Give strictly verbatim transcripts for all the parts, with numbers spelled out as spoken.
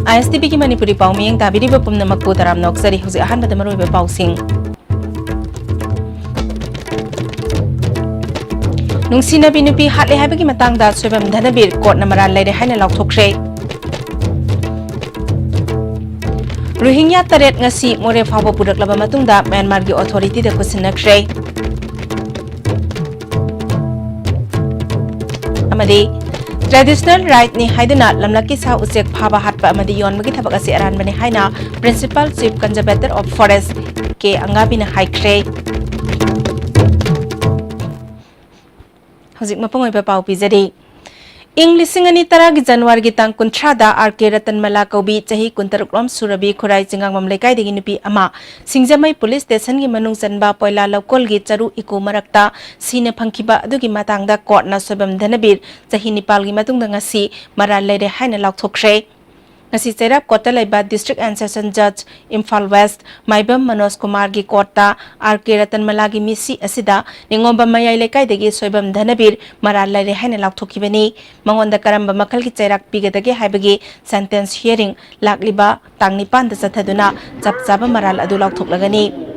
ꯑꯥꯏ ꯑꯦꯁ T ꯚꯤꯒꯤ ꯃꯅꯤꯄꯨꯔꯤ ꯄꯥꯎ ꯃꯤꯠꯌꯦꯡ ꯇꯥꯕꯤꯔꯤꯕ ꯄꯨꯝꯅꯃꯛꯄꯨ ꯇꯔꯥꯝꯅ ꯑꯣꯛꯆꯔꯤ꯫ ꯍꯧꯖꯤꯛ ꯑꯍꯥꯟꯕꯗ ꯃꯔꯨꯑꯣꯏꯕ ꯄꯥꯎꯁꯤꯡ꯫ ꯅꯨꯡꯁꯤꯅꯕꯤ ꯅꯨꯄꯤ ꯍꯥꯠꯂꯦ ꯍꯥꯏꯕꯒꯤ ꯃꯇꯥꯡꯗ ꯁꯣꯏꯕꯝ ꯙꯅꯕꯤꯔ ꯀꯣꯔꯠꯅ ꯃꯔꯥꯜ ꯂꯩꯔꯦ ꯍꯥꯏꯅ ꯂꯥꯎꯊꯣꯛꯈ꯭ꯔꯦ꯫ ꯔꯣꯍꯤꯡꯒ꯭ꯌꯥ ꯇꯔꯦꯠ ꯉꯁꯤ ꯃꯣꯔꯦ ꯐꯥꯎꯕ ꯄꯨꯔꯛꯂꯕ ꯃꯇꯨꯡꯗ ꯃ꯭ꯌꯥꯟꯃꯥꯔꯒꯤ ꯑꯣꯊꯣꯔꯤꯇꯤꯗ ꯈꯨꯠꯁꯤꯟꯅꯈ꯭ꯔꯦ꯫ ꯑꯃꯗꯤ traditional rightꯅꯤ ꯍꯥꯏꯗꯨꯅ ꯂꯝꯂꯛꯀꯤ ꯁꯥ ꯎꯆꯦꯛ ꯐꯥꯕ, ꯍꯥꯠꯄ ꯑꯃꯗꯤ ꯌꯣꯟꯕꯒꯤ ꯊꯕꯛ ꯑꯁꯤ ꯑꯔꯥꯟꯕꯅꯤ ꯍꯥꯏꯅ Principal Chief Conservator of Forest ꯀꯦ ꯑꯪꯒꯥꯕꯤꯅ ꯍꯥꯏꯈ꯭ꯔꯦ꯫ ꯍꯧꯖꯤꯛ ꯃꯄꯨꯡ ꯑꯣꯏꯕ ꯄꯥꯎ ꯄꯤꯖꯔꯤ꯫ ꯏꯪ ꯂꯤꯁꯤꯡ ꯑꯅꯤ ꯇꯔꯥꯒꯤ ꯖꯅꯋꯥꯔꯤꯒꯤ ꯇꯥꯡ ꯀꯨꯟꯊ꯭ꯔꯥꯗ ꯑꯥꯔ ꯀꯦ ꯔꯇꯟꯃꯂꯥ ꯀꯧꯕꯤ ꯆꯍꯤ ꯀꯨꯟꯇꯔꯨꯛ ꯂꯣꯝ ꯁꯨꯔꯕꯤ ꯈꯨꯔꯥꯏ ꯆꯤꯡꯉꯥꯡꯕꯝ ꯂꯩꯀꯥꯏꯗꯒꯤ ꯅꯨꯄꯤ ꯑꯃ ꯁꯤꯡꯖꯃꯩ ꯄꯨꯂꯤꯁ ꯁ꯭ꯇꯦꯁꯟꯒꯤ ꯃꯅꯨꯡ ꯆꯟꯕ ꯄꯣꯏꯂꯥ ꯂꯧꯀꯣꯜꯒꯤ ꯆꯔꯨ ꯏꯀꯨ ꯃꯔꯛꯇ ꯁꯤꯅ ꯐꯪꯈꯤꯕ ꯑꯗꯨꯒꯤ ꯃꯇꯥꯡꯗ ꯀꯣꯔꯠꯅ ꯁꯣꯏꯕꯝ ꯙꯅꯕꯤꯔ ꯆꯍꯤ ꯅꯤꯄꯥꯜꯒꯤ ꯃꯇꯨꯡꯗ ꯉꯁꯤ ꯃꯔꯥꯜ ꯂꯩꯔꯦ ꯍꯥꯏꯅ ꯂꯥꯎꯊꯣꯛꯈ꯭ꯔꯦ꯫ ꯉꯁꯤ ꯆꯩꯔꯥꯛ ꯀꯣꯔꯠꯇ ꯂꯩꯕ District and Session Judge Imphal west ꯃꯥꯏꯕꯝ ꯃꯅꯣꯖ ꯀꯨꯃꯥꯔꯒꯤ ꯀꯣꯔꯠꯇ ꯑꯥꯔ ꯀꯦ ꯔꯇꯟꯃꯂꯥꯒꯤ ꯃꯤꯁꯤ ꯑꯁꯤꯗ ꯅꯤꯉꯣꯝꯕꯝ ꯃꯌꯥꯏ ꯂꯩꯀꯥꯏꯗꯒꯤ ꯁꯣꯏꯕꯝ ꯙꯅꯕꯤꯔ ꯃꯔꯥꯜ ꯂꯩꯔꯦ ꯍꯥꯏꯅ ꯂꯥꯎꯊꯣꯛꯈꯤꯕꯅꯤ꯫ ꯃꯉꯣꯟꯗ ꯀꯔꯝꯕ ꯃꯈꯜꯒꯤ ꯆꯩꯔꯥꯛ ꯄꯤꯒꯗꯒꯦ ꯍꯥꯏꯕꯒꯤ sentence hearing ꯂꯥꯛꯂꯤꯕ ꯇꯥꯡ ꯅꯤꯄꯥꯟꯗ ꯆꯠꯊꯗꯨꯅ ꯆꯞ ꯆꯥꯕ ꯃꯔꯥꯜ ꯑꯗꯨ ꯂꯥꯎꯊꯣꯛꯂꯒꯅꯤ꯫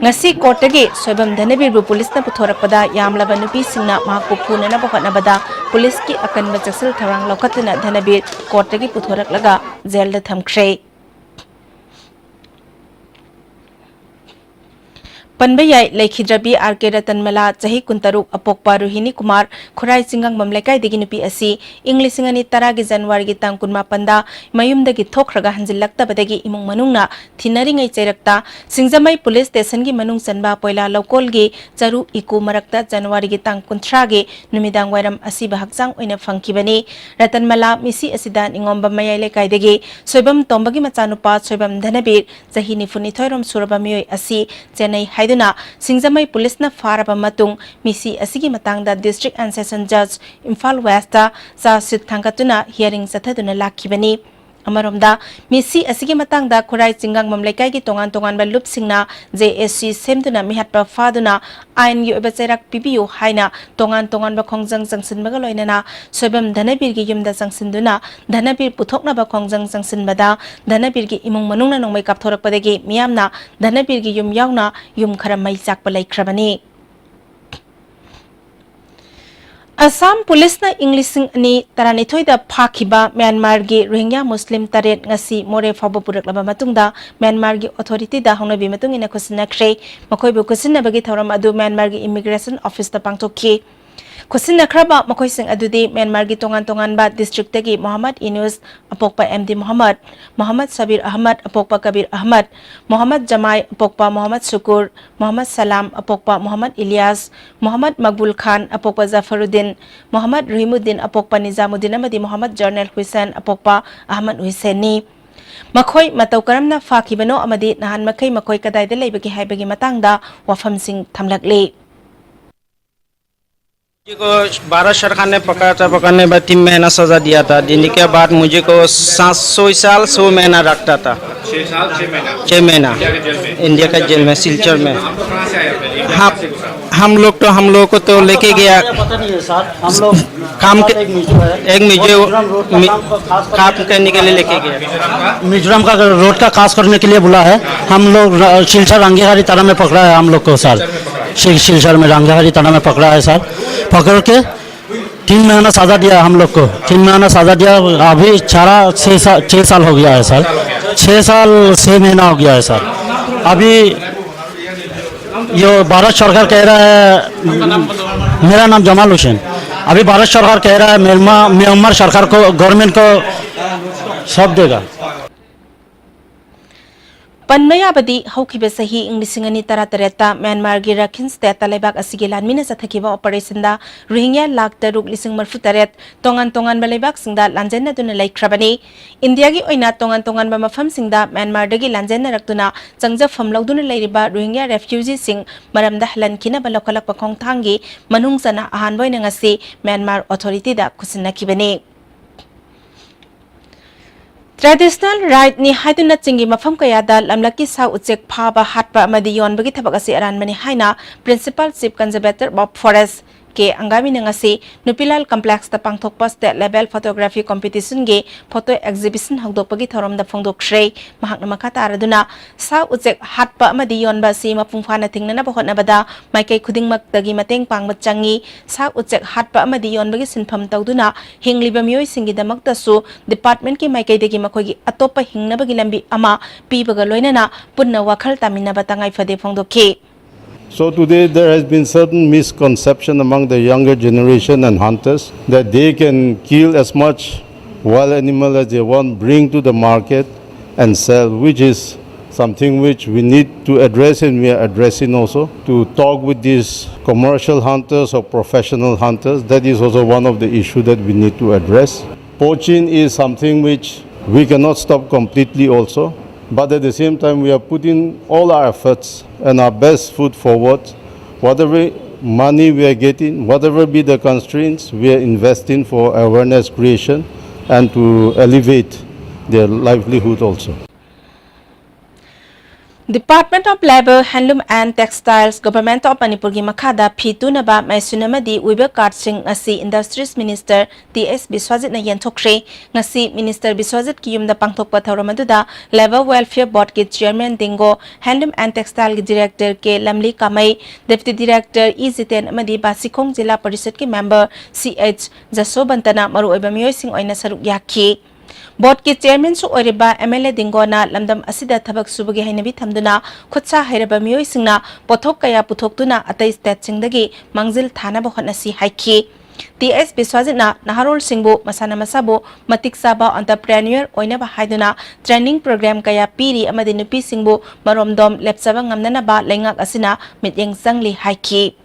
ꯉꯁꯤ ꯀꯣꯔꯠꯇꯒꯤ ꯁꯣꯏꯕꯝ ꯙꯅꯕꯤꯔꯕꯨ ꯄꯨꯂꯤꯁꯅ ꯄꯨꯊꯣꯔꯛꯄꯗ ꯌꯥꯝꯂꯕ ꯅꯨꯄꯤꯁꯤꯡꯅ ꯃꯍꯥꯛꯄꯨ ꯐꯨꯅꯅꯕ ꯍꯣꯠꯅꯕꯗ ꯄꯨꯂꯤꯁꯀꯤ ꯑꯀꯟꯕ ꯆꯦꯛꯁꯤꯜ ꯊꯧꯔꯥꯡ ꯂꯧꯈꯠꯇꯨꯅ ꯙꯅꯕꯤꯔ ꯀꯣꯔꯠꯇꯒꯤ ꯄꯨꯊꯣꯔꯛꯂꯒ ꯖꯦꯜꯗ ꯊꯝꯈ꯭ꯔꯦ꯫ ꯄꯟꯕ ꯌꯥꯏ, ꯂꯩꯈꯤꯗ꯭ꯔꯕꯤ ꯑꯥꯔ ꯀꯦ ꯔꯇꯟꯃꯂꯥ, ꯆꯍꯤ ꯀꯨꯟꯇꯔꯨꯛ, ꯑꯄꯣꯛꯄ ꯔꯣꯍꯤꯅꯤ ꯀꯨꯃꯥꯔ, ꯈꯨꯔꯥꯏ ꯆꯤꯡꯉꯥꯡꯕꯝ ꯂꯩꯀꯥꯏꯗꯒꯤ ꯅꯨꯄꯤ ꯑꯁꯤ ꯏꯪ ꯂꯤꯁꯤꯡ ꯑꯅꯤ ꯇꯔꯥꯒꯤ ꯖꯅꯋꯥꯔꯤꯒꯤ ꯇꯥꯡ ꯀꯨꯟꯃꯥꯄꯟꯗ ꯃꯌꯨꯝꯗꯒꯤ ꯊꯣꯛꯈ꯭ꯔꯒ ꯍꯟꯖꯤꯜꯂꯛꯇꯕꯗꯒꯤ ꯏꯃꯨꯡ ꯃꯅꯨꯡꯅ ꯊꯤꯅꯔꯤꯉꯩ ꯆꯩꯔꯛꯇ ꯁꯤꯡꯖꯃꯩ ꯄꯨꯂꯤꯁ ꯁ꯭ꯇꯦꯁꯟꯒꯤ ꯃꯅꯨꯡ ꯆꯟꯕ ꯄꯣꯏꯂꯥ ꯂꯧꯀꯣꯜꯒꯤ ꯆꯔꯨ ꯏꯀꯨ ꯃꯔꯛꯇ ꯖꯅꯋꯥꯔꯤꯒꯤ ꯇꯥꯡ ꯀꯨꯟꯊ꯭ꯔꯥꯒꯤ ꯅꯨꯃꯤꯗꯥꯡ ꯋꯥꯏꯔꯝ ꯑꯁꯤꯕ ꯍꯛꯆꯥꯡ ꯑꯣꯏꯅ ꯐꯪꯈꯤꯕꯅꯤ꯫ ꯔꯇꯟꯃꯂꯥ ꯃꯤꯁꯤ ꯑꯁꯤꯗ ꯅꯤꯉꯣꯝꯕꯝ ꯃꯌꯥꯏ ꯂꯩꯀꯥꯏꯗꯒꯤ ꯁꯣꯏꯕꯝ ꯇꯣꯝꯕꯒꯤ ꯃꯆꯥꯅꯨꯄꯥ ꯁꯣꯏꯕꯝ ꯙꯅꯕꯤꯔ, ꯆꯍꯤ ꯅꯤꯐꯨꯅꯤꯊꯣꯏ ꯔꯣꯝ ꯁꯨꯔꯕ ꯃꯤꯑꯣꯏ ꯑꯁꯤ ꯆꯦꯟꯅꯩ ꯍꯥꯏꯗꯨꯅ ꯁꯤꯡꯖꯃꯩ ꯄꯨꯂꯤꯁꯅ ꯐꯥꯔꯕ ꯃꯇꯨꯡ ꯃꯤꯁꯤ ꯑꯁꯤꯒꯤ ꯃꯇꯥꯡꯗ District and Session Judge Imphal ꯋꯦꯁ꯭ꯠꯇ charge sheet ꯊꯥꯡꯒꯠꯇꯨꯅ hearing ꯆꯠꯊꯗꯨꯅ ꯂꯥꯛꯈꯤꯕꯅꯤ꯫ ꯑꯃꯔꯣꯝꯗ, ꯃꯤꯁꯤ ꯑꯁꯤꯒꯤ ꯃꯇꯥꯡꯗ ꯈꯨꯔꯥꯏ ꯆꯤꯡꯒꯥꯡꯕꯝ ꯂꯩꯀꯥꯏꯒꯤ ꯇꯣꯉꯥꯟ ꯇꯣꯉꯥꯟꯕ ꯂꯨꯞꯁꯤꯡꯅ J A C ꯁꯦꯝꯗꯨꯅ ꯃꯤꯍꯠꯄ ꯐꯥꯗꯨꯅ ꯑꯥꯏꯟꯒꯤ ꯑꯣꯏꯕ ꯆꯩꯔꯥꯛ ꯄꯤꯕꯤꯌꯨ ꯍꯥꯏꯅ ꯇꯣꯉꯥꯟ ꯇꯣꯉꯥꯟꯕ ꯈꯣꯡꯖꯪ ꯆꯪꯁꯤꯟꯕꯒ ꯂꯣꯏꯅꯅ ꯁꯣꯏꯕꯝ ꯙꯅꯕꯤꯔꯒꯤ ꯌꯨꯝꯗ ꯆꯪꯁꯤꯟꯗꯨꯅ ꯙꯅꯕꯤꯔ ꯄꯨꯊꯣꯛꯅꯕ ꯈꯣꯡꯖꯪ ꯆꯪꯁꯤꯟꯕꯗ ꯙꯅꯕꯤꯔꯒꯤ ꯏꯃꯨꯡ ꯃꯅꯨꯡꯅ ꯅꯣꯡꯃꯩ ꯀꯥꯞꯊꯣꯔꯛꯄꯗꯒꯤ ꯃꯤꯌꯥꯝꯅ ꯙꯅꯕꯤꯔꯒꯤ ꯌꯨꯝ ꯌꯥꯎꯅ ꯌꯨꯝ ꯈꯔ ꯃꯩ ꯆꯥꯛꯄ ꯂꯩꯈ꯭ꯔꯕꯅꯤ꯫ ꯑꯁꯥꯝ ꯄꯨꯂꯤꯁꯅ ꯏꯪ ꯂꯤꯁꯤꯡ ꯑꯅꯤ ꯇꯔꯥꯅꯤꯊꯣꯏꯗ ꯐꯥꯈꯤꯕ ꯃ꯭ꯌꯥꯟꯃꯥꯔꯒꯤ ꯔꯣꯍꯤꯡꯒ꯭ꯌꯥ ꯃꯨꯁꯂꯤꯝ ꯇꯔꯦꯠ ꯉꯁꯤ ꯃꯣꯔꯦ ꯐꯥꯎꯕ ꯄꯨꯔꯛꯂꯕ ꯃꯇꯨꯡꯗ ꯃ꯭ꯌꯥꯟꯃꯥꯔꯒꯤ ꯑꯣꯊꯣꯔꯤꯇꯤꯗ ꯍꯧꯅꯕꯤ ꯃꯇꯨꯡ ꯏꯟꯅ ꯈꯨꯠꯁꯤꯟꯅꯈ꯭ꯔꯦ꯫ ꯃꯈꯣꯏꯕꯨ ꯈꯨꯠꯁꯤꯟꯅꯕꯒꯤ ꯊꯧꯔꯝ ꯑꯗꯨ ꯃ꯭ꯌꯥꯟꯃꯥꯔꯒꯤ ꯏꯃꯤꯒ꯭ꯔꯦꯁꯟ ꯑꯣꯐꯤꯁꯇ ꯄꯥꯡꯊꯣꯛꯈꯤ꯫ ꯈꯨꯠꯁꯤꯟꯅꯈ꯭ꯔꯕ ꯃꯈꯣꯏꯁꯤꯡ ꯑꯗꯨꯗꯤ ꯃ꯭ꯌꯥꯟꯃꯥꯔꯒꯤ ꯇꯣꯉꯥꯟ ꯇꯣꯉꯥꯟꯕ ꯗꯤꯁꯇ꯭ꯔꯤꯛꯇꯒꯤ ꯃꯣꯍꯝꯃꯗ ꯏꯅꯨꯁ, ꯑꯄꯣꯛꯄ M D ꯃꯣꯍꯝꯃꯗ, ꯃꯣꯍꯝꯃꯗ ꯁꯕꯤꯔ ꯑꯍꯃꯗ, ꯑꯄꯣꯛꯄ ꯀꯕꯤꯔ ꯑꯍꯃꯗ, ꯃꯣꯍꯝꯃꯗ ꯖꯃꯥꯏ, ꯑꯄꯣꯛꯄ ꯃꯣꯍꯝꯃꯗ ꯁꯨꯀꯨꯔ, ꯃꯣꯍꯝꯃꯗ ꯁꯂꯥꯝ, ꯑꯄꯣꯛꯄ ꯃꯣꯍꯝꯃꯗ ꯏꯂꯤꯌꯥꯁ, ꯃꯣꯍꯝꯃꯗ ꯃꯛꯕꯨꯜ ꯈꯥꯟ, ꯑꯄꯣꯛꯄ ꯖꯐꯔꯨꯗꯤꯟ, ꯃꯣꯍꯝꯃꯗ ꯔꯤꯍꯤꯃꯨꯗꯤꯟ, ꯑꯄꯣꯛꯄ ꯅꯤꯖꯥꯃꯨꯗꯤꯟ ꯑꯃꯗꯤ ꯃꯣꯍꯝꯃꯗ ꯖꯔꯅꯦꯜ ꯍꯨꯏꯁꯦꯟ, ꯑꯄꯣꯛꯄ ꯑꯍꯃꯗ ꯍꯨꯏꯁꯦꯟꯅꯤ꯫ ꯃꯈꯣꯏ ꯃꯇꯧ ꯀꯔꯝꯅ ꯐꯥꯈꯤꯕꯅꯣ ꯑꯃꯗꯤ ꯅꯍꯥꯟ ꯃꯈꯩ ꯃꯈꯣꯏ ꯀꯗꯥꯏꯗ ꯂꯩꯕꯒꯦ ꯍꯥꯏꯕꯒꯤ ꯃꯇꯥꯡꯗ ꯋꯥꯐꯝꯁꯤꯡ ꯊꯝꯂꯛꯂꯤ꯫ मुझे को भारत सरकार ने पकड़ा था, पकड़ने के बाद तीन महीना सजा दिया था। देने के बाद मुझे को सात सौ साल सौ महीना रखता था। छह महीना इंडिया का जेल में, सिलचर में। हाँ, हम लोग तो, हम लोग को तो लेके गया। पता नहीं है सर, हम लोग काम के एक म्यूजियम है। एक म्यूजियम मिजोरम रोड का मी- काम को खास काम करने के लिए लेके गया। मिजोरम का रोड का खास करने के लिए बुला है। हम लोग र- सिलचर रंगेहारी थाना में पकड़ा है हम लोग को सर। सिल- सिलचर में रंगेहारी थाना में पकड़ा है सर। पकड़ के तीन महीना सजा दिया हम लोग को। तीन महीना सजा दिया। अभी चारा छः साल, छः साल हो गया है सर। छः साल छः महीना हो गया है सर। अभी ये भारत सरकार कह रहा है, मेरा नाम जमाल हुसैन। अभी भारत सरकार कह रहा है म्यांमार, म्यांमार सरकार को, गवर्नमेंट को सब देगा। ꯄꯟꯕ ꯌꯥꯕꯗꯤ, ꯍꯧꯈꯤꯕ ꯆꯍꯤ ꯏꯪ ꯂꯤꯁꯤꯡ ꯑꯅꯤ ꯇꯔꯥꯇꯔꯦꯠꯇ ꯃ꯭ꯌꯥꯟꯃꯥꯔꯒꯤ ꯔꯥꯈꯤꯟ ꯁ꯭ꯇꯦꯠꯇ ꯂꯩꯕꯥꯛ ꯑꯁꯤꯒꯤ ꯂꯥꯟꯃꯤꯅ ꯆꯠꯊꯈꯤꯕ ꯑꯣꯄꯔꯦꯁꯟꯗ ꯔꯣꯍꯤꯡꯒ꯭ꯌꯥ ꯂꯥꯈ ꯇꯔꯨꯛ ꯂꯤꯁꯤꯡ ꯃꯔꯤꯐꯨ ꯇꯔꯦꯠ ꯇꯣꯉꯥꯟ ꯇꯣꯉꯥꯟꯕ ꯂꯩꯕꯥꯛꯁꯤꯡꯗ ꯂꯥꯟꯖꯦꯟꯅꯗꯨꯅ ꯂꯩꯈ꯭ꯔꯕꯅꯤ꯫ ꯏꯟꯗꯤꯌꯥꯒꯤ ꯑꯣꯏꯅ ꯇꯣꯉꯥꯟ ꯇꯣꯉꯥꯟꯕ ꯃꯐꯝꯁꯤꯡꯗ ꯃ꯭ꯌꯥꯟꯃꯥꯔꯗꯒꯤ ꯂꯥꯟꯖꯦꯟꯅꯔꯛꯇꯨꯅ ꯆꯪꯖꯐꯝ ꯂꯧꯗꯨꯅ ꯂꯩꯔꯤꯕ ꯔꯣꯍꯤꯡꯒ꯭ꯌꯥ ꯔꯦꯐ꯭ꯌꯨꯖꯤꯁꯤꯡ ꯃꯔꯝꯗ ꯍꯜꯍꯟꯈꯤꯅꯕ ꯂꯧꯈꯠꯂꯛꯄ ꯈꯣꯡꯊꯥꯡꯒꯤ ꯃꯅꯨꯡ ꯆꯟꯅ ꯑꯍꯥꯟꯕ ꯑꯣꯏꯅ ꯉꯁꯤ ꯃ꯭ꯌꯥꯟꯃꯥꯔ ꯑꯣꯊꯣꯔꯤꯇꯤꯗ ꯈꯨꯠꯁꯤꯟꯅꯈꯤꯕꯅꯤ꯫ Traditional rightꯅꯤ ꯍꯥꯏꯗꯨꯅ ꯆꯤꯡꯒꯤ ꯃꯐꯝ ꯀꯌꯥꯗ ꯂꯝꯂꯛꯀꯤ ꯁꯥ ꯎꯆꯦꯛ ꯐꯥꯕ, ꯍꯥꯠꯄ ꯑꯃꯗꯤ ꯌꯣꯟꯕꯒꯤ ꯊꯕꯛ ꯑꯁꯤ ꯑꯔꯥꯟꯕꯅꯤ ꯍꯥꯏꯅ Principal Chief Conservator of Forest ꯀꯦ ꯑꯪꯒꯥꯃꯤꯅ ꯉꯁꯤ ꯅꯨꯄꯤꯂꯥꯜ complexꯇ ꯄꯥꯡꯊꯣꯛꯄ State Level Photography Competitionꯒꯤ photo exhibition ꯍꯧꯗꯣꯛꯄꯒꯤ ꯊꯧꯔꯝꯗ ꯐꯣꯡꯗꯣꯛꯈ꯭ꯔꯦ꯫ ꯃꯍꯥꯛꯅ ꯃꯈꯥ ꯇꯥꯔꯗꯨꯅ, ꯁꯥ ꯎꯆꯦꯛ ꯍꯥꯠꯄ ꯑꯃꯗꯤ ꯌꯣꯟꯕ ꯑꯁꯤ ꯃꯄꯨꯡ ꯐꯥꯅ ꯊꯤꯡꯅꯅꯕ ꯍꯣꯠꯅꯕꯗ ꯃꯥꯏꯀꯩ ꯈꯨꯗꯤꯡꯃꯛꯇꯒꯤ ꯃꯇꯦꯡ ꯄꯥꯡꯕ ꯆꯪꯏ꯫ ꯁꯥ ꯎꯆꯦꯛ ꯍꯥꯠꯄ ꯑꯃꯗꯤ ꯌꯣꯟꯕꯒꯤ ꯁꯤꯟꯐꯝ ꯇꯧꯗꯨꯅ ꯍꯤꯡꯂꯤꯕ ꯃꯤꯑꯣꯏꯁꯤꯡꯒꯤꯗꯃꯛꯇꯁꯨ departmentꯀꯤ ꯃꯥꯏꯀꯩꯗꯒꯤ ꯃꯈꯣꯏꯒꯤ ꯑꯇꯣꯞꯄ ꯍꯤꯡꯅꯕꯒꯤ ꯂꯝꯕꯤ ꯑꯃ ꯄꯤꯕꯒ ꯂꯣꯏꯅꯅ ꯄꯨꯟꯅ ꯋꯥꯈꯜ ꯇꯥꯃꯤꯟꯅꯕ ꯇꯉꯥꯏ ꯐꯗꯦ ꯐꯣꯡꯗꯣꯛꯈꯤ꯫ So today there has been certain misconception among the younger generation and hunters that they can kill as much wild animal as they want, bring to the market and sell, which is something which we need to address, and we are addressing also. To talk with these commercial hunters or professional hunters, that is also one of the issues that we need to address. Poaching is something which we cannot stop completely also, but at the same time we are putting all our efforts and our best foot forward. Whatever money we are getting, whatever be the constraints, we are investing for awareness creation and to elevate their livelihood also. Department of Labour, Handloom and Textiles, Government of Manipurꯒꯤ ꯃꯈꯥꯗ ꯐꯤ ꯇꯨꯅꯕ machine ꯑꯃꯗꯤ weaver cardꯁꯤꯡ ꯉꯁꯤ Industries Minister T S ꯕꯤꯁ꯭ꯋꯥꯖꯤꯠꯅ ꯌꯦꯟꯊꯣꯛꯈ꯭ꯔꯦ꯫ ꯉꯁꯤ Minister ꯕꯤꯁ꯭ꯋꯥꯖꯤꯠꯀꯤ ꯌꯨꯝꯗ ꯄꯥꯡꯊꯣꯛꯄ ꯊꯧꯔꯝ ꯑꯗꯨꯗ Labour Welfare Boardꯀꯤ Chairman ꯗꯤꯡꯒꯣ, Handloom and Textileꯒꯤ Director K Lamli Kamei, Deputy Director E Jiten ꯑꯃꯗꯤ ꯕꯥꯁꯤꯈꯣꯡ ꯖꯤꯂꯥ ꯄꯔꯤꯁꯗꯀꯤ member ꯁꯤ ꯑꯩꯆ ꯖꯁꯣꯕꯟꯇꯅ ꯃꯔꯨꯑꯣꯏꯕ ꯃꯤꯑꯣꯏꯁꯤꯡ ꯑꯣꯏꯅ ꯁꯔꯨꯛ ꯌꯥꯈꯤ꯫ Boardꯀꯤ Chairmanꯁꯨ ꯑꯣꯏꯔꯤꯕ ꯑꯦꯝ ꯑꯦꯜ ꯑꯦ ꯗꯤꯡꯒꯣꯅ ꯂꯝꯗꯝ ꯑꯁꯤꯗ ꯊꯕꯛ ꯁꯨꯕꯒꯤ ꯍꯩꯅꯕꯤ ꯊꯝꯗꯨꯅ ꯈꯨꯠꯁꯥ ꯍꯩꯔꯕ ꯃꯤꯑꯣꯏꯁꯤꯡꯅ ꯄꯣꯠꯊꯣꯛ ꯀꯌꯥ ꯄꯨꯊꯣꯛꯇꯨꯅ ꯑꯇꯩ stateꯁꯤꯡꯗꯒꯤ ꯃꯥꯡꯖꯤꯜ ꯊꯥꯅꯕ ꯍꯣꯠꯅꯁꯤ ꯍꯥꯏꯈꯤ꯫ ꯇꯤ ꯑꯦꯁ ꯕꯤꯁ꯭ꯋꯥꯖꯤꯠꯅ ꯅꯍꯥꯔꯣꯜꯁꯤꯡꯕꯨ ꯃꯁꯥꯅ ꯃꯁꯥꯕꯨ ꯃꯇꯤꯛ ꯆꯥꯕ entrepreneur ꯑꯣꯏꯅꯕ ꯍꯥꯏꯗꯨꯅ training program ꯀꯌꯥ ꯄꯤꯔꯤ ꯑꯃꯗꯤ ꯅꯨꯄꯤꯁꯤꯡꯕꯨ ꯃꯔꯣꯝꯗꯣꯝ ꯂꯦꯞꯆꯕ ꯉꯝꯅꯅꯕ ꯂꯩꯉꯥꯛ ꯑꯁꯤꯅ ꯃꯤꯠꯌꯦꯡ ꯆꯪꯂꯤ ꯍꯥꯏꯈꯤ꯫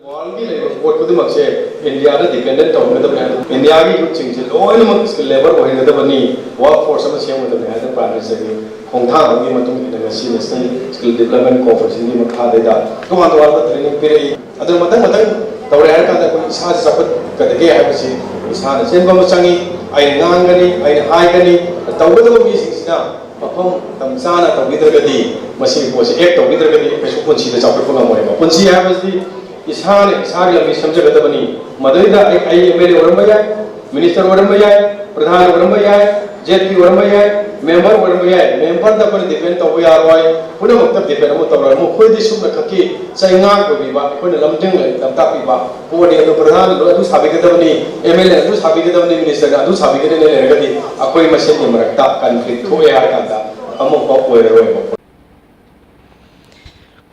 Worldꯒꯤ ꯂꯩꯕ ꯄꯣꯠ ꯈꯨꯗꯤꯡꯃꯛꯁꯦ ꯏꯟꯗꯤꯌꯥꯗ dependent ꯇꯧꯍꯟꯒꯗꯕꯅꯤ ꯍꯥꯏꯅ, ꯏꯟꯗꯤꯌꯥꯒꯤ youthꯁꯤꯡꯁꯦ ꯂꯣꯏꯅꯃꯛ skilled labour ꯑꯣꯏꯍꯟꯒꯗꯕꯅꯤ, workforce ꯑꯃ ꯁꯦꯝꯒꯗꯕꯅꯤ ꯍꯥꯏꯅ Prime Ministerꯒꯤ ꯈꯣꯡꯊꯥꯡ ꯑꯃꯒꯤ ꯃꯇꯨꯡ ꯏꯟꯅ ꯉꯁꯤ National Skill Development Corporationꯒꯤ ꯃꯈꯥꯗꯩꯗ ꯇꯣꯉꯥꯟ ꯇꯣꯉꯥꯟꯕ training ꯄꯤꯔꯛꯏ꯫ ꯑꯗꯨ ꯃꯊꯪ ꯃꯊꯪ ꯇꯧꯔꯦ ꯍꯥꯏꯔ ꯀꯥꯟꯗ ꯑꯩꯈꯣꯏ ꯏꯁꯥꯁꯦ ꯆꯥꯎꯈꯠꯀꯗꯒꯦ ꯍꯥꯏꯕꯁꯤ ꯏꯁꯥꯅ ꯆꯦꯟꯕ ꯑꯃ ꯆꯪꯉꯤ꯫ ꯑꯩꯅ ꯉꯥꯡꯒꯅꯤ, ꯑꯩꯅ ꯍꯥꯏꯒꯅꯤ꯫ ꯇꯧꯒꯗꯕ ꯃꯤꯁꯤꯡꯁꯤꯅ ꯃꯐꯝ ꯃꯇꯝ ꯆꯥꯅ ꯇꯧꯕꯤꯗ꯭ꯔꯒꯗꯤ, ꯃꯁꯤꯒꯤ ꯄꯣꯠꯁꯤ ꯑꯦꯛ ꯇꯧꯕꯤꯗ꯭ꯔꯒꯗꯤ ꯀꯩꯁꯨ ꯄꯨꯟꯁꯤꯗ ꯆꯥꯎꯈꯠꯄ ꯉꯝꯃꯣꯏꯕ꯫ ꯄꯨꯟꯁꯤ ꯍꯥꯏꯕꯁꯤꯗꯤ ꯏꯁꯥꯅ ꯏꯁꯥꯒꯤ ꯂꯝꯕꯤ ꯁꯦꯝꯖꯒꯗꯕꯅꯤ꯫ ꯃꯗꯨꯗꯩꯗ ꯑꯩ, ꯑꯩ ꯑꯦꯝ ꯑꯦꯜ ꯑꯦ ꯑꯣꯏꯔꯝꯕ ꯌꯥꯏ, ꯃꯤꯅꯤꯁꯇꯔ ꯑꯣꯏꯔꯝꯕ ꯌꯥꯏ, ꯄ꯭ꯔꯙꯥꯟ ꯑꯣꯏꯔꯝꯕ ꯌꯥꯏ, ꯖꯦꯠ ꯄꯤ ꯑꯣꯏꯔꯝꯕ ꯌꯥꯏ, ꯃꯦꯝꯕꯔ ꯑꯣꯏꯔꯝꯕ ꯌꯥꯏ꯫ ꯃꯦꯝꯕꯔꯗ ꯑꯩꯈꯣꯏꯅ ꯗꯤꯄꯦꯟ ꯇꯧꯕ ꯌꯥꯔꯣꯏ, ꯄꯨꯝꯅꯃꯛꯇ ꯗꯤꯄꯦꯟ ꯑꯃ ꯇꯧꯔꯣꯏ꯫ ꯃꯈꯣꯏꯗꯤ ꯁꯨꯞꯅ ꯈꯛꯀꯤ ꯆꯩꯉꯥꯛ ꯑꯣꯏꯕꯤꯕ, ꯑꯩꯈꯣꯏꯅ ꯂꯝꯖꯤꯡ ꯂꯝꯇꯥꯛꯄꯤꯕ ꯄꯣꯠꯅꯤ꯫ ꯑꯗꯨ ꯄ꯭ꯔꯙꯥꯟ ꯑꯗꯨ ꯁꯥꯕꯤꯒꯗꯕꯅꯤ, ꯑꯦꯝ ꯑꯦꯜ ꯑꯦ ꯑꯗꯨ ꯁꯥꯕꯤꯒꯗꯕꯅꯤ, ꯃꯤꯅꯤꯁꯇꯔꯅ ꯑꯗꯨ ꯁꯥꯕꯤꯒꯗꯕꯅꯤ ꯂꯩꯔꯒꯗꯤ ꯑꯩꯈꯣꯏ ꯃꯁꯦꯟꯒꯤ ꯃꯔꯛꯇ ꯀꯟꯐ꯭ꯂꯤꯛ ꯊꯣꯛꯑꯦ ꯍꯥꯏꯔ ꯀꯥꯟꯗ ꯑꯃꯐꯥꯎ ꯑꯣꯏꯔꯔꯣꯏꯕ꯫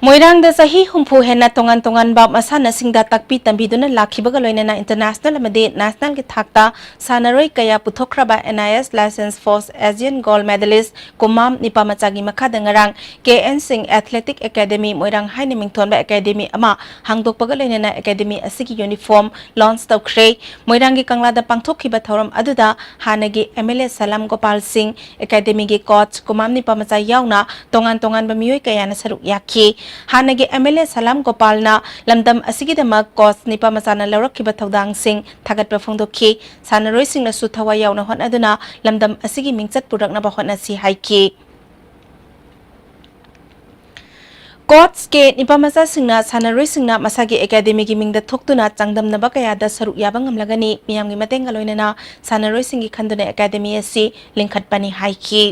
ꯃꯣꯏꯔꯥꯡꯗ ꯆꯍꯤ ꯍꯨꯝꯐꯨ ꯍꯦꯟꯅ ꯇꯣꯉꯥꯟ ꯇꯣꯉꯥꯟꯕ ꯃꯁꯥꯟꯅꯁꯤꯡꯗ ꯇꯥꯛꯄꯤ ꯇꯝꯕꯤꯗꯨꯅ ꯂꯥꯛꯈꯤꯕꯒ ꯂꯣꯏꯅꯅ ꯏꯟꯇꯔꯅꯦꯁꯅꯦꯜ ꯑꯃꯗꯤ ꯅꯦꯁꯅꯦꯜꯒꯤ ꯊꯥꯛꯇ ꯁꯥꯟꯅꯔꯣꯏ ꯀꯌꯥ ꯄꯨꯊꯣꯛꯈ꯭ꯔꯕ N I S licence for Asian gold medallist Kumam ꯅꯤꯄꯥꯃꯆꯥꯒꯤ ꯃꯈꯥꯗ ꯉꯔꯥꯡ ꯀꯦ ꯑꯦꯟ ꯁꯤꯡ ꯑꯦꯊꯂꯦꯇꯤꯛ ꯑꯦꯀꯥꯗꯦꯃꯤ ꯃꯣꯏꯔꯥꯡ ꯍꯥꯏꯅ ꯃꯤꯡꯊꯣꯟꯕ ꯑꯦꯀꯥꯗꯦꯃꯤ ꯑꯃ ꯍꯥꯡꯗꯣꯛꯄꯒ ꯂꯣꯏꯅꯅ ꯑꯦꯀꯥꯗꯦꯃꯤ ꯑꯁꯤꯒꯤ ꯌꯨꯅꯤꯐꯣꯔꯝ ꯂꯣꯟꯆ ꯇꯧꯈ꯭ꯔꯦ꯫ ꯃꯣꯏꯔꯥꯡꯒꯤ ꯀꯪꯂꯥꯗ ꯄꯥꯡꯊꯣꯛꯈꯤꯕ ꯊꯧꯔꯝ ꯑꯗꯨꯗ ꯍꯥꯟꯅꯒꯤ ꯑꯦꯝ ꯑꯦꯜ ꯑꯦ ꯁꯂꯥꯝ ꯒꯣꯄꯥꯜ ꯁꯤꯡ, ꯑꯦꯀꯥꯗꯦꯃꯤꯒꯤ ꯀꯣꯆ ꯀꯨꯃꯥꯝ ꯅꯤꯄꯥꯃꯆꯥ ꯌꯥꯎꯅ ꯇꯣꯉꯥꯟ ꯇꯣꯉꯥꯟꯕ ꯃꯤꯑꯣꯏ ꯀꯌꯥꯅ ꯁꯔꯨꯛ ꯌꯥꯈꯤ꯫ ꯍꯥꯟꯅꯒꯤ ꯑꯦꯝ ꯑꯦꯜ ꯑꯦ ꯁꯂꯥꯝ ꯒꯣꯄꯥꯜꯅ ꯂꯝꯗꯝ ꯑꯁꯤꯒꯤꯗꯃꯛ ꯀꯣꯆ ꯅꯤꯄꯥꯃꯆꯥꯅ ꯂꯧꯔꯛꯈꯤꯕ ꯊꯧꯗꯥꯡꯁꯤꯡ ꯊꯥꯒꯠꯄ ꯐꯣꯡꯗꯣꯛꯈꯤ꯫ ꯁꯥꯟꯅꯔꯣꯏꯁꯤꯡꯅꯁꯨ ꯊꯋꯥꯏ ꯌꯥꯎꯅ ꯍꯣꯠꯅꯗꯨꯅ ꯂꯝꯗꯝ ꯑꯁꯤꯒꯤ ꯃꯤꯡꯆꯠ ꯄꯨꯔꯛꯅꯕ ꯍꯣꯠꯅꯁꯤ ꯍꯥꯏꯈꯤ꯫ ꯀꯣꯆ ꯀꯦ ꯅꯤꯄꯥꯃꯆꯥꯁꯤꯡꯅ ꯁꯥꯟꯅꯔꯣꯏꯁꯤꯡꯅ ꯃꯁꯥꯒꯤ ꯑꯦꯀꯥꯗꯦꯃꯤꯒꯤ ꯃꯤꯡꯗ ꯊꯣꯛꯇꯨꯅ ꯆꯥꯡꯗꯝꯅꯕ ꯀꯌꯥꯗ ꯁꯔꯨꯛ ꯌꯥꯕ ꯉꯝꯂꯒꯅꯤ꯫ ꯃꯤꯌꯥꯝꯒꯤ ꯃꯇꯦꯡꯒ ꯂꯣꯏꯅꯅ ꯁꯥꯟꯅꯔꯣꯏꯁꯤꯡꯒꯤ ꯈꯟꯗꯨꯅ ꯑꯦꯀꯥꯗꯦꯃꯤ ꯑꯁꯤ ꯂꯤꯡꯈꯠꯄꯅꯤ ꯍꯥꯏꯈꯤ꯫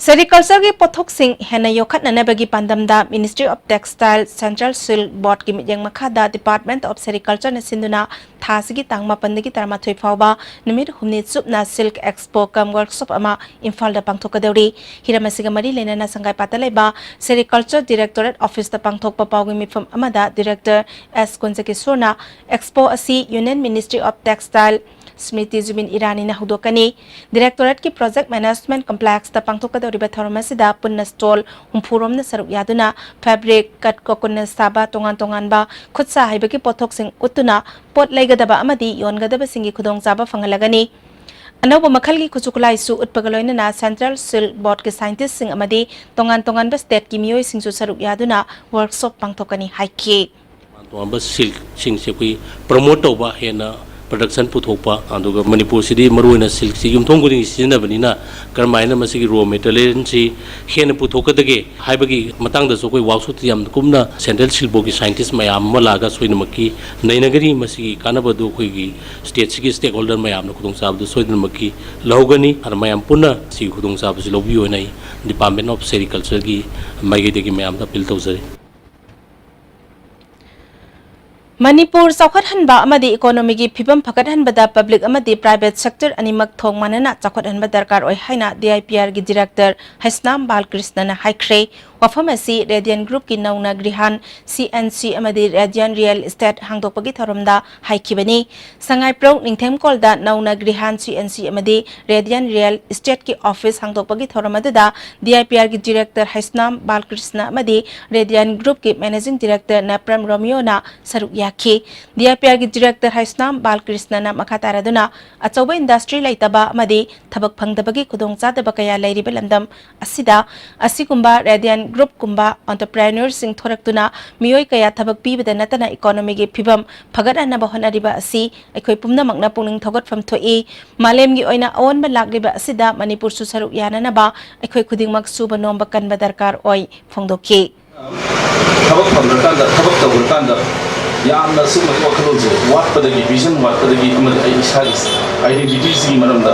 ꯁꯦꯔꯤꯀꯜꯆꯔꯒꯤ ꯄꯣꯠꯊꯣꯛꯁꯤꯡ ꯍꯦꯟꯅ ꯌꯣꯛꯈꯠꯅꯅꯕꯒꯤ ꯄꯥꯟꯗꯝꯗ Ministry of Textile, Central Silk Boardꯀꯤ ꯃꯤꯠꯌꯦꯡ ꯃꯈꯥꯗ Department of Sericultureꯅ ꯁꯤꯟꯗꯨꯅ ꯊꯥ ꯑꯁꯤꯒꯤ ꯇꯥꯡ ꯃꯥꯄꯟꯗꯒꯤ ꯇꯔꯥꯃꯥꯊꯣꯏ ꯐꯥꯎꯕ ꯅꯨꯃꯤꯠ ꯍꯨꯝꯅꯤ ꯆꯨꯞꯅ Silk Expo cum Workshop ꯑꯃ ꯏꯝꯐꯥꯜꯗ ꯄꯥꯡꯊꯣꯛꯀꯗꯧꯔꯤ꯫ ꯍꯤꯔꯝ ꯑꯁꯤꯒ ꯃꯔꯤ ꯂꯩꯅꯅ ꯁꯪꯒꯥꯏꯄꯥꯠꯇ ꯂꯩꯕ Sericulture Directorate Officeꯇ ꯄꯥꯡꯊꯣꯛꯄ ꯄꯥꯎꯒꯤ ꯃꯤꯐꯝ ꯑꯃꯗ Director ꯑꯦꯁ ꯀꯨꯟꯖꯀꯤꯁꯣꯔꯅ Expo ꯑꯁꯤ Union Ministry of Textile ꯁ꯭ꯃ꯭ꯔꯤꯇꯤ ꯖꯨꯕꯤꯟ ꯏꯔꯥꯅꯤꯅ ꯍꯧꯗꯣꯛꯀꯅꯤ꯫ Directorateꯀꯤ Project Management Complexꯇ ꯄꯥꯡꯊꯣꯛꯀꯗꯧꯔꯤꯕ ꯊꯧꯔꯝ ꯑꯁꯤꯗ ꯄꯨꯟꯅ stall ꯍꯨꯝꯐꯨ ꯔꯣꯝꯅ ꯁꯔꯨꯛ ꯌꯥꯗꯨꯅ fabric, cut cocoonꯅ ꯁꯥꯕ ꯇꯣꯉꯥꯟ ꯇꯣꯉꯥꯟꯕ ꯈꯨꯠꯁꯥ ꯍꯩꯕꯒꯤ ꯄꯣꯠꯊꯣꯛꯁꯤꯡ ꯎꯠꯇꯨꯅ ꯄꯣꯠ ꯂꯩꯒꯗꯕ ꯑꯃꯗꯤ ꯌꯣꯟꯒꯗꯕꯁꯤꯡꯒꯤ ꯈꯨꯗꯣꯡꯆꯥꯕ ꯐꯪꯍꯜꯂꯒꯅꯤ꯫ ꯑꯅꯧꯕ ꯃꯈꯜꯒꯤ ꯈꯨꯠꯁꯨ ꯈꯨꯠꯂꯥꯏꯁꯨ ꯎꯠꯄꯒ ꯂꯣꯏꯅꯅ Central Silk Boardꯀꯤ scientistꯁꯤꯡ ꯑꯃꯗꯤ ꯇꯣꯉꯥꯟ ꯇꯣꯉꯥꯟꯕ stateꯀꯤ ꯃꯤꯑꯣꯏꯁꯤꯡꯁꯨ ꯁꯔꯨꯛ ꯌꯥꯗꯨꯅ workshop ꯄꯥꯡꯊꯣꯛꯀꯅꯤ ꯍꯥꯏꯈꯤ꯫ ꯇꯣꯉꯥꯟꯕ ꯁꯤꯜꯛꯁꯤꯡꯁꯦ ꯑꯩꯈꯣꯏ ꯄ꯭ꯔꯃꯣꯠ ꯇꯧꯕ, ꯍꯦꯟꯅ ꯄ꯭ꯔꯗꯛꯁꯟ ꯄꯨꯊꯣꯛꯄ, ꯑꯗꯨꯒ ꯃꯅꯤꯄꯨꯔꯁꯤꯗꯤ ꯃꯔꯨꯑꯣꯏꯅ ꯁꯤꯜꯛꯁꯤ ꯌꯨꯝꯊꯣꯡ ꯈꯨꯗꯤꯡꯒꯤ ꯁꯤꯖꯤꯟꯅꯕꯅꯤꯅ ꯀꯔꯝꯍꯥꯏꯅ ꯃꯁꯤꯒꯤ ꯔꯣ ꯃꯦꯇꯔꯤꯌꯦꯜꯁꯤ ꯍꯦꯟꯅ ꯄꯨꯊꯣꯛꯀꯗꯒꯦ ꯍꯥꯏꯕꯒꯤ ꯃꯇꯥꯡꯗꯁꯨ ꯑꯩꯈꯣꯏ ꯋꯥꯛꯁꯣꯞꯇ ꯌꯥꯝ ꯀꯨꯞꯅ ꯁꯦꯟꯇ꯭ꯔꯦꯜ ꯁꯤꯜꯕꯣꯒꯤ ꯁꯥꯏꯟꯇꯤꯁ ꯃꯌꯥꯝ ꯑꯃ ꯂꯥꯛꯑꯒ ꯁꯣꯏꯗꯅꯃꯛꯀꯤ ꯅꯩꯅꯒꯅꯤ꯫ ꯃꯁꯤꯒꯤ ꯀꯥꯟꯅꯕꯗꯨ ꯑꯩꯈꯣꯏꯒꯤ ꯁ꯭ꯇꯦꯠꯁꯤꯒꯤ ꯁ꯭ꯇꯦꯛ ꯍꯣꯜꯗꯔ ꯃꯌꯥꯝꯅ ꯈꯨꯗꯣꯡꯆꯥꯕꯗꯨ ꯁꯣꯏꯗꯅꯃꯛꯀꯤ ꯂꯧꯒꯅꯤ꯫ ꯑꯗꯨꯅ ꯃꯌꯥꯝ ꯄꯨꯟꯅ ꯁꯤꯒꯤ ꯈꯨꯗꯣꯡꯆꯥꯕꯁꯤ ꯂꯧꯕꯤꯌꯨ ꯍꯥꯏꯅ ꯑꯩ Department of Sericultureꯒꯤ ꯃꯥꯏꯀꯩꯗꯒꯤ ꯃꯌꯥꯝꯗ ꯑꯄꯤꯜ ꯇꯧꯖꯔꯤ꯫ ꯃꯅꯤꯄꯨꯔ ꯆꯥꯎꯈꯠꯍꯟꯕ ꯑꯃꯗꯤ ꯏꯀꯣꯅꯣꯃꯤꯒꯤ ꯐꯤꯕꯝ ꯐꯒꯠꯍꯟꯕꯗ ꯄꯕ꯭ꯂꯤꯛ ꯑꯃꯗꯤ ꯄ꯭ꯔꯥꯏꯚꯦꯠ ꯁꯦꯛꯇꯔ ꯑꯅꯤꯃꯛ ꯊꯣꯡ ꯃꯥꯟꯅꯅ ꯆꯥꯎꯈꯠꯍꯟꯕ ꯗꯔꯀꯥꯔ ꯑꯣꯏ ꯍꯥꯏꯅ D I P ꯑꯥꯔꯒꯤ director Heisnam ꯕꯥꯂꯀ꯭ꯔꯤꯁꯅꯅ ꯍꯥꯏꯈ꯭ꯔꯦ꯫ ꯋꯥꯐꯝ ꯑꯁꯤ ꯔꯦꯗꯤꯌꯟ ꯒ꯭ꯔꯨꯞꯀꯤ ꯅꯧꯅ ꯒ꯭ꯔꯤꯍꯥꯟ ꯁꯤ ꯑꯦꯟ ꯁꯤ ꯑꯃꯗꯤ ꯔꯦꯗꯤꯌꯟ ꯔꯤꯌꯦꯜ ꯏꯁꯇꯦꯠ ꯍꯥꯡꯗꯣꯛꯄꯒꯤ ꯊꯧꯔꯝꯗ ꯍꯥꯏꯈꯤꯕꯅꯤ꯫ ꯁꯉꯥꯏꯄ꯭ꯔꯧ ꯅꯤꯡꯊꯦꯝꯀꯣꯜꯗ ꯅꯧꯅ ꯒ꯭ꯔꯤꯍꯥꯟ ꯁꯤ ꯑꯦꯟ ꯁꯤ ꯑꯃꯗꯤ ꯔꯦꯗꯤꯌꯟ ꯔꯤꯌꯦꯜ ꯏꯁꯇꯦꯠꯀꯤ ꯑꯣꯐꯤꯁ ꯍꯥꯡꯗꯣꯛꯄꯒꯤ ꯊꯧꯔꯝ ꯑꯗꯨꯗ D I P ꯑꯥꯔꯒꯤ director Heisnam ꯕꯥꯂꯀ꯭ꯔꯤꯁꯅ ꯑꯃꯗꯤ ꯔꯦꯗꯤꯌꯟ ꯒ꯭ꯔꯨꯞꯀꯤ ꯃꯦꯅꯦꯖꯤꯡ ꯗꯤꯔꯦꯛꯇꯔ ꯅꯄ꯭ꯔꯝ ꯔꯣꯃꯤꯌꯣꯅ ꯁꯔꯨꯛ ꯌꯥꯈꯤ꯫ D I P ꯑꯥꯔꯒꯤ director Heisnam ꯕꯥꯂꯀ꯭ꯔꯤꯁꯅꯅ ꯃꯈꯥ ꯇꯥꯔꯗꯨꯅ ꯑꯆꯧꯕ ꯏꯟꯗꯁꯇ꯭ꯔꯤ ꯂꯩꯇꯕ ꯑꯃꯗꯤ ꯊꯕꯛ ꯐꯪꯗꯕꯒꯤ ꯈꯨꯗꯣꯡꯆꯥꯗꯕ ꯀꯌꯥ ꯂꯩꯔꯤꯕ ꯂꯝꯗꯝ ꯑꯁꯤꯗ ꯑꯁꯤꯒꯨꯝꯕ ꯔꯦꯗꯤꯌꯟ ꯒ꯭ꯔꯨꯞꯀꯨꯝꯕ ꯑꯣꯟꯇꯔꯄ꯭ꯔꯦꯅꯔꯁꯤꯡ ꯊꯣꯔꯛꯇꯨꯅ ꯃꯤꯑꯣꯏ ꯀꯌꯥ ꯊꯕꯛ ꯄꯤꯕꯗ ꯅꯠꯇꯅ ꯏꯀꯣꯅꯣꯃꯤꯒꯤ ꯐꯤꯕꯝ ꯐꯒꯠꯍꯟꯅꯕ ꯍꯣꯠꯅꯔꯤꯕ ꯑꯁꯤ ꯑꯩꯈꯣꯏ ꯄꯨꯝꯅꯃꯛꯅ ꯄꯨꯛꯅꯤꯡ ꯊꯧꯒꯠꯐꯝ ꯊꯣꯛꯏ꯫ ꯃꯥꯂꯦꯝꯒꯤ ꯑꯣꯏꯅ ꯑꯑꯣꯟꯕ ꯂꯥꯛꯂꯤꯕ ꯑꯁꯤꯗ ꯃꯅꯤꯄꯨꯔꯁꯨ ꯁꯔꯨꯛ ꯌꯥꯅꯅꯕ ꯑꯩꯈꯣꯏ ꯈꯨꯗꯤꯡꯃꯛ ꯁꯨꯕ ꯅꯣꯝꯕ ꯀꯟꯕ ꯗꯔꯀꯥꯔ ꯑꯣꯏ ꯐꯣꯡꯗꯣꯛꯈꯤ꯫ ꯊꯕꯛ ꯐꯪꯗ꯭ꯔꯀꯥꯟꯗ, ꯊꯕꯛ ꯇꯧꯗ꯭ꯔꯀꯥꯟꯗ ꯌꯥꯝꯅ ꯁꯤꯒꯨꯝꯕꯒꯤ ꯋꯥꯈꯜꯂꯣꯟꯁꯦ ꯋꯥꯠꯄꯗꯒꯤ, ꯚꯤꯖꯟ ꯋꯥꯠꯄꯗꯒꯤ, ꯑꯃꯗꯤ ꯑꯩ ꯏꯁꯥꯒꯤ ꯑꯥꯏꯗꯦꯟꯇꯤꯇꯤꯁꯤꯒꯤ ꯃꯔꯝꯗ,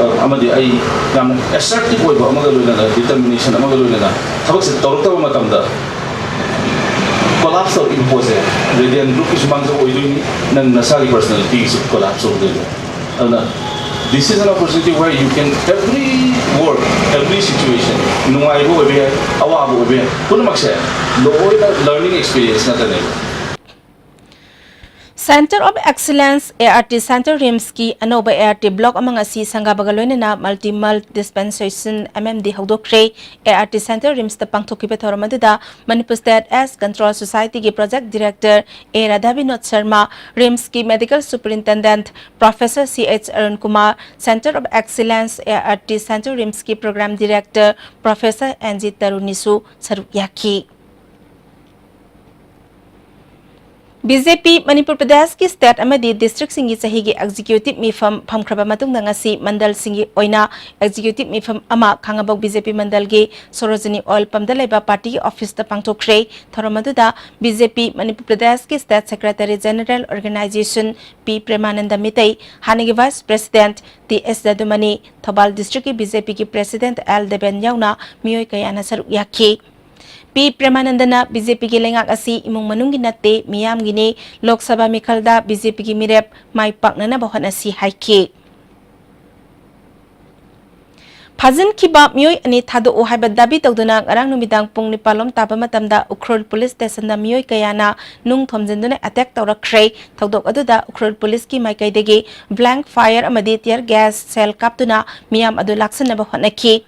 ꯑ, ꯑꯃꯗꯤ ꯑꯩ ꯌꯥꯝꯅ ꯑꯦꯁꯔꯇꯤꯚ ꯑꯣꯏꯕ ꯑꯃꯒ ꯂꯣꯏꯅꯅ ꯗꯤꯇꯔꯃꯤꯅꯦꯁꯟ ꯑꯃꯒ ꯂꯣꯏꯅꯅ ꯊꯕꯛꯁꯦ ꯇꯧꯔꯛꯇꯕ ꯃꯇꯝꯗ ꯀꯣꯂꯥꯞꯁ ꯇꯧꯔꯛꯏꯕ ꯄꯣꯠꯁꯦ ꯔꯦꯗꯤꯌꯟ ꯒ꯭ꯔꯨꯞꯀꯤꯁꯨ ꯃꯥꯡꯖꯕ ꯑꯣꯏꯗꯣꯏꯅꯤ, ꯅꯪ ꯅꯁꯥꯒꯤ ꯄꯔꯁꯅꯦꯂꯤꯇꯤꯒꯤꯁꯨ ꯀꯣꯂꯥꯞꯁ ꯇꯧꯗꯣꯏꯅꯤ꯫ ꯑꯗꯨꯅ this is an opportunity where you can every work, every situation, ꯅꯨꯡꯉꯥꯏꯕ ꯑꯣꯏꯕ ꯌꯥꯏ, ꯑꯋꯥꯕ ꯑꯣꯏꯕ ꯌꯥꯏ, ꯄꯨꯝꯅꯃꯛꯁꯦ ꯂꯣꯏꯅ ꯂꯔꯅꯤꯡ ꯑꯦꯛꯁꯄꯤꯔꯤꯌꯦꯟꯁ ꯉꯥꯛꯇꯅꯦꯕ꯫ Center of Excellence, A R T Center, ꯔꯤꯝꯁꯀꯤ ꯑꯅꯧꯕ A R T block ꯑꯃ ꯉꯁꯤ ꯁꯪꯒꯥꯕꯒ ꯂꯣꯏꯅꯅ multimal dispensation, M M D, ꯍꯧꯗꯣꯛꯈ꯭ꯔꯦ꯫ A R T Center, ꯔꯤꯝꯁꯇ ꯄꯥꯡꯊꯣꯛꯈꯤꯕ ꯊꯧꯔꯝ ꯑꯗꯨꯗ Manipur State AIDS Control Societyꯒꯤ Project Director A ꯔꯥꯙꯥꯕꯤꯅꯣꯗ Sharma, ꯔꯤꯝꯁꯀꯤ Medical Superintendent Professor C H Arun Kumar, Center of Excellence, A R T Center, ꯔꯤꯝꯁꯀꯤ Program Director Professor N G ꯇꯔꯨꯅꯤꯁꯨ ꯁꯔꯨꯛ ꯌꯥꯈꯤ꯫ B J ꯄꯤ ꯃꯅꯤꯄꯨꯔ ꯄ꯭ꯔꯗꯦꯁꯀꯤ state ꯑꯃꯗꯤ ꯗꯤꯁꯇ꯭ꯔꯤꯛꯁꯤꯡꯒꯤ ꯆꯍꯤꯒꯤ executive ꯃꯤꯐꯝ ꯐꯝꯈ꯭ꯔꯕ ꯃꯇꯨꯡꯗ ꯉꯁꯤ ꯃꯟꯗꯜꯁꯤꯡꯒꯤ ꯑꯣꯏꯅ ꯑꯦꯛꯖꯤꯀ꯭ꯌꯨꯇꯤꯚ ꯃꯤꯐꯝ ꯑꯃ ꯈꯥꯉꯕꯣꯛ ꯕꯤ ꯖꯦ ꯄꯤ ꯃꯟꯗꯜꯒꯤ ꯁꯣꯔꯣꯖꯤꯅꯤ ꯑꯣꯏꯜ ꯄꯝꯗ ꯂꯩꯕ ꯄꯥꯔꯇꯤꯒꯤ ꯑꯣꯐꯤꯁꯇ ꯄꯥꯡꯊꯣꯛꯈ꯭ꯔꯦ꯫ ꯊꯧꯔꯝ ꯑꯗꯨꯗ ꯕꯤ ꯖꯦ ꯄꯤ ꯃꯅꯤꯄꯨꯔ ꯄ꯭ꯔꯗꯦꯁꯀꯤ ꯁ꯭ꯇꯦꯠ ꯁꯦꯀ꯭ꯔꯦꯇꯔꯤ ꯖꯦꯅꯔꯦꯜ ꯑꯣꯔꯒꯅꯥꯏꯖꯦꯁꯟ ꯄꯤ ꯄ꯭ꯔꯦꯃꯥꯅꯟꯗ ꯃꯤꯇꯩ, ꯍꯥꯟꯅꯒꯤ ꯚꯥꯏꯁ ꯄ꯭ꯔꯦꯁꯤꯗꯦꯟꯠ ꯇꯤ ꯑꯦꯁ ꯖꯗꯨꯃꯅꯤ, ꯊꯧꯕꯥꯜ ꯗꯤꯁꯇ꯭ꯔꯤꯛꯀꯤ ꯕꯤ ꯖꯦ ꯄꯤꯒꯤ ꯄ꯭ꯔꯦꯁꯤꯗꯦꯟꯠ ꯑꯦꯜ ꯗꯦꯕꯦꯟ ꯌꯥꯎꯅ ꯃꯤꯑꯣꯏ ꯀꯌꯥꯅ ꯁꯔꯨꯛ ꯌꯥꯈꯤ꯫ ꯄꯤ ꯄ꯭ꯔꯦꯃꯥꯅꯟꯗꯅ ꯕꯤ ꯖꯦ ꯄꯤꯒꯤ ꯂꯩꯉꯥꯛ ꯑꯁꯤ ꯏꯃꯨꯡ ꯃꯅꯨꯡꯒꯤ ꯅꯠꯇꯦ, ꯃꯤꯌꯥꯝꯒꯤꯅꯤ, ꯂꯣꯛ ꯁꯚꯥ ꯃꯤꯈꯜꯗ ꯕꯤ ꯖꯦ ꯄꯤꯒꯤ ꯃꯤꯔꯦꯞ ꯃꯥꯏ ꯄꯥꯛꯅꯅꯕ ꯍꯣꯠꯅꯁꯤ ꯍꯥꯏꯈꯤ꯫ ꯐꯥꯖꯤꯟꯈꯤꯕ ꯃꯤꯑꯣꯏ ꯑꯅꯤ ꯊꯥꯗꯣꯛꯎ ꯍꯥꯏꯕ ꯗꯥꯕꯤ ꯇꯧꯗꯨꯅ ꯉꯔꯥꯡ ꯅꯨꯃꯤꯗꯥꯡ ꯄꯨꯡ ꯅꯤꯄꯥꯜ ꯂꯣꯝ ꯇꯥꯕ ꯃꯇꯝꯗ ꯎꯈ꯭ꯔꯨꯜ ꯄꯨꯂꯤꯁ ꯁ꯭ꯇꯦꯁꯟꯗ ꯃꯤꯑꯣꯏ ꯀꯌꯥꯅ ꯅꯨꯡ ꯊꯣꯝꯖꯤꯟꯗꯨꯅ ꯑꯦꯇꯦꯛ ꯇꯧꯔꯛꯈ꯭ꯔꯦ꯫ ꯊꯧꯗꯣꯛ ꯑꯗꯨꯗ ꯎꯈ꯭ꯔꯨꯜ ꯄꯨꯂꯤꯁꯀꯤ ꯃꯥꯏꯀꯩꯗꯒꯤ ꯕ꯭ꯂꯦꯡꯛ ꯐꯥꯌꯔ ꯑꯃꯗꯤ ꯇꯤꯌꯔ ꯒ꯭ꯌꯥꯁ ꯁꯦꯜ ꯀꯥꯞꯇꯨꯅ ꯃꯤꯌꯥꯝ ꯑꯗꯨ ꯂꯥꯛꯁꯤꯟꯅꯕ ꯍꯣꯠꯅꯈꯤ꯫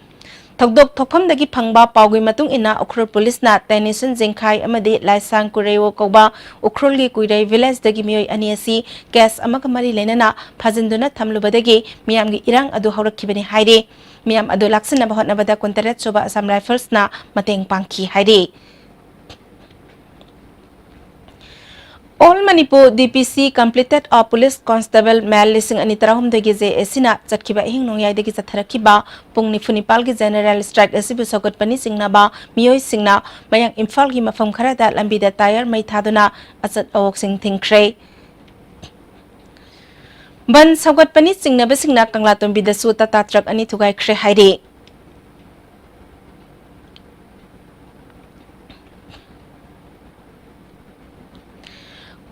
ꯊꯧꯗꯣꯛ ꯊꯣꯛꯐꯝꯗꯒꯤ ꯐꯪꯕ ꯄꯥꯎꯒꯤ ꯃꯇꯨꯡ ꯏꯟꯅ ꯎꯈ꯭ꯔꯨꯜ ꯄꯨꯂꯤꯁꯅ ꯇꯦꯅꯤꯁꯟ ꯖꯤꯡꯈꯥꯏ ꯑꯃꯗꯤ ꯂꯥꯏꯁꯥꯡ ꯀꯨꯔꯦꯋꯣ ꯀꯧꯕ ꯎꯈ꯭ꯔꯨꯜꯒꯤ ꯀꯨꯏꯔꯩ ꯚꯤꯂꯦꯖꯇꯒꯤ ꯃꯤꯑꯣꯏ ꯑꯅꯤ ꯑꯁꯤ ꯀꯦꯁ ꯑꯃꯒ ꯃꯔꯤ ꯂꯩꯅꯅ ꯐꯥꯖꯤꯟꯗꯨꯅ ꯊꯝꯂꯨꯕꯗꯒꯤ ꯃꯤꯌꯥꯝꯒꯤ ꯏꯔꯥꯡ ꯑꯗꯨ ꯍꯧꯔꯛꯈꯤꯕꯅꯤ ꯍꯥꯏꯔꯤ꯫ ꯃꯤꯌꯥꯝ ꯑꯗꯨ ꯂꯥꯛꯁꯤꯟꯅꯕ ꯍꯣꯠꯅꯕꯗ ꯀꯨꯟꯇꯔꯦꯠ ꯁꯨꯕ ꯑꯁꯥꯝ ꯔꯥꯏꯐꯜꯁꯅ ꯃꯇꯦꯡ ꯄꯥꯡꯈꯤ ꯍꯥꯏꯔꯤ꯫ All Manipur D P C Completed of Police Constable Male ꯂꯤꯁꯤꯡ ꯑꯅꯤ ꯇꯔꯥꯍꯨꯝꯗꯣꯏꯒꯤ ꯖꯦ ꯑꯦ ꯁꯤꯅ ꯆꯠꯈꯤꯕ ꯑꯍꯤꯡ ꯅꯣꯡꯌꯥꯏꯗꯒꯤ ꯆꯠꯊꯔꯛꯈꯤꯕ ꯄꯨꯡ ꯅꯤꯐꯨ ꯅꯤꯄꯥꯜꯒꯤ ꯖꯦꯅꯔꯦꯜ ꯁ꯭ꯇ꯭ꯔꯥꯏꯛ ꯑꯁꯤꯕꯨ ꯁꯧꯒꯠꯄꯅꯤ ꯆꯤꯡꯅꯕ ꯃꯤꯑꯣꯏꯁꯤꯡꯅ ꯃꯌꯥꯡ ꯏꯝꯐꯥꯜꯒꯤ ꯃꯐꯝ ꯈꯔꯗ ꯂꯝꯕꯤꯗ ꯇꯥꯌꯔ ꯃꯩ ꯊꯥꯗꯨꯅ ꯑꯆꯠ ꯑꯋꯣꯛꯁꯤꯡ ꯊꯤꯡꯈ꯭ꯔꯦ꯫ ꯕꯟ ꯁꯧꯒꯠꯄꯅꯤ ꯆꯤꯡꯅꯕꯁꯤꯡꯅ ꯀꯪꯂꯥꯇꯣꯝꯕꯤꯗꯁꯨ ꯇꯥꯇꯥ ꯇ꯭ꯔꯛ ꯑꯅꯤ ꯊꯨꯒꯥꯏꯈ꯭ꯔꯦ ꯍꯥꯏꯔꯤ꯫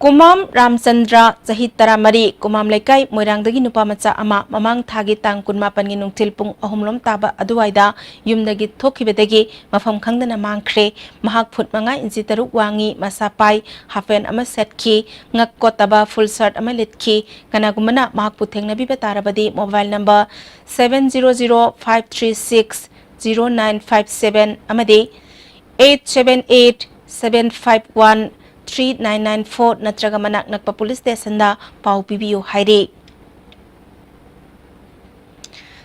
ꯀꯨꯃꯥꯝ ꯔꯥꯝꯆꯟꯗ꯭ꯔ, ꯆꯍꯤ ꯇꯔꯥꯃꯔꯤ, ꯀꯨꯃꯥꯝ ꯂꯩꯀꯥꯏ, ꯃꯣꯏꯔꯥꯡꯗꯒꯤ ꯅꯨꯄꯥ ꯃꯆꯥ ꯑꯃ ꯃꯃꯥꯡ ꯊꯥꯒꯤ ꯇꯥꯡ ꯀꯨꯟꯃꯥꯄꯟꯒꯤ ꯅꯨꯡꯊꯤꯜ ꯄꯨꯡ ꯑꯍꯨꯝ ꯂꯣꯝ ꯇꯥꯕ ꯑꯗꯨꯋꯥꯏꯗ ꯌꯨꯝꯗꯒꯤ ꯊꯣꯛꯈꯤꯕꯗꯒꯤ ꯃꯐꯝ ꯈꯪꯗꯅ ꯃꯥꯡꯈ꯭ꯔꯦ꯫ ꯃꯍꯥꯛ ꯐꯨꯠ ꯃꯉꯥ ꯏꯟꯆꯤ ꯇꯔꯨꯛ ꯋꯥꯡꯉꯤ, ꯃꯁꯥ ꯄꯥꯏ, ꯍꯥꯐ ꯄꯦꯟ ꯑꯃ ꯁꯦꯠꯈꯤ, ꯉꯛ ꯀꯣꯠꯇꯕ ꯐꯨꯜ ꯁꯔꯠ ꯑꯃ ꯂꯤꯠꯈꯤ꯫ ꯀꯅꯥꯒꯨꯝꯕꯅ ꯃꯍꯥꯛꯄꯨ ꯊꯦꯡꯅꯕꯤꯕ ꯇꯥꯔꯕꯗꯤ mobile number seven zero zero five three six zero nine five seven ꯑꯃꯗꯤ eight seven eight seven five one three nine nine four ꯅꯠꯇ꯭ꯔꯒ ꯃꯅꯥꯛ ꯅꯛꯄ ꯄꯨꯂꯤꯁ ꯁ꯭ꯇꯦꯁꯟꯗ ꯄꯥꯎ ꯄꯤꯕꯤꯌꯨ ꯍꯥꯏꯔꯤ꯫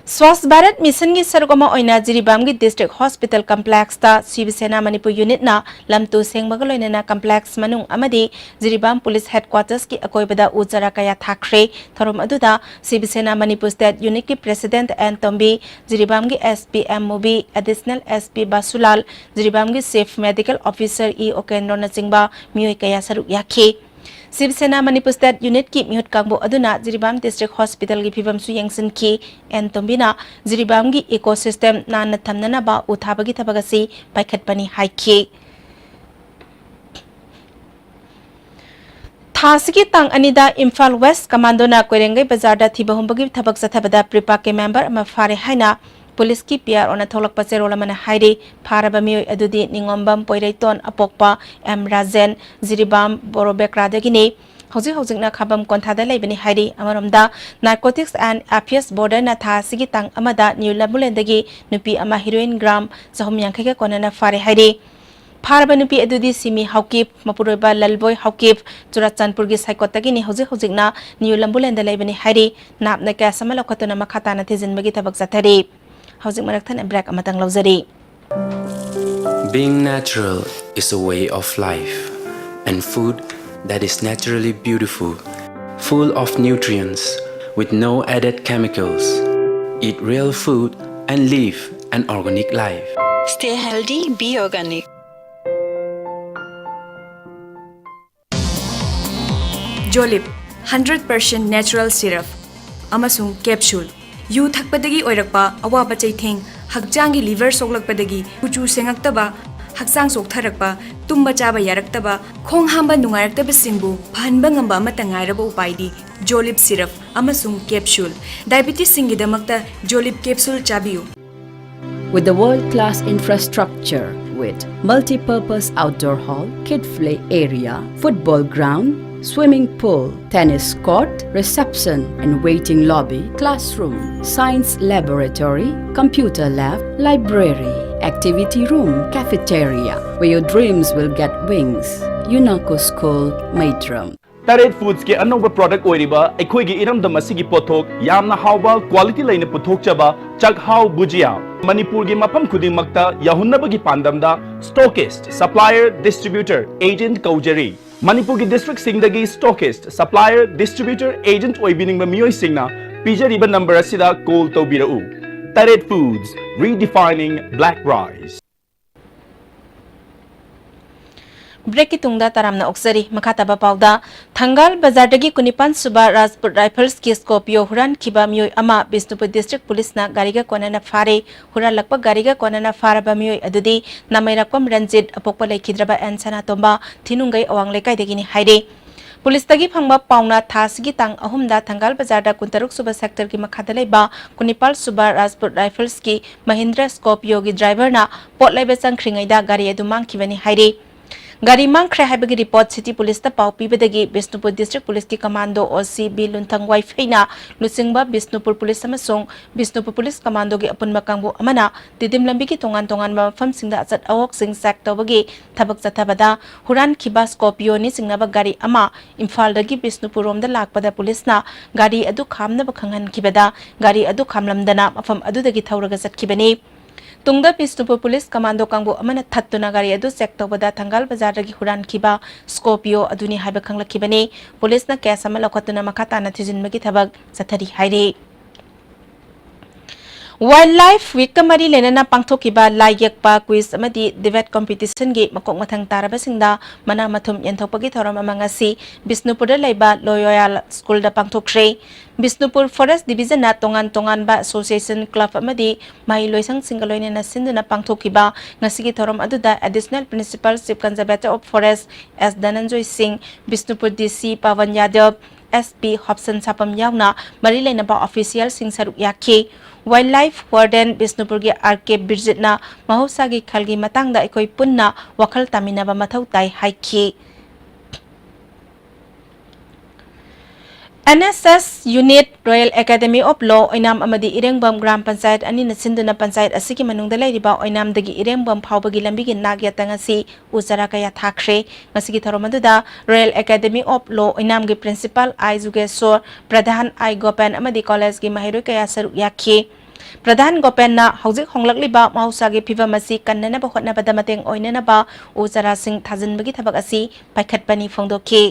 ꯁ꯭ꯋꯥꯁ ꯚꯥꯔꯠ ꯃꯤꯁꯟꯒꯤ ꯁꯔꯨꯛ ꯑꯃ ꯑꯣꯏꯅ ꯖꯤꯔꯤꯕꯥꯝꯒꯤ District Hospital Complexꯇ ꯁꯤꯕ ꯁꯦꯅꯥ ꯃꯅꯤꯄꯨꯔ unitꯅ ꯂꯝ ꯇꯨ ꯁꯦꯡꯕꯒ ꯂꯣꯏꯅꯅ complex ꯃꯅꯨꯡ ꯑꯃꯗꯤ ꯖꯤꯔꯤꯕꯥꯝ Police Headquartersꯀꯤ ꯑꯀꯣꯏꯕꯗ ꯎ ꯆꯥꯔꯥ ꯀꯌꯥ ꯊꯥꯈ꯭ꯔꯦ꯫ ꯊꯧꯔꯝ ꯑꯗꯨꯗ ꯁꯤꯕ ꯁꯦꯅꯥ ꯃꯅꯤꯄꯨꯔ State Unitꯀꯤ President ꯑꯦꯟ ꯇꯣꯝꯕꯤ, ꯖꯤꯔꯤꯕꯥꯝꯒꯤ SP M Mubi, Additional SP Basulal, ꯖꯤꯔꯤꯕꯥꯝꯒꯤ Chief Medical Officer ꯏ ꯑꯣꯀꯦꯟꯗ꯭ꯔꯣꯅꯆꯤꯡꯕ ꯃꯤꯑꯣꯏ ꯀꯌꯥ ꯁꯔꯨꯛ ꯌꯥꯈꯤ꯫ ꯁꯤꯕ ꯁꯦꯅꯥ ꯃꯅꯤꯄꯨꯔ State Unitꯀꯤ ꯃꯤꯍꯨꯠ ꯀꯥꯡꯕꯨ ꯑꯗꯨꯅ ꯖꯤꯔꯤꯕꯥꯝ District Hospitalꯒꯤ ꯐꯤꯕꯝꯁꯨ ꯌꯦꯡꯁꯤꯟꯈꯤ꯫ ꯑꯦꯟ ꯇꯣꯝꯕꯤꯅ ꯖꯤꯔꯤꯕꯥꯝꯒꯤ ecosystem ꯅꯥꯟꯅ ꯊꯝꯅꯅꯕ ꯎ ꯊꯥꯕꯒꯤ ꯊꯕꯛ ꯑꯁꯤ ꯄꯥꯏꯈꯠꯄꯅꯤ ꯍꯥꯏꯈꯤ꯫ ꯊꯥ ꯑꯁꯤꯒꯤ ꯇꯥꯡ ꯑꯅꯤꯗ ꯏꯝꯐꯥꯜ West Commandoꯅ ꯀꯣꯏꯔꯦꯡꯒꯩ ꯕꯖꯥꯔꯗ ꯊꯤꯕ ꯍꯨꯝꯕꯒꯤ ꯊꯕꯛ ꯆꯠꯊꯕꯗ PREPAKꯀꯤ member ꯑꯃ ꯐꯥꯔꯦ ꯍꯥꯏꯅ ꯄꯨꯂꯤꯁꯀꯤ PROꯅ ꯊꯣꯛꯂꯛꯄ ꯆꯦꯔꯣꯜ ꯑꯃꯅ ꯍꯥꯏꯔꯤ꯫ ꯐꯥꯔꯕ ꯃꯤꯑꯣꯏ ꯑꯗꯨꯗꯤ ꯅꯤꯉꯣꯝꯕꯝ ꯄꯣꯏꯔꯩꯇꯣꯟ ꯑꯄꯣꯛꯄ ꯑꯦꯝ ꯔꯥꯖꯦꯟ, ꯖꯤꯔꯤꯕꯥꯝ ꯕꯣꯔꯣꯕꯦꯀ꯭ꯔꯥꯗꯒꯤꯅꯤ꯫ ꯍꯧꯖꯤꯛ ꯍꯧꯖꯤꯛꯅ ꯈꯥꯕꯝ ꯀꯣꯟꯊꯥꯗ ꯂꯩꯕꯅꯤ ꯍꯥꯏꯔꯤ꯫ ꯑꯃꯔꯣꯝꯗ, Narcotics and Affairs Boardꯅ ꯊꯥ ꯑꯁꯤꯒꯤ ꯇꯥꯡ ꯑꯃꯗ ꯅ꯭ꯌꯨ ꯂꯝꯕꯨꯂꯦꯟꯗꯒꯤ ꯅꯨꯄꯤ ꯑꯃ heroin gram ꯆꯍꯨꯝ ꯌꯥꯡꯈꯩꯒ ꯀꯣꯟꯅꯅ ꯐꯥꯔꯦ ꯍꯥꯏꯔꯤ꯫ ꯐꯥꯔꯕ ꯅꯨꯄꯤ ꯑꯗꯨꯗꯤ ꯁꯤꯃꯤ ꯍꯥꯎꯀꯤꯞ, ꯃꯄꯨꯔꯣꯏꯕ ꯂꯜꯕꯣꯏ ꯍꯥꯎꯀꯤꯞ, ꯆꯨꯔꯥꯆꯥꯟꯄꯨꯔꯒꯤ ꯁꯥꯏꯀꯣꯠꯇꯒꯤꯅꯤ꯫ ꯍꯧꯖꯤꯛ ꯍꯧꯖꯤꯛꯅ ꯅ꯭ꯌꯨ ꯂꯝꯕꯨꯂꯦꯟꯗ ꯂꯩꯕꯅꯤ ꯍꯥꯏꯔꯤ꯫ ꯅꯥꯞꯅ case ꯑꯃ ꯂꯧꯈꯠꯇꯨꯅ ꯃꯈꯥ ꯇꯥꯅ ꯊꯤꯖꯤꯟꯕꯒꯤ ꯊꯕꯛ ꯆꯠꯊꯔꯤ꯫ ꯍꯧꯖꯤꯛ ꯃꯔꯛ ꯊꯠꯅ break ꯑꯃꯇꯪ ꯂꯧꯖꯔꯤ꯫ Being natural is a way of life, and food that is naturally beautiful, full of nutrients, with no added chemicals. Eat real food and live an organic life. Stay healthy, be organic. Jolib, hundred percent natural syrup ꯑꯃꯁꯨꯡ capsule꯫ U ꯊꯛꯄꯗꯒꯤ ꯑꯣꯏꯔꯛꯄ ꯑꯋꯥꯕ ꯆꯩꯊꯦꯡ, ꯍꯛꯆꯥꯡꯒꯤ liver ꯁꯣꯛꯂꯛꯄꯗꯒꯤ ꯀꯨꯆꯨ ꯁꯦꯡꯉꯛꯇꯕ, ꯍꯛꯆꯥꯡ ꯆꯣꯛꯊꯔꯛꯄ, ꯇꯨꯝꯕ ꯆꯥꯕ ꯌꯥꯔꯛꯇꯕ, ꯈꯣꯡ ꯍꯥꯝꯕ ꯅꯨꯡꯉꯥꯏꯔꯛꯇꯕꯁꯤꯡꯕꯨ ꯐꯍꯟꯕ ꯉꯝꯕ ꯑꯃꯠꯇ ꯉꯥꯏꯔꯕ ꯎꯄꯥꯏꯗꯤ Jolib syrup ꯑꯃꯁꯨꯡ capsule꯫ Diabetesꯁꯤꯡꯒꯤꯗꯃꯛꯇ Jolib capsule ꯆꯥꯕꯤꯌꯨ꯫ With the world-class infrastructure with multi-purpose outdoor hall, kid play area, football ground, swimming pool, tennis court, reception and waiting lobby, classroom, science laboratory, computer lab, library, activity room, cafeteria, where your dreams will get wings. Unako School, Maitram. ꯇꯔꯦꯠ ꯐꯨꯗꯁꯀꯤ ꯑꯅꯧꯕ product ꯑꯣꯏꯔꯤꯕ ꯑꯩꯈꯣꯏꯒꯤ ꯏꯔꯝꯗꯝ ꯑꯁꯤꯒꯤ ꯄꯣꯠꯊꯣꯛ ꯌꯥꯝꯅ ꯍꯥꯎꯕ, quality ꯂꯩꯅ ꯄꯨꯊꯣꯛꯆꯕ ꯆꯥꯛꯍꯥꯎ ꯕꯨꯖꯤꯌꯥ ꯃꯅꯤꯄꯨꯔꯒꯤ ꯃꯐꯝ ꯈꯨꯗꯤꯡꯃꯛꯇ ꯌꯧꯍꯟꯅꯕꯒꯤ ꯄꯥꯟꯗꯝꯗ ꯁ꯭ꯇꯣꯀꯤꯁ꯭ꯠ, ꯁꯄ꯭ꯂꯥꯏꯌꯔ, ꯗꯤꯁꯇ꯭ꯔꯤꯕ꯭ꯌꯨꯇꯔ, ꯑꯦꯖꯦꯟꯠ ꯀꯧꯖꯔꯤ꯫ ꯃꯅꯤꯄꯨꯔꯒꯤ ꯗꯤꯁꯇ꯭ꯔꯤꯛꯁꯤꯡꯗꯒꯤ ꯁ꯭ꯇꯣꯀꯤꯁ꯭ꯠ, ꯁꯄ꯭ꯂꯥꯏꯌꯔ, ꯗꯤꯁꯇ꯭ꯔꯤꯕ꯭ꯌꯨꯇꯔ, ꯑꯦꯖꯦꯟꯠ ꯑꯣꯏꯕꯤꯅꯤꯡꯕ ꯃꯤꯑꯣꯏꯁꯤꯡꯅ ꯄꯤꯖꯔꯤꯕ ꯅꯝꯕꯔ ꯑꯁꯤꯗ ꯀꯣꯜ ꯇꯧꯕꯤꯔꯛꯎ꯫ ꯇꯔꯦꯠ ꯐꯨꯗꯁ, redefining black rice꯫ ꯕ꯭ꯔꯦꯛꯀꯤ ꯇꯨꯡꯗ ꯇꯔꯥꯝꯅ ꯑꯣꯛꯆꯔꯤ꯫ ꯃꯈꯥ ꯇꯥꯕ ꯄꯥꯎꯗ, ꯊꯪꯒꯥꯜ ꯕꯖꯥꯔꯗꯒꯤ ꯀꯨꯟꯅꯤꯄꯥꯟ ꯁꯨꯕ ꯔꯥꯖꯄꯨꯠ ꯔꯥꯏꯐꯜꯁꯀꯤ ꯁ꯭ꯀꯣꯔꯄꯤꯌꯣ ꯍꯨꯔꯥꯟꯈꯤꯕ ꯃꯤꯑꯣꯏ ꯑꯃ ꯕꯤꯁꯅꯨꯄꯨꯔ ꯗꯤꯁꯇ꯭ꯔꯤꯛ ꯄꯨꯂꯤꯁꯅ ꯒꯥꯔꯤꯒ ꯀꯣꯟꯅꯅ ꯐꯥꯔꯦ꯫ ꯍꯨꯔꯥꯜꯂꯛꯄ ꯒꯥꯔꯤꯒ ꯀꯣꯟꯅꯅ ꯐꯥꯔꯕ ꯃꯤꯑꯣꯏ ꯑꯗꯨꯗꯤ ꯅꯥꯃꯩꯔꯥꯛꯄꯝ ꯔꯟꯖꯤꯠ, ꯑꯄꯣꯛꯄ ꯂꯩꯈꯤꯗ꯭ꯔꯕ ꯑꯦꯟ ꯁꯅꯥꯇꯣꯝꯕ, ꯊꯤꯅꯨꯡꯒꯩ ꯑꯋꯥꯡ ꯂꯩꯀꯥꯏꯗꯒꯤꯅꯤ ꯍꯥꯏꯔꯦ꯫ ꯄꯨꯂꯤꯁꯇꯒꯤ ꯐꯪꯕ ꯄꯥꯎꯅ ꯊꯥ ꯑꯁꯤꯒꯤ ꯇꯥꯡ ꯑꯍꯨꯝꯗ ꯊꯪꯒꯥꯜ ꯕꯖꯥꯔꯗ ꯀꯨꯟꯇꯔꯨꯛ ꯁꯨꯕ ꯁꯦꯛꯇꯔꯒꯤ ꯃꯈꯥꯗ ꯂꯩꯕ ꯀꯨꯟꯅꯤꯄꯥꯜ ꯁꯨꯕ ꯔꯥꯖꯄꯨꯠ ꯔꯥꯏꯐꯜꯁꯀꯤ ꯃꯍꯤꯟꯗ꯭ꯔ ꯁ꯭ꯀꯣꯔꯄꯤꯌꯣꯒꯤ ꯗ꯭ꯔꯥꯏꯚꯔꯅ ꯄꯣꯠ ꯂꯩꯕ ꯆꯪꯈ꯭ꯔꯤꯉꯩꯗ ꯒꯥꯔꯤ ꯑꯗꯨ ꯃꯥꯡꯈꯤꯕꯅꯤ ꯍꯥꯏꯔꯤ꯫ ꯒꯥꯔꯤ ꯃꯥꯡꯈ꯭ꯔꯦ ꯍꯥꯏꯕꯒꯤ ꯔꯤꯄꯣꯔꯠ ꯁꯤꯇꯤ ꯄꯨꯂꯤꯁꯇ ꯄꯥꯎ ꯄꯤꯕꯗꯒꯤ ꯕꯤꯁꯅꯨꯄꯨꯔ ꯗꯤꯁꯇ꯭ꯔꯤꯛ ꯄꯨꯂꯤꯁꯀꯤ ꯀꯃꯥꯟꯗꯣ ꯑꯣ ꯁꯤ ꯕꯤ ꯂꯨꯟꯊꯪ ꯋꯥꯏꯐꯩꯅ ꯂꯨꯆꯤꯡꯕ ꯕꯤꯁꯅꯨꯄꯨꯔ ꯄꯨꯂꯤꯁ ꯑꯃꯁꯨꯡ ꯕꯤꯁꯅꯨꯄꯨꯔ ꯄꯨꯂꯤꯁ ꯀꯃꯥꯟꯗꯣꯒꯤ ꯑꯄꯨꯟꯕ ꯀꯥꯡꯕꯨ ꯑꯃꯅ ꯇꯤꯗꯤꯝ ꯂꯝꯕꯤꯒꯤ ꯇꯣꯉꯥꯟ ꯇꯣꯉꯥꯟꯕ ꯃꯐꯝꯁꯤꯡꯗ ꯑꯆꯠ ꯑꯋꯣꯛꯁꯤꯡ ꯆꯦꯛ ꯇꯧꯕꯒꯤ ꯊꯕꯛ ꯆꯠꯊꯕꯗ ꯍꯨꯔꯥꯟꯈꯤꯕ ꯁ꯭ꯀꯣꯔꯄꯤꯌꯣꯅꯤ ꯆꯤꯡꯅꯕ ꯒꯥꯔꯤ ꯑꯃ ꯏꯝꯐꯥꯜꯗꯒꯤ ꯕꯤꯁꯅꯨꯄꯨꯔꯔꯣꯝꯗ ꯂꯥꯛꯄꯗ ꯄꯨꯂꯤꯁꯅ ꯒꯥꯔꯤ ꯑꯗꯨ ꯈꯥꯝꯅꯕ ꯈꯪꯍꯟꯈꯤꯕꯗ ꯒꯥꯔꯤ ꯑꯗꯨ ꯈꯥꯝꯂꯝꯗꯅ ꯃꯐꯝ ꯑꯗꯨꯗꯒꯤ ꯊꯧꯔꯒ ꯆꯠꯈꯤꯕꯅꯤ꯫ ꯇꯨꯡꯗ ꯕꯤꯁꯅꯨꯄꯨꯔ ꯄꯨꯂꯤꯁ ꯀꯃꯥꯟꯗꯣ ꯀꯥꯡꯕꯨ ꯑꯃꯅ ꯊꯠꯇꯨꯅ ꯒꯥꯔꯤ ꯑꯗꯨ ꯆꯦꯛ ꯇꯧꯕꯗ ꯊꯪꯒꯥꯜ ꯕꯖꯥꯔꯗꯒꯤ ꯍꯨꯔꯥꯟꯈꯤꯕ ꯁ꯭ꯀꯣꯔꯄꯤꯌꯣ ꯑꯗꯨꯅꯤ ꯍꯥꯏꯕ ꯈꯪꯂꯛꯈꯤꯕꯅꯤ꯫ ꯄꯨꯂꯤꯁꯅ ꯀꯦꯁ ꯑꯃ ꯂꯧꯈꯠꯇꯨꯅ ꯃꯈꯥ ꯇꯥꯅ ꯊꯤꯖꯤꯟꯕꯒꯤ ꯊꯕꯛ ꯆꯠꯊꯔꯤ ꯍꯥꯏꯔꯤ꯫ ꯋꯥꯏꯜꯗ ꯂꯥꯏꯐ ꯋꯤꯛꯀ ꯃꯔꯤ ꯂꯩꯅꯅ ꯄꯥꯡꯊꯣꯛꯈꯤꯕ ꯂꯥꯏ ꯌꯦꯛꯄ, ꯀ꯭ꯋꯤꯖ ꯑꯃꯗꯤ ꯗꯤꯕꯦꯠ ꯀꯝꯄꯤꯇꯤꯁꯟꯒꯤ ꯃꯀꯣꯛ ꯃꯊꯪ ꯇꯥꯔꯕꯁꯤꯡꯗ ꯃꯅꯥ ꯃꯊꯨꯝ ꯌꯦꯟꯊꯣꯛꯄꯒꯤ ꯊꯧꯔꯝ ꯑꯃ ꯉꯁꯤ ꯕꯤꯁꯅꯨꯄꯨꯔꯗ ꯂꯩꯕ ꯂꯣꯌꯣꯌꯥ ꯁ꯭ꯀꯨꯜꯗ ꯄꯥꯡꯊꯣꯛꯈ꯭ꯔꯦ꯫ ꯕꯤꯁꯅꯨꯄꯨꯔ ꯐꯣꯔꯦꯁ ꯗꯤꯕꯤꯖꯟꯅ ꯇꯣꯉꯥꯟ ꯇꯣꯉꯥꯟꯕ ꯑꯦꯁꯣꯁꯤꯌꯦꯁꯟ, ꯀ꯭ꯂꯕ ꯑꯃꯗꯤ ꯃꯍꯩꯂꯣꯏꯁꯪꯁꯤꯡꯒ ꯂꯣꯏꯅꯅ ꯁꯤꯟꯗꯨꯅ ꯄꯥꯡꯊꯣꯛꯈꯤꯕ ꯉꯁꯤꯒꯤ ꯊꯧꯔꯝ ꯑꯗꯨꯗ Additional Principal Chief Conservator of Forest ꯑꯦꯁ ꯙꯅꯟꯖꯣꯏ ꯁꯤꯡ, ꯕꯤꯁꯅꯨꯄꯨꯔ ꯗꯤ ꯁꯤ ꯄꯋꯟ ꯌꯥꯗꯕ, ꯑꯦꯁ ꯄꯤ ꯍꯣꯞꯁꯟ ꯁꯥꯄꯝ ꯌꯥꯎꯅ ꯃꯔꯤ ꯂꯩꯅꯕ ꯑꯣꯐꯤꯁꯤꯌꯦꯜꯁꯤꯡ ꯁꯔꯨꯛ ꯌꯥꯈꯤ꯫ ꯋꯥꯏꯜꯗ ꯂꯥꯏꯐ ꯋꯥꯔꯗꯦꯟ ꯕꯤꯁꯅꯨꯄꯨꯔꯒꯤ ꯑꯥꯔ ꯀꯦ ꯕꯤꯔꯖꯤꯠꯅ ꯃꯍꯧꯁꯥꯒꯤ ꯈꯜꯒꯤ ꯃꯇꯥꯡꯗ ꯑꯩꯈꯣꯏ ꯄꯨꯟꯅ ꯋꯥꯈꯜ ꯇꯥꯃꯤꯟꯅꯕ ꯃꯊꯧ ꯇꯥꯏ ꯍꯥꯏꯈꯤ꯫ N S S unit, royal academy of law Oinam ꯑꯃꯗꯤ ꯏꯔꯦꯡꯕꯝ ꯒ꯭ꯔꯥꯝ ꯄꯟꯆꯥꯌꯠ ꯑꯅꯤꯅ ꯁꯤꯟꯗꯨꯅ ꯄꯟꯆꯥꯌꯠ ꯑꯁꯤꯒꯤ ꯃꯅꯨꯡꯗ ꯂꯩꯔꯤꯕ ꯑꯣꯏꯅꯥꯝꯗꯒꯤ ꯏꯔꯦꯡꯕꯝ ꯐꯥꯎꯕꯒꯤ ꯂꯝꯕꯤꯒꯤ ꯅꯥꯛ ꯌꯦꯠꯇ ꯉꯁꯤ ꯎ ꯆꯥꯔꯥ ꯀꯌꯥ ꯊꯥꯈ꯭ꯔꯦ꯫ ꯉꯁꯤꯒꯤ ꯊꯧꯔꯝ ꯑꯗꯨꯗ ꯔꯣꯌꯦꯜ ꯑꯦꯀꯥꯗꯦꯃꯤ ꯑꯣꯐ ꯂꯣ ꯑꯣꯏꯅꯥꯝꯒꯤ principal I Jugeshor, Pradhan I Gopen ꯑꯃꯗꯤ ꯀꯣꯂꯦꯖꯀꯤ ꯃꯍꯩꯔꯣꯏ ꯀꯌꯥ ꯁꯔꯨꯛ ꯌꯥꯈꯤ꯫ ꯄ꯭ꯔꯙꯥꯟ ꯒꯣꯄꯦꯟꯅ ꯍꯧꯖꯤꯛ ꯍꯣꯡꯂꯛꯂꯤꯕ ꯃꯍꯧꯁꯥꯒꯤ ꯐꯤꯕꯝ ꯑꯁꯤ ꯀꯟꯅꯅꯕ ꯍꯣꯠꯅꯕꯗ ꯃꯇꯦꯡ ꯑꯣꯏꯅꯅꯕ ꯎ ꯆꯥꯔꯥꯁꯤꯡ ꯊꯥꯖꯤꯟꯕꯒꯤ ꯊꯕꯛ ꯑꯁꯤ ꯄꯥꯏꯈꯠꯄꯅꯤ ꯐꯣꯡꯗꯣꯛꯈꯤ꯫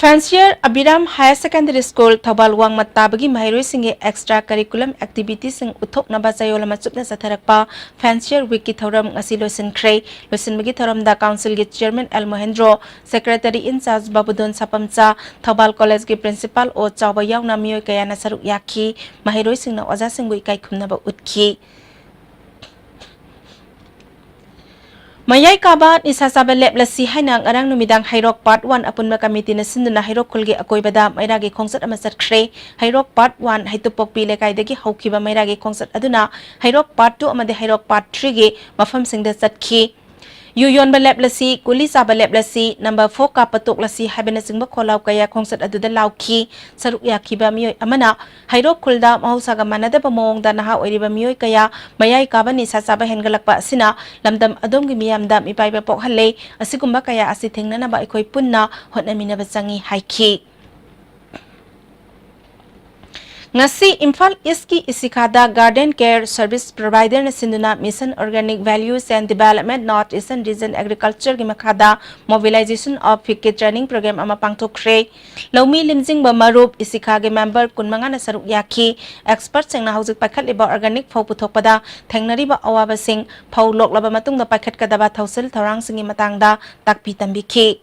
ꯐꯦꯟꯁꯤꯌꯔ Abiram higher secondary school, Thoubal ꯋꯥꯡꯃ ꯇꯥꯕꯒꯤ ꯃꯍꯩꯔꯣꯏꯁꯤꯡꯒꯤ ꯑꯦꯛꯁꯇ꯭ꯔꯥ ꯀꯔꯤꯀꯨꯂꯝ ꯑꯦꯛꯇꯤꯚꯤꯇꯤꯁꯤꯡ ꯎꯠꯊꯣꯛꯅꯕ ꯆꯌꯣꯜ ꯑꯃ ꯆꯨꯞꯅ ꯆꯠꯊꯔꯛꯄ ꯐꯦꯟꯁꯤꯌꯔ ꯋꯤꯛꯀꯤ ꯊꯧꯔꯝ ꯉꯁꯤ ꯂꯣꯏꯁꯤꯟꯈ꯭ꯔꯦ꯫ ꯂꯣꯏꯁꯤꯟꯕꯒꯤ ꯊꯧꯔꯝꯗ ꯀꯥꯎꯟꯁꯤꯜꯒꯤ chairman L Mohendro, secretary in charge Babudon Sapamcha, Thoubal ꯀꯣꯂꯦꯖꯀꯤ ꯄ꯭ꯔꯤꯟꯁꯤꯄꯥꯜ ꯑꯣ ꯆꯥꯎꯕ ꯌꯥꯎꯅ ꯃꯤꯑꯣꯏ ꯀꯌꯥꯅ ꯁꯔꯨꯛ ꯌꯥꯈꯤ꯫ ꯃꯍꯩꯔꯣꯏꯁꯤꯡꯅ ꯑꯣꯖꯥꯁꯤꯡꯕꯨ ꯏꯀꯥꯏ ꯈꯨꯝꯅꯕ ꯎꯠꯈꯤ꯫ ꯃꯌꯥꯏ ꯀꯥꯕ ꯅꯤꯁꯥ ꯆꯥꯕ ꯂꯦꯞꯂꯁꯤ ꯍꯥꯏꯅ ꯉꯔꯥꯡ ꯅꯨꯃꯤꯗꯥꯡ ꯍꯩꯔꯣꯛ ꯄꯥꯔꯠ ꯋꯥꯟ ꯑꯄꯨꯟꯕ ꯀꯃꯤꯇꯤꯅ ꯁꯤꯟꯗꯨꯅ ꯍꯩꯔꯣꯛ ꯈꯨꯜꯒꯤ ꯑꯀꯣꯏꯕꯗ ꯃꯩꯔꯥꯒꯤ ꯈꯣꯡꯆꯠ ꯑꯃ ꯆꯠꯈ꯭ꯔꯦ꯫ ꯍꯩꯔꯣꯛ ꯄꯥꯔꯠ ꯋꯥꯟ ꯍꯩꯇꯨꯞꯄꯣꯛꯄꯤ ꯂꯩꯀꯥꯏꯗꯒꯤ ꯍꯧꯈꯤꯕ ꯃꯩꯔꯥꯒꯤ ꯈꯣꯡꯆꯠ ꯑꯗꯨꯅ ꯍꯩꯔꯣꯛ ꯄꯥꯔꯠ ꯇꯨ ꯑꯃꯗꯤ ꯍꯩꯔꯣꯛ ꯄꯥꯔꯠ ꯊ꯭ꯔꯤꯒꯤ ꯃꯐꯝꯁꯤꯡꯗ ꯆꯠꯈꯤ꯫ ꯌꯨ ꯌꯣꯟꯕ ꯂꯦꯞꯂꯁꯤ, ꯒꯨꯂꯤ ꯆꯥꯕ ꯂꯦꯞꯂꯁꯤ, ꯅꯝꯕꯔ ꯐꯣꯔ ꯀꯥꯞꯄ ꯇꯣꯛꯂꯁꯤ ꯍꯥꯏꯕꯅꯆꯤꯡꯕ ꯈꯣꯜꯂꯥꯎ ꯀꯌꯥ ꯈꯣꯡꯆꯠ ꯑꯗꯨꯗ ꯂꯥꯎꯈꯤ꯫ ꯁꯔꯨꯛ ꯌꯥꯈꯤꯕ ꯃꯤꯑꯣꯏ ꯑꯃꯅ ꯍꯩꯔꯣꯛ ꯈꯨꯜꯗ ꯃꯍꯧꯁꯥꯒ ꯃꯥꯟꯅꯗꯕ ꯃꯑꯣꯡꯗ ꯅꯍꯥ ꯑꯣꯏꯔꯤꯕ ꯃꯤꯑꯣꯏ ꯀꯌꯥ ꯃꯌꯥꯏ ꯀꯥꯕ ꯅꯤꯁꯥ ꯆꯥꯕ ꯍꯦꯟꯒꯠꯂꯛꯄ ꯑꯁꯤꯅ ꯂꯝꯗꯝ ꯑꯗꯣꯝꯒꯤ ꯃꯤꯌꯥꯝꯗ ꯃꯤꯄꯥꯏꯕ ꯄꯣꯛꯍꯜꯂꯦ꯫ ꯑꯁꯤꯒꯨꯝꯕ ꯀꯌꯥ ꯑꯁꯤ ꯊꯤꯡꯅꯅꯕ ꯑꯩꯈꯣꯏ ꯄꯨꯟꯅ ꯍꯣꯠꯅꯃꯤꯟꯅꯕ ꯆꯪꯏ ꯍꯥꯏꯈꯤ꯫ ꯉꯁꯤ ꯏꯝꯐꯥꯜ ꯏꯁꯀꯤ ꯏꯁꯤꯈꯥꯗ ꯒꯥꯔꯗꯦꯟ ꯀꯦꯌꯔ ꯁꯔꯚꯤꯁ ꯄ꯭ꯔꯣꯚꯥꯏꯗꯔꯅ ꯁꯤꯟꯗꯨꯅ Mission Organic Value Chain Development North Eastern Region Agricultureꯒꯤ ꯃꯈꯥꯗ Mobilization of Fig-ꯀꯤ training program ꯑꯃ ꯄꯥꯡꯊꯣꯛꯈ꯭ꯔꯦ꯫ ꯂꯧꯃꯤ ꯂꯝꯖꯤꯡꯕ ꯃꯔꯨꯞ ꯏꯁꯤꯈꯥꯒꯤ ꯃꯦꯝꯕꯔ ꯀꯨꯟꯃꯉꯥꯅ ꯁꯔꯨꯛ ꯌꯥꯈꯤ꯫ ꯑꯦꯛꯁꯄꯔꯠꯁꯤꯡꯅ ꯍꯧꯖꯤꯛ ꯄꯥꯏꯈꯠꯂꯤꯕ organic ꯐꯧ ꯄꯨꯊꯣꯛꯄꯗ ꯊꯦꯡꯅꯔꯤꯕ ꯑꯋꯥꯕꯁꯤꯡ, ꯐꯧ ꯂꯣꯛꯂꯕ ꯃꯇꯨꯡꯗ ꯄꯥꯏꯈꯠꯀꯗꯕ ꯊꯧꯁꯤꯜ ꯊꯧꯔꯥꯡꯁꯤꯡꯒꯤ ꯃꯇꯥꯡꯗ ꯇꯥꯛꯄꯤ ꯇꯝꯕꯤꯈꯤ꯫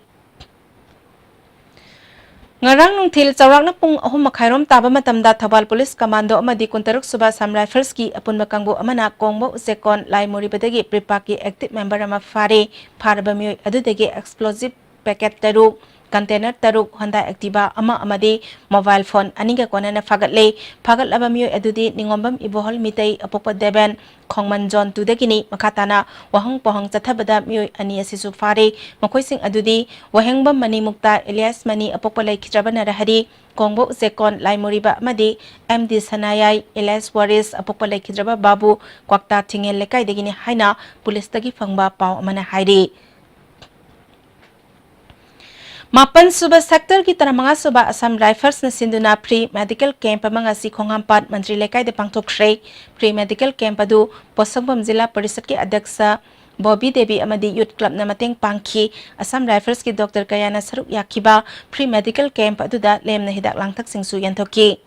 ꯉꯔꯥꯡ ꯅꯨꯡꯊꯤꯜ ꯆꯥꯎꯔꯥꯛꯅ ꯄꯨꯡ ꯑꯍꯨꯝ ꯃꯈꯥꯏꯔꯣꯝ ꯇꯥꯕ ꯃꯇꯝꯗ ꯊꯧꯕꯥꯜ ꯄꯨꯂꯤꯁ ꯀꯃꯥꯟꯗꯣ ꯑꯃꯗꯤ ꯀꯨꯟꯇꯔꯨꯛ ꯁꯨꯕ ꯑꯁꯥꯝ ꯔꯥꯏꯐꯜꯁꯀꯤ ꯑꯄꯨꯟꯕ ꯀꯥꯡꯕꯨ ꯑꯃꯅ ꯀꯣꯡꯕ ꯎꯆꯦꯛꯀꯣꯟ ꯂꯥꯏꯃꯣꯔꯤꯕꯗꯒꯤ ꯄ꯭ꯔꯤꯄꯥꯛꯀꯤ active member ꯑꯃ ꯐꯥꯔꯦ꯫ ꯐꯥꯔꯕ ꯃꯤꯑꯣꯏ ꯑꯗꯨꯗꯒꯤ explosive packet ꯇꯔꯨꯛ, container ꯇꯔꯨꯛ, Honda Activa ꯑꯃ ꯑꯃꯗꯤ mobile phone ꯑꯅꯤꯒ ꯀꯣꯟꯅꯅ ꯐꯥꯒꯠꯂꯦ꯫ ꯐꯥꯒꯠꯂꯕ ꯃꯤꯑꯣꯏ ꯑꯗꯨꯗꯤ ꯅꯤꯉꯣꯝꯕꯝ ꯏꯕꯣꯍꯜ ꯃꯤꯇꯩ, ꯑꯄꯣꯛꯄ ꯗꯦꯕꯦꯟ, ꯈꯣꯡꯃꯟ Zone two ꯗꯒꯤꯅꯤ꯫ ꯃꯈꯥ ꯇꯥꯅ ꯋꯥꯍꯪ ꯄꯥꯎꯍꯪ ꯆꯠꯊꯕꯗ ꯃꯤꯑꯣꯏ ꯑꯅꯤ ꯑꯁꯤꯁꯨ ꯐꯥꯔꯦ꯫ ꯃꯈꯣꯏꯁꯤꯡ ꯑꯗꯨꯗꯤ ꯋꯥꯍꯦꯡꯕꯝ ꯃꯅꯤ ꯃꯨꯛꯇꯥ, ꯑꯦꯂꯤꯌꯥꯁ ꯃꯅꯤ, ꯑꯄꯣꯛꯄ ꯂꯩꯈꯤꯗ꯭ꯔꯕ ꯅꯔꯍꯔꯤ, ꯀꯣꯡꯕ ꯎꯆꯦꯛꯀꯣꯟ ꯂꯥꯏꯃꯣꯔꯤꯕ ꯑꯃꯗꯤ ꯑꯦꯝ ꯗꯤ ꯁꯅꯥꯌꯥꯏ, ꯑꯦꯂꯤꯌꯥꯁ ꯋꯥꯔꯤꯁ, ꯑꯄꯣꯛꯄ ꯂꯩꯈꯤꯗ꯭ꯔꯕ ꯕꯥꯕꯨ, ꯀ꯭ꯋꯥꯛꯇꯥ ꯊꯤꯡꯉꯦꯜ ꯂꯩꯀꯥꯏꯗꯒꯤꯅꯤ ꯍꯥꯏꯅ ꯄꯨꯂꯤꯁꯇꯒꯤ ꯐꯪꯕ ꯄꯥꯎ ꯑꯃꯅ ꯍꯥꯏꯔꯤ꯫ ꯃꯥꯄꯟ ꯁꯨꯕ ꯁꯦꯛꯇꯔꯒꯤ ꯇꯔꯥꯃꯉꯥ ꯁꯨꯕ ꯑꯁꯥꯝ ꯔꯥꯏꯐꯜꯁꯅ ꯁꯤꯟꯗꯨꯅ free medical camp ꯑꯃ ꯉꯁꯤ ꯈꯣꯡꯍꯥꯝꯄꯥꯠ ꯃꯟꯇ꯭ꯔꯤ ꯂꯩꯀꯥꯏꯗ ꯄꯥꯡꯊꯣꯛꯈ꯭ꯔꯦ꯫ Free medical camp ꯑꯗꯨ ꯄꯣꯠꯁꯪꯕꯝ ꯖꯤꯂꯥ ꯄꯔꯤꯁꯠꯀꯤ ꯑꯗ꯭ꯌꯛꯁ ꯕꯣꯕꯤ ꯗꯦꯕꯤ ꯑꯃꯗꯤ ꯌꯨꯠ ꯀ꯭ꯂꯕꯅ ꯃꯇꯦꯡ ꯄꯥꯡꯈꯤ꯫ ꯑꯁꯥꯝ ꯔꯥꯏꯐꯜꯁꯀꯤ ꯗꯣꯛꯇꯔ ꯀꯌꯥꯅ ꯁꯔꯨꯛ ꯌꯥꯈꯤꯕ free medical camp ꯑꯗꯨꯗ ꯂꯦꯝꯅ ꯍꯤꯗꯥꯛ ꯂꯥꯡꯊꯛꯁꯤꯡꯁꯨ ꯌꯦꯟꯊꯣꯛꯈꯤ꯫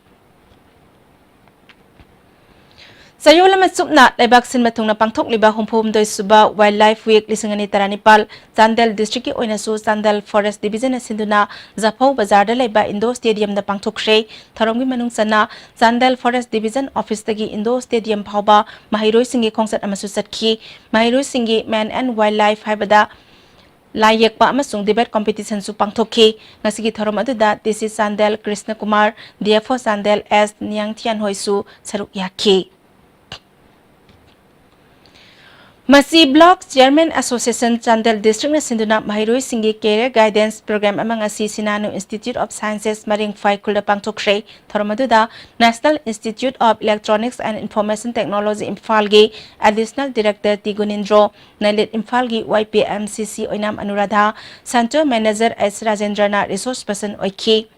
ꯆꯌꯣꯜ ꯑꯃ ꯆꯨꯞꯅ ꯂꯩꯕꯥꯛ ꯁꯤꯟꯕ ꯊꯨꯡꯅ ꯄꯥꯡꯊꯣꯛꯂꯤꯕ ꯍꯨꯝꯐꯨ ꯍꯨꯝꯗꯣꯏ ꯁꯨꯕ Wildlife Week ꯂꯤꯁꯤꯡ ꯑꯅꯤ ꯇꯔꯥꯅꯤꯄꯥꯜ ꯆꯥꯟꯗꯦꯜ district ꯀꯤ ꯑꯣꯏꯅꯁꯨ ꯆꯥꯟꯗꯦꯜ Forest Division ꯅ ꯁꯤꯟꯗꯨꯅ ꯖꯐꯧ ꯕꯖꯥꯔꯗ ꯂꯩꯕ indoor stadium ꯗ ꯄꯥꯡꯊꯣꯛꯈ꯭ꯔꯦ꯫ ꯊꯧꯔꯝꯒꯤ ꯃꯅꯨꯡ ꯆꯟꯅ ꯆꯥꯟꯗꯦꯜ Forest Division office ꯇꯒꯤ indoor stadium ꯐꯥꯎꯕ ꯃꯍꯩꯔꯣꯏꯁꯤꯡꯒꯤ ꯈꯣꯡꯆꯠ ꯑꯃꯁꯨ ꯆꯠꯈꯤ꯫ ꯃꯍꯩꯔꯣꯏꯁꯤꯡꯒꯤ Man and Wildlife ꯍꯥꯏꯕꯗ ꯂꯥꯏ ꯌꯦꯛꯄ ꯑꯃꯁꯨꯡ debate competition ꯁꯨ ꯄꯥꯡꯊꯣꯛꯈꯤ꯫ ꯉꯁꯤꯒꯤ ꯊꯧꯔꯝ ꯑꯗꯨꯗ D C Chandel Krishna Kumar, D F O Chandel ꯑꯦꯁ ꯅꯤꯌꯥꯡꯊꯤꯌꯥꯟꯍꯣꯏꯁꯨ ꯁꯔꯨꯛ ꯌꯥꯈꯤ꯫ ꯃꯁꯤ Block Chairman Association Chandel district ꯅ ꯁꯤꯟꯗꯨꯅ ꯃꯍꯩꯔꯣꯏꯁꯤꯡꯒꯤ career guidance program ꯑꯃ ꯉꯁꯤ ꯁꯤꯅꯥꯅꯨ Institute of Sciences ꯃꯔꯤꯡꯐꯥꯏ ꯈꯨꯜꯗ ꯄꯥꯡꯊꯣꯛꯈ꯭ꯔꯦ꯫ ꯊꯧꯔꯝ ꯑꯗꯨꯗ National Institute of Electronics and Information Technology ꯏꯝꯐꯥꯜꯒꯤ Additional Director ꯇꯤ ꯒꯨꯅꯤꯟꯗ꯭ꯔꯣ, ꯅꯂꯤꯠ ꯏꯝꯐꯥꯜꯒꯤ Y P M C C ꯑꯣꯏꯅꯥꯝ ꯑꯅꯨꯔꯥꯙꯥ, Center Manager ꯑꯦꯁ ꯔꯥꯖꯦꯟꯗ꯭ꯔꯅ resource person ꯑꯣꯏꯈꯤ꯫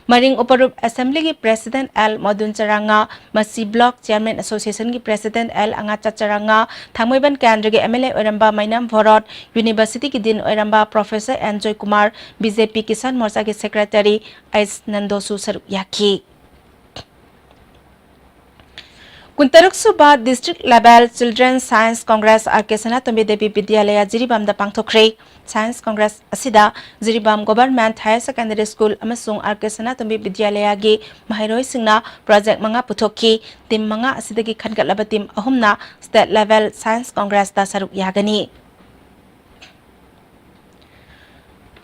ꯃꯔꯤꯡ ꯎꯄꯔꯨꯞ assembly ꯒꯤ president ꯑꯦꯜ ꯃꯣꯗꯨꯟ ꯆꯔꯥꯉꯥ, ꯃꯁꯤ Block Chairman Association ꯒꯤ president ꯑꯦꯜ ꯑꯉꯥꯆꯥ ꯆꯔꯥꯉꯥ, ꯊꯥꯡꯃꯩꯕꯟ ꯀꯦꯟꯗ꯭ꯔꯒꯤ M L A ꯑꯣꯏꯔꯝꯕ ꯃꯩꯅꯝ ꯚꯣꯔꯣꯠ, university ꯒꯤ dean ꯑꯣꯏꯔꯝꯕ professor N Joykumar, B J P Kisan ꯃꯣꯔꯆꯥꯒꯤ secretary ꯑꯩꯆ ꯅꯟꯗꯣꯁꯨ ꯁꯔꯨꯛ ꯌꯥꯈꯤ꯫ ꯀꯨꯟꯇꯔꯨꯛ ꯁꯨꯕ District Level Children Science Congress R K Sanatombi Devi Bidyalaya ꯖꯤꯔꯤꯕꯥꯝꯗ ꯄꯥꯡꯊꯣꯛꯈ꯭ꯔꯦ꯫ Science Congress ꯑꯁꯤꯗ ꯖꯤꯔꯤꯕꯥꯝ Government Higher Secondary School ꯑꯃꯁꯨꯡ ꯑꯥꯔ ꯀꯦ ꯁꯅꯥꯇꯣꯝꯕꯤ ꯕꯤꯗ꯭ꯌꯥꯂꯌꯥꯒꯤ ꯃꯍꯩꯔꯣꯏꯁꯤꯡꯅ project ꯃꯉꯥ ꯄꯨꯊꯣꯛꯈꯤ꯫ Team ꯃꯉꯥ ꯑꯁꯤꯗꯒꯤ ꯈꯟꯒꯠꯂꯕ team ꯑꯍꯨꯝꯅ State Level Science Congress ꯇ ꯁꯔꯨꯛ ꯌꯥꯒꯅꯤ꯫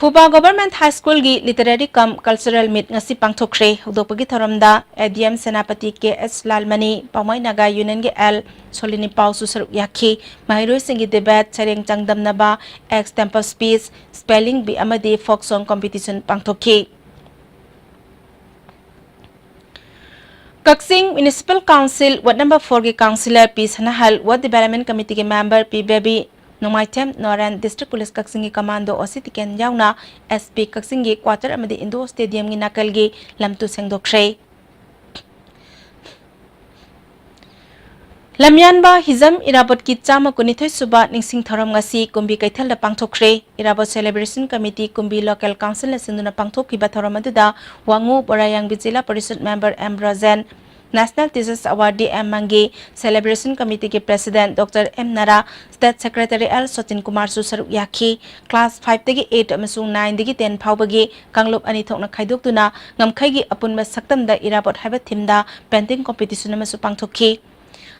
ꯈꯨꯕꯥ Government High Schoolꯒꯤ Literary cum Cultural Meet ꯉꯁꯤ ꯄꯥꯡꯊꯣꯛꯈ꯭ꯔꯦ꯫ ꯍꯧꯗꯣꯛꯄꯒꯤ ꯊꯧꯔꯝꯗ A D M Senapati K S Lalmani, ꯄꯥꯎꯃꯥꯏ Naga Unionꯒꯤ L ꯁꯣꯂꯤꯅꯤ ꯄꯥꯎꯁꯨ ꯁꯔꯨꯛ ꯌꯥꯈꯤ꯫ ꯃꯍꯩꯔꯣꯏꯁꯤꯡꯒꯤ debate, ꯁꯩꯔꯦꯡ ꯆꯥꯡꯗꯝꯅꯕ, extempore speech, spelling bee ꯑꯃꯗꯤ folk song competition ꯄꯥꯡꯊꯣꯛꯈꯤ꯫ ꯀꯛꯆꯤꯡ Municipal Council Ward number fourꯒꯤ Councillor P Sanahal, Ward Development Committeeꯒꯤ member P Bebi, Nongmaithem Noren, District Police ꯀꯛꯆꯤꯡꯒꯤ Commando O C ꯇꯤꯀꯦꯟ ꯌꯥꯎꯅ S P ꯀꯛꯆꯤꯡꯒꯤ quarter ꯑꯃꯗꯤ indoor stadiumꯒꯤ ꯅꯥꯀꯜꯒꯤ ꯂꯝꯇꯨ ꯁꯦꯡꯗꯣꯛꯈ꯭ꯔꯦ꯫ ꯂꯝꯌꯥꯟꯕ ꯍꯤꯖꯝ ꯏꯔꯥꯕꯣꯠꯀꯤ ꯆꯥꯝꯃ ꯀꯨꯟꯅꯤꯊꯣꯏ ꯁꯨꯕ ꯅꯤꯡꯁꯤꯡ ꯊꯧꯔꯝ ꯉꯁꯤ ꯀꯨꯝꯕꯤ ꯀꯩꯊꯦꯜꯗ ꯄꯥꯡꯊꯣꯛꯈ꯭ꯔꯦ꯫ ꯏꯔꯥꯕꯣꯠ Celebration Committee ꯀꯨꯝꯕꯤ Local Councilꯅ ꯁꯤꯟꯗꯨꯅ ꯄꯥꯡꯊꯣꯛꯈꯤꯕ ꯊꯧꯔꯝ ꯑꯗꯨꯗ ꯋꯥꯉꯨ ꯕꯣꯔꯥꯌꯥꯡꯕꯤ ꯖꯤꯂꯥ parishad member M ꯔꯣꯖꯦꯟ, National Teachers Award D M ꯃꯪꯒꯤ, Celebration Committeeꯒꯤ President Doctor M ꯅꯔꯥ, State Secretary L ꯁꯣꯆꯤꯟ ꯀꯨꯃꯥꯔꯁꯨ ꯁꯔꯨꯛ ꯌꯥꯈꯤ꯫ Class fiveꯇꯒꯤ eight ꯑꯃꯁꯨꯡ nineꯗꯒꯤ ten ꯐꯥꯎꯕꯒꯤ ꯀꯥꯡꯂꯨꯞ ꯑꯅꯤ ꯊꯣꯛꯅ ꯈꯥꯏꯗꯣꯛꯇꯨꯅ ꯉꯝꯈꯩꯒꯤ ꯑꯄꯨꯟꯕ ꯁꯛꯇꯝꯗ ꯏꯔꯥꯕꯣꯠ ꯍꯥꯏꯕ themeꯗ painting competition ꯑꯃꯁꯨ ꯄꯥꯡꯊꯣꯛꯈꯤ꯫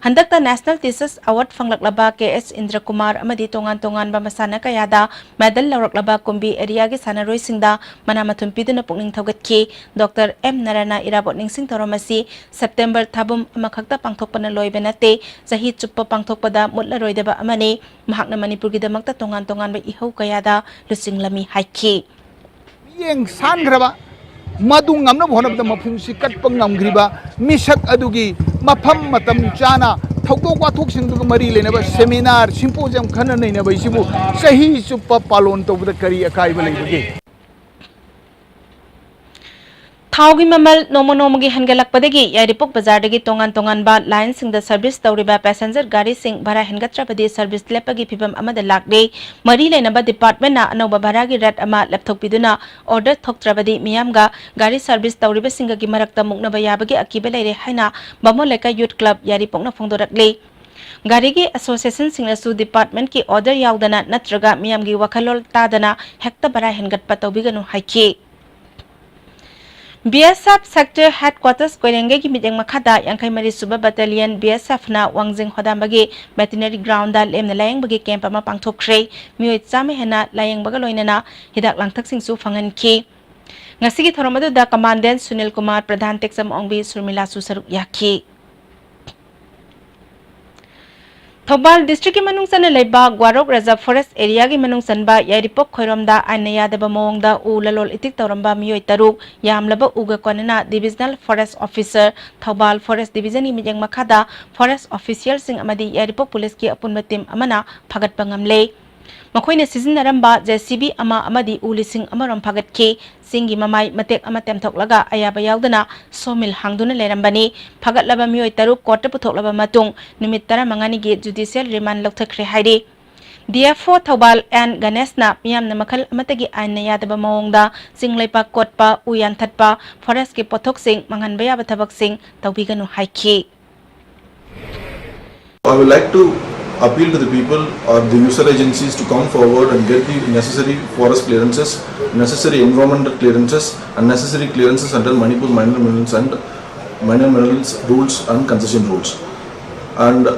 ꯍꯟꯗꯛꯇ National Teachers Award ꯐꯪꯂꯛꯂꯕ K S ꯏꯟꯗ꯭ꯔꯀꯨꯃꯥꯔ ꯑꯃꯗꯤ ꯇꯣꯉꯥꯟ ꯇꯣꯉꯥꯟꯕ ꯃꯁꯥꯟꯅ ꯀꯌꯥꯗ medal ꯂꯧꯔꯛꯂꯕ ꯀꯨꯝꯕꯤ areaꯒꯤ ꯁꯥꯟꯅꯔꯣꯏꯁꯤꯡꯗ ꯃꯅꯥ ꯃꯊꯨꯝ ꯄꯤꯗꯨꯅ ꯄꯨꯛꯅꯤꯡ ꯊꯧꯒꯠꯈꯤ꯫ Doctor M ꯅꯔꯥꯅ ꯏꯔꯥꯕꯣꯠ ꯅꯤꯡꯁꯤꯡ ꯊꯧꯔꯝ ꯑꯁꯤ September ꯊꯥꯕꯨꯝ ꯑꯃꯈꯛꯇ ꯄꯥꯡꯊꯣꯛꯄꯅ ꯂꯣꯏꯕ ꯅꯠꯇꯦ, ꯆꯍꯤ ꯆꯨꯞꯄ ꯄꯥꯡꯊꯣꯛꯄꯗ ꯃꯨꯠꯂꯔꯣꯏꯗꯕ ꯑꯃꯅꯤ꯫ ꯃꯍꯥꯛꯅ ꯃꯅꯤꯄꯨꯔꯒꯤꯗꯃꯛꯇ ꯇꯣꯉꯥꯟ ꯇꯣꯉꯥꯟꯕ ꯏꯍꯧ ꯀꯌꯥꯗ ꯂꯨꯆꯤꯡꯂꯝꯃꯤ ꯍꯥꯏꯈꯤ꯫ ꯃꯤꯠꯌꯦꯡ ꯁꯥꯟꯈ꯭ꯔꯕ, ꯃꯗꯨ ꯉꯝꯅꯕ ꯍꯣꯠꯅꯕꯗ ꯃꯄꯨꯟꯁꯤ ꯀꯠꯄ ꯉꯝꯈ꯭ꯔꯤꯕ ꯃꯤꯁꯛ ꯑꯗꯨꯒꯤ ꯃꯐꯝ ꯃꯇꯝ ꯆꯥꯅ ꯊꯧꯗꯣꯛ ꯋꯥꯊꯣꯛꯁꯤꯡꯗꯨꯒ ꯃꯔꯤ ꯂꯩꯅꯕ seminar, symposium ꯈꯟꯅ ꯅꯩꯅꯕ ꯍꯥꯏꯁꯤꯕꯨ ꯆꯍꯤ ꯆꯨꯞꯄ ꯄꯥꯂꯣꯟ ꯇꯧꯕꯗ ꯀꯔꯤ ꯑꯀꯥꯏꯕ ꯂꯩꯕꯒꯦ? ꯊꯥꯎꯒꯤ ꯃꯃꯜ ꯅꯣꯡꯃ ꯅꯣꯡꯃꯒꯤ ꯍꯦꯟꯒꯠꯂꯛꯄꯗꯒꯤ ꯌꯥꯏꯔꯤꯄꯣꯛ ꯕꯖꯥꯔꯗꯒꯤ ꯇꯣꯉꯥꯟ ꯇꯣꯉꯥꯟꯕ lineꯁꯤꯡꯗ service ꯇꯧꯔꯤꯕ passenger ꯒꯥꯔꯤꯁꯤꯡ ꯚꯥꯔꯥ ꯍꯦꯟꯒꯠꯇ꯭ꯔꯕꯗꯤ service ꯂꯦꯞꯄꯒꯤ ꯐꯤꯚꯝ ꯑꯃꯗ ꯂꯥꯛꯂꯦ꯫ ꯃꯔꯤ ꯂꯩꯅꯕ departmentꯅ ꯑꯅꯧꯕ ꯚꯥꯔꯥꯒꯤ rate ꯑꯃ ꯂꯦꯞꯊꯣꯛꯄꯤꯗꯨꯅ order ꯊꯣꯛꯇ꯭ꯔꯕꯗꯤ ꯃꯤꯌꯥꯝꯒ ꯒꯥꯔꯤ service ꯇꯧꯔꯤꯕꯁꯤꯡꯒꯒꯤ ꯃꯔꯛꯇ ꯃꯨꯛꯅꯕ ꯌꯥꯕꯒꯤ ꯑꯀꯤꯕ ꯂꯩꯔꯦ ꯍꯥꯏꯅ ꯕꯥꯃꯣꯟ ꯂꯩꯀꯥꯏ Youth Club ꯌꯥꯏꯔꯤꯄꯣꯛꯅ ꯐꯣꯡꯗꯣꯔꯛꯂꯤ꯫ ꯒꯥꯔꯤꯒꯤ associationꯁꯤꯡꯅꯁꯨ departmentꯀꯤ order ꯌꯥꯎꯗꯅ ꯅꯠꯇ꯭ꯔꯒ ꯃꯤꯌꯥꯝꯒꯤ ꯋꯥꯈꯜꯂꯣꯟ ꯇꯥꯗꯅ ꯍꯦꯛꯇ ꯚꯥꯔꯥ ꯍꯦꯟꯒꯠꯄ ꯇꯧꯕꯤꯒꯅꯨ ꯍꯥꯏꯈꯤ꯫ B S F Sector Headquarters ꯀꯣꯏꯔꯦꯡꯒꯩꯒꯤ ꯃꯤꯠꯌꯦꯡ ꯃꯈꯥꯗ ꯌꯥꯡꯈꯩ ꯃꯔꯤ ꯁꯨꯕ Battalion B S F ꯅ ꯋꯥꯡꯖꯤꯡ ꯍꯣꯗꯥꯝꯕꯒꯤ Veterinary Ground ꯗ ꯂꯦꯝꯅ ꯂꯥꯌꯦꯡꯕꯒꯤ camp ꯑꯃ ꯄꯥꯡꯊꯣꯛꯈ꯭ꯔꯦ꯫ ꯃꯤꯑꯣꯏ ꯆꯥꯝꯃ ꯍꯦꯟꯅ ꯂꯥꯌꯦꯡꯕꯒ ꯂꯣꯏꯅꯅ ꯍꯤꯗꯥꯛ ꯂꯥꯡꯊꯛꯁꯤꯡꯁꯨ ꯐꯪꯍꯟꯈꯤ꯫ ꯉꯁꯤꯒꯤ ꯊꯧꯔꯝ ꯑꯗꯨꯗ Commandant ꯁꯨꯅꯤꯜ ꯀꯨꯃꯥꯔ, ꯄ꯭ꯔꯙꯥꯟ ꯇꯦꯛꯆꯝ ꯑꯣꯡꯕꯤ ꯁꯨꯔꯃꯤꯂꯥꯁꯨ ꯁꯔꯨꯛ ꯌꯥꯈꯤ꯫ ꯊꯧꯕꯥꯜ district ꯀꯤ ꯃꯅꯨꯡ ꯆꯟꯅ ꯂꯩꯕ ꯒ꯭ꯋꯥꯔꯣꯛ Reserve Forest area ꯒꯤ ꯃꯅꯨꯡ ꯆꯟꯕ ꯌꯥꯏꯔꯤꯄꯣꯛ ꯈꯣꯏꯔꯣꯝꯗ ꯑꯥꯏꯟꯅ ꯌꯥꯗꯕ ꯃꯑꯣꯡꯗ ꯎ ꯂꯂꯣꯜ ꯏꯇꯤꯛ ꯇꯧꯔꯝꯕ ꯃꯤꯑꯣꯏ ꯇꯔꯨꯛ, ꯌꯥꯝꯂꯕ ꯎꯒ ꯀꯣꯟꯅꯅ Divisional Forest Officer, Thoubal Forest Division ꯒꯤ ꯃꯤꯠꯌꯦꯡ ꯃꯈꯥꯗ forest official ꯁꯤꯡ ꯑꯃꯗꯤ ꯌꯥꯏꯔꯤꯄꯣꯛ Police ꯀꯤ ꯑꯄꯨꯟꯕ team ꯑꯃꯅ ꯐꯥꯒꯠꯄ ꯉꯝꯂꯦ꯫ ꯃꯈꯣꯏꯅ ꯁꯤꯖꯤꯟꯅꯔꯝꯕ J C B ꯑꯃ ꯑꯃꯗꯤ ꯎ ꯂꯤꯁꯤꯡ ꯑꯃꯔꯣꯝ ꯐꯥꯒꯠꯈꯤ꯫ ꯆꯤꯡꯒꯤ ꯃꯃꯥꯏ ꯃꯇꯦꯛ ꯑꯃ ꯇꯦꯝꯊꯣꯛꯂꯒ ꯑꯌꯥꯕ ꯌꯥꯎꯗꯅ sawmill ꯍꯥꯡꯗꯨꯅ ꯂꯩꯔꯝꯕꯅꯤ꯫ ꯐꯥꯒꯠꯂꯕ ꯃꯤꯑꯣꯏ ꯇꯔꯨꯛ court ꯇ ꯄꯨꯊꯣꯛꯂꯕ ꯃꯇꯨꯡ ꯅꯨꯃꯤꯠ ꯇꯔꯥꯃꯉꯥꯅꯤꯒꯤ judicial remand ꯂꯧꯊꯈ꯭ꯔꯦ ꯍꯥꯏꯔꯤ꯫ D F O Thoubal N ꯒꯅꯦꯁꯅ ꯃꯤꯌꯥꯝꯅ ꯃꯈꯜ ꯑꯃꯠꯇꯒꯤ ꯑꯥꯏꯟꯅ ꯌꯥꯗꯕ ꯃꯑꯣꯡꯗ ꯆꯤꯡ ꯂꯩꯄꯥꯛ ꯀꯣꯠꯄ, ꯎ ꯌꯥꯟꯊꯠꯄ, forest ꯀꯤ ꯄꯣꯠꯊꯣꯛꯁꯤꯡ ꯃꯥꯡꯍꯟꯕ ꯌꯥꯕ ꯊꯕꯛꯁꯤꯡ ꯇꯧꯕꯤꯒꯅꯨ ꯍꯥꯏꯈꯤ꯫ I would like to appeal to the people or the user agencies to come forward and get the necessary forest clearances, necessary environmental clearances, and necessary clearances under Manipur Minor Minerals and Minor Minerals Rules and Concession Rules. And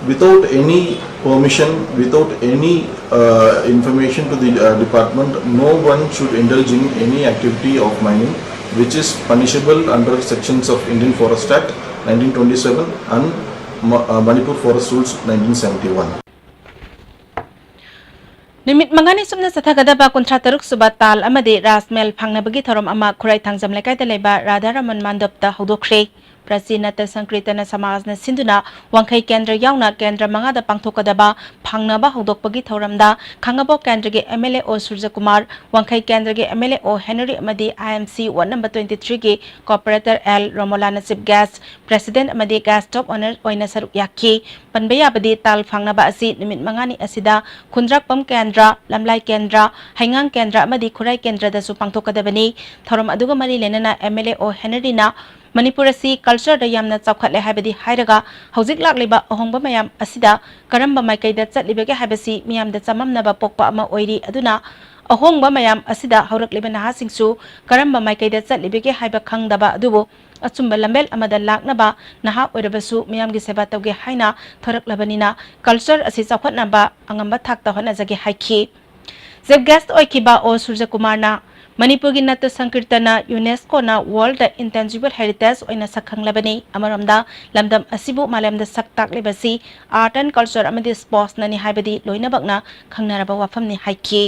without any permission, without any uh, information to the uh, department, no one should indulge in any activity of mining which is punishable under sections of Indian Forest Act nineteen twenty-seven and Ma- uh, Manipur Forest Rules nineteen seventy-one. ꯅꯨꯃꯤꯠ ꯃꯉꯥꯅꯤ ꯁꯨꯞꯅ ꯆꯠꯊꯒꯗꯕ ꯀꯨꯟꯊ꯭ꯔꯥ ꯇꯔꯨꯛ ꯁꯨꯕ ꯇꯥꯜ ꯑꯃꯗꯤ ꯔꯥꯁ ꯃꯦꯜ ꯐꯥꯡꯅꯕꯒꯤ ꯊꯧꯔꯝ ꯑꯃ ꯈꯨꯔꯥꯏ ꯊꯥꯡꯖꯝ ꯂꯩꯀꯥꯏꯗ ꯂꯩꯕ ꯔꯥꯙꯥ ꯔꯃꯟ ꯃꯥꯟꯗꯞꯇ ꯍꯧꯗꯣꯛꯈ꯭ꯔꯦ꯫ ꯄ꯭ꯔꯁꯤ ꯅꯠꯇ ꯁꯪꯀ꯭ꯔꯤꯇꯅ ꯁꯃꯥꯖꯅ ꯁꯤꯟꯗꯨꯅ ꯋꯥꯡꯈꯩ ꯀꯦꯟꯗ꯭ꯔ ꯌꯥꯎꯅ ꯀꯦꯟꯗ꯭ꯔ ꯃꯉꯥꯗ ꯄꯥꯡꯊꯣꯛꯀꯗꯕ ꯐꯥꯡꯅꯕ ꯍꯧꯗꯣꯛꯄꯒꯤ ꯊꯧꯔꯝꯗ ꯈꯥꯡꯉꯕꯣꯛ ꯀꯦꯟꯗ꯭ꯔꯒꯤ M L A O ꯁꯨꯔꯖꯀꯨꯃꯥꯔ, ꯋꯥꯡꯈꯩ ꯀꯦꯟꯗ꯭ꯔꯒꯤ M L A O Henry ꯑꯃꯗꯤ I M C ward number twenty three ꯒꯤ corporator L ꯔꯣꯃꯣꯂꯥꯅ chief guest, president ꯑꯃꯗꯤ guest of honour ꯑꯣꯏꯅ ꯁꯔꯨꯛ ꯌꯥꯈꯤ꯫ ꯄꯟꯕ ꯌꯥꯕꯗꯤ ꯇꯥꯜ ꯐꯥꯡꯅꯕ ꯑꯁꯤ ꯅꯨꯃꯤꯠ ꯃꯉꯥꯅꯤ ꯑꯁꯤꯗ ꯈꯨꯟꯗ꯭ꯔꯥꯛꯄꯝ ꯀꯦꯟꯗ꯭ꯔ, ꯂꯝꯂꯥꯏ ꯀꯦꯟꯗ꯭ꯔ, ꯍꯩꯉꯥꯡ ꯀꯦꯟꯗ꯭ꯔ ꯑꯃꯗꯤ ꯈꯨꯔꯥꯏ ꯀꯦꯟꯗ꯭ꯔꯗꯁꯨ ꯄꯥꯡꯊꯣꯛꯀꯗꯕꯅꯤ꯫ ꯊꯧꯔꯝ ꯑꯗꯨꯒ ꯃꯔꯤ ꯂꯩꯅꯅ M L A O ꯍꯦꯅꯔꯤꯅ Manipur ꯑꯁꯤ culture ꯗ ꯌꯥꯝꯅ ꯆꯥꯎꯈꯠꯂꯦ ꯍꯥꯏꯕꯗꯤ ꯍꯥꯏꯔꯒ ꯍꯧꯖꯤꯛ ꯂꯥꯛꯂꯤꯕ ꯑꯍꯣꯡꯕ ꯃꯌꯥꯝ ꯑꯁꯤꯗ ꯀꯔꯝꯕ ꯃꯥꯏꯀꯩꯗ ꯆꯠꯂꯤꯕꯒꯦ ꯍꯥꯏꯕꯁꯤ ꯃꯤꯌꯥꯝꯗ ꯆꯃꯝꯅꯕ ꯄꯣꯛꯄ ꯑꯃ ꯑꯣꯏꯔꯤ꯫ ꯑꯗꯨꯅ ꯑꯍꯣꯡꯕ ꯃꯌꯥꯝ ꯑꯁꯤꯗ ꯍꯧꯔꯛꯂꯤꯕ ꯅꯍꯥꯁꯤꯡꯁꯨ ꯀꯔꯝꯕ ꯃꯥꯏꯀꯩꯗ ꯆꯠꯂꯤꯕꯒꯦ ꯍꯥꯏꯕ ꯈꯪꯗꯕ ꯑꯗꯨꯕꯨ ꯑꯆꯨꯝꯕ ꯂꯝꯕꯦꯜ ꯑꯃꯗ ꯂꯥꯛꯅꯕ ꯅꯍꯥ ꯑꯣꯏꯔꯕꯁꯨ ꯃꯤꯌꯥꯝꯒꯤ ꯁꯦꯕꯥ ꯇꯧꯒꯦ ꯍꯥꯏꯅ ꯊꯣꯔꯛꯂꯕꯅꯤꯅ culture ꯑꯁꯤ ꯆꯥꯎꯈꯠꯅꯕ ꯑꯉꯝꯕ ꯊꯥꯛꯇ ꯍꯣꯠꯅꯖꯒꯦ ꯍꯥꯏꯈꯤ꯫ Chief guest ꯑꯣꯏꯈꯤꯕ ꯑꯣ ꯁꯨꯔꯖꯀꯨꯃꯥꯔꯅ ꯃꯅꯤꯄꯨꯔꯒꯤ ꯅꯠꯇ ꯁꯪꯀꯤꯔꯇꯅ UNESCOꯅ World Intangible Heritage ꯑꯣꯏꯅ ꯁꯛꯈꯪꯂꯕꯅꯤ꯫ ꯑꯃꯔꯣꯝꯗ ꯂꯝꯗꯝ ꯑꯁꯤꯕꯨ ꯃꯥꯂꯦꯝꯗ ꯁꯛ ꯇꯥꯛꯂꯤꯕꯁꯤ art and culture ꯑꯃꯗꯤ sportsꯅꯅꯤ ꯍꯥꯏꯕꯗꯤ ꯂꯣꯏꯅꯃꯛꯅ ꯈꯪꯅꯔꯕ ꯋꯥꯐꯝꯅꯤ ꯍꯥꯏꯈꯤ꯫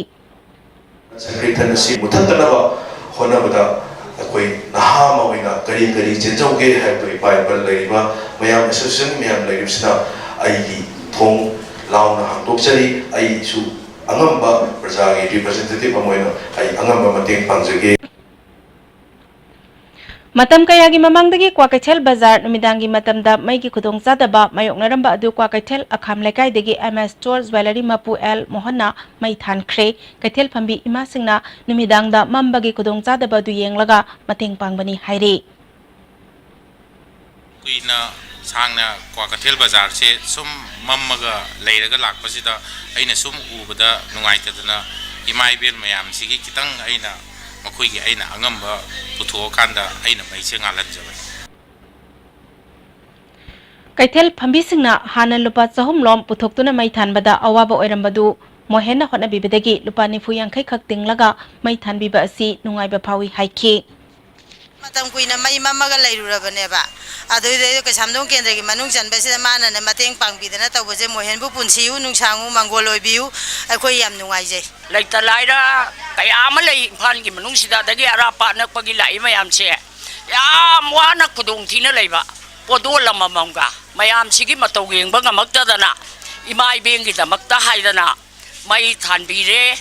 ꯁꯪꯀꯤꯔꯇꯟ ꯑꯁꯤ ꯃꯨꯊꯠꯇꯅꯕ ꯍꯣꯠꯅꯕꯗ ꯑꯩꯈꯣꯏ ꯅꯍꯥ ꯑꯃ ꯑꯣꯏꯅ ꯀꯔꯤ ꯀꯔꯤ ꯆꯦꯟꯖꯧꯒꯦ ꯍꯥꯏꯕꯗꯨ ꯏꯄꯥ ꯏꯄꯜ ꯂꯩꯔꯤꯕ ꯃꯌꯥꯝ association ꯃꯌꯥꯝ ꯂꯩꯔꯤꯕꯁꯤꯗ ꯑꯩꯒꯤ ꯊꯣꯡ ꯂꯥꯎꯅ ꯍꯥꯡꯗꯣꯛꯆꯔꯤ꯫ ꯑꯩꯁꯨ ꯑꯉꯝꯕ ꯄ꯭ꯔꯖꯥꯒꯤ representative ꯑꯃ ꯑꯣꯏꯅ ꯑꯩ ꯑꯉꯝꯕ ꯃꯇꯦꯡ ꯄꯥꯡꯖꯒꯦ꯫ ꯃꯇꯝ ꯀꯌꯥꯒꯤ ꯃꯃꯥꯡꯗꯒꯤ ꯀ꯭ꯋꯥꯀꯩꯊꯦꯜ ꯕꯖꯥꯔ ꯅꯨꯃꯤꯗꯥꯡꯒꯤ ꯃꯇꯝꯗ ꯃꯩꯒꯤ ꯈꯨꯗꯣꯡꯆꯥꯗꯕ ꯃꯥꯌꯣꯛꯅꯔꯝꯕ ꯑꯗꯨ ꯀ꯭ꯋꯥꯀꯩꯊꯦꯜ ꯑꯈꯥꯝ ꯂꯩꯀꯥꯏꯗꯒꯤ M S Store Jewellery ꯃꯄꯨ ꯑꯦꯜ ꯃꯣꯍꯟꯅ ꯃꯩ ꯊꯥꯟꯈ꯭ꯔꯦ꯫ ꯀꯩꯊꯦꯜ ꯐꯝꯕꯤ ꯏꯃꯥꯁꯤꯡꯅ ꯅꯨꯃꯤꯗꯥꯡꯗ ꯃꯝꯕꯒꯤ ꯈꯨꯗꯣꯡꯆꯥꯗꯕ ꯑꯗꯨ ꯌꯦꯡꯂꯒ ꯃꯇꯦꯡ ꯄꯥꯡꯕꯅꯤ ꯍꯥꯏꯔꯤ꯫ ꯀꯨꯏꯅ ꯁꯥꯡꯅ ꯀ꯭ꯋꯥꯀꯩꯊꯦꯜ ꯕꯖꯥꯔꯁꯦ ꯁꯨꯝ ꯃꯝꯃꯒ ꯂꯩꯔꯒ ꯂꯥꯛꯄꯁꯤꯗ ꯑꯩꯅ ꯁꯨꯝ ꯎꯕꯗ ꯅꯨꯡꯉꯥꯏꯇꯗꯅ ꯏꯃꯥ ꯏꯕꯦꯟ ꯃꯌꯥꯝꯁꯤꯒꯤ ꯈꯤꯇꯪ ꯑꯩꯅ ꯃꯈꯣꯏꯒꯤ ꯑꯩꯅ ꯑꯉꯝꯕ ꯄꯨꯊꯣꯛꯑꯀꯥꯟꯗ ꯑꯩꯅ ꯃꯩꯁꯦ ꯉꯥꯜꯍꯟꯖꯕꯅꯤ꯫ ꯀꯩꯊꯦꯜ ꯐꯝꯕꯤꯁꯤꯡꯅ ꯍꯥꯟꯅ ꯂꯨꯄꯥ ꯆꯍꯨꯝ ꯂꯣꯝ ꯄꯨꯊꯣꯛꯇꯨꯅ ꯃꯩ ꯊꯥꯟꯕꯗ ꯑꯋꯥꯕ ꯑꯣꯏꯔꯝꯕꯗꯨ ꯃꯣꯍꯦꯟꯅ ꯍꯣꯠꯅꯕꯤꯕꯗꯒꯤ ꯂꯨꯄꯥ ꯅꯤꯐꯨ ꯌꯥꯡꯈꯩ ꯈꯛ ꯇꯤꯡꯂꯒ ꯃꯩ ꯊꯥꯟꯕꯤꯕ ꯑꯁꯤ ꯅꯨꯡꯉꯥꯏꯕ ꯐꯥꯎꯏ ꯍꯥꯏꯈꯤ꯫ ꯃꯇꯝ ꯀꯨꯏꯅ ꯃꯩ ꯃꯝꯃꯒ ꯂꯩꯔꯨꯔꯕꯅꯦꯕ꯫ ꯑꯗꯨꯗꯩꯗ ꯀꯩꯁꯥꯝꯊꯣꯡ ꯀꯦꯟꯗ꯭ꯔꯒꯤ ꯃꯅꯨꯡ ꯆꯟꯕꯁꯤꯗ ꯃꯥꯅꯅꯦ ꯃꯇꯦꯡ ꯄꯥꯡꯕꯤꯗꯅ ꯇꯧꯕꯁꯦ ꯃꯣꯍꯦꯟꯕꯨ ꯄꯨꯟꯁꯤꯌꯨ, ꯅꯨꯡꯁꯥꯡꯉꯨ, ꯃꯪꯒꯣꯜ ꯑꯣꯏꯕꯤꯌꯨ꯫ ꯑꯩꯈꯣꯏ ꯌꯥꯝ ꯅꯨꯡꯉꯥꯏꯖꯩ꯫ ꯂꯩꯇ ꯂꯥꯏꯔ ꯀꯌꯥ ꯑꯃ ꯂꯩ ꯏꯝꯐꯥꯜꯒꯤ ꯃꯅꯨꯡꯁꯤꯗ, ꯑꯗꯒꯤ ꯑꯔꯥꯞꯄ ꯑꯅꯛꯄꯒꯤ ꯂꯥꯛꯏ ꯃꯌꯥꯝꯁꯦ ꯌꯥꯝ ꯋꯥꯅ ꯈꯨꯗꯣꯡꯊꯤꯅ ꯂꯩꯕ ꯄꯣꯠꯗꯣꯜ ꯑꯃꯃꯝꯒ ꯃꯌꯥꯝꯁꯤꯒꯤ ꯃꯇꯧ ꯌꯦꯡꯕ ꯉꯝꯃꯛꯇꯗꯅ ꯏꯃꯥ ꯏꯕꯦꯟꯒꯤꯗꯃꯛꯇ ꯍꯥꯏꯗꯅ ꯃꯩ ꯊꯥꯟꯕꯤꯔꯦ꯫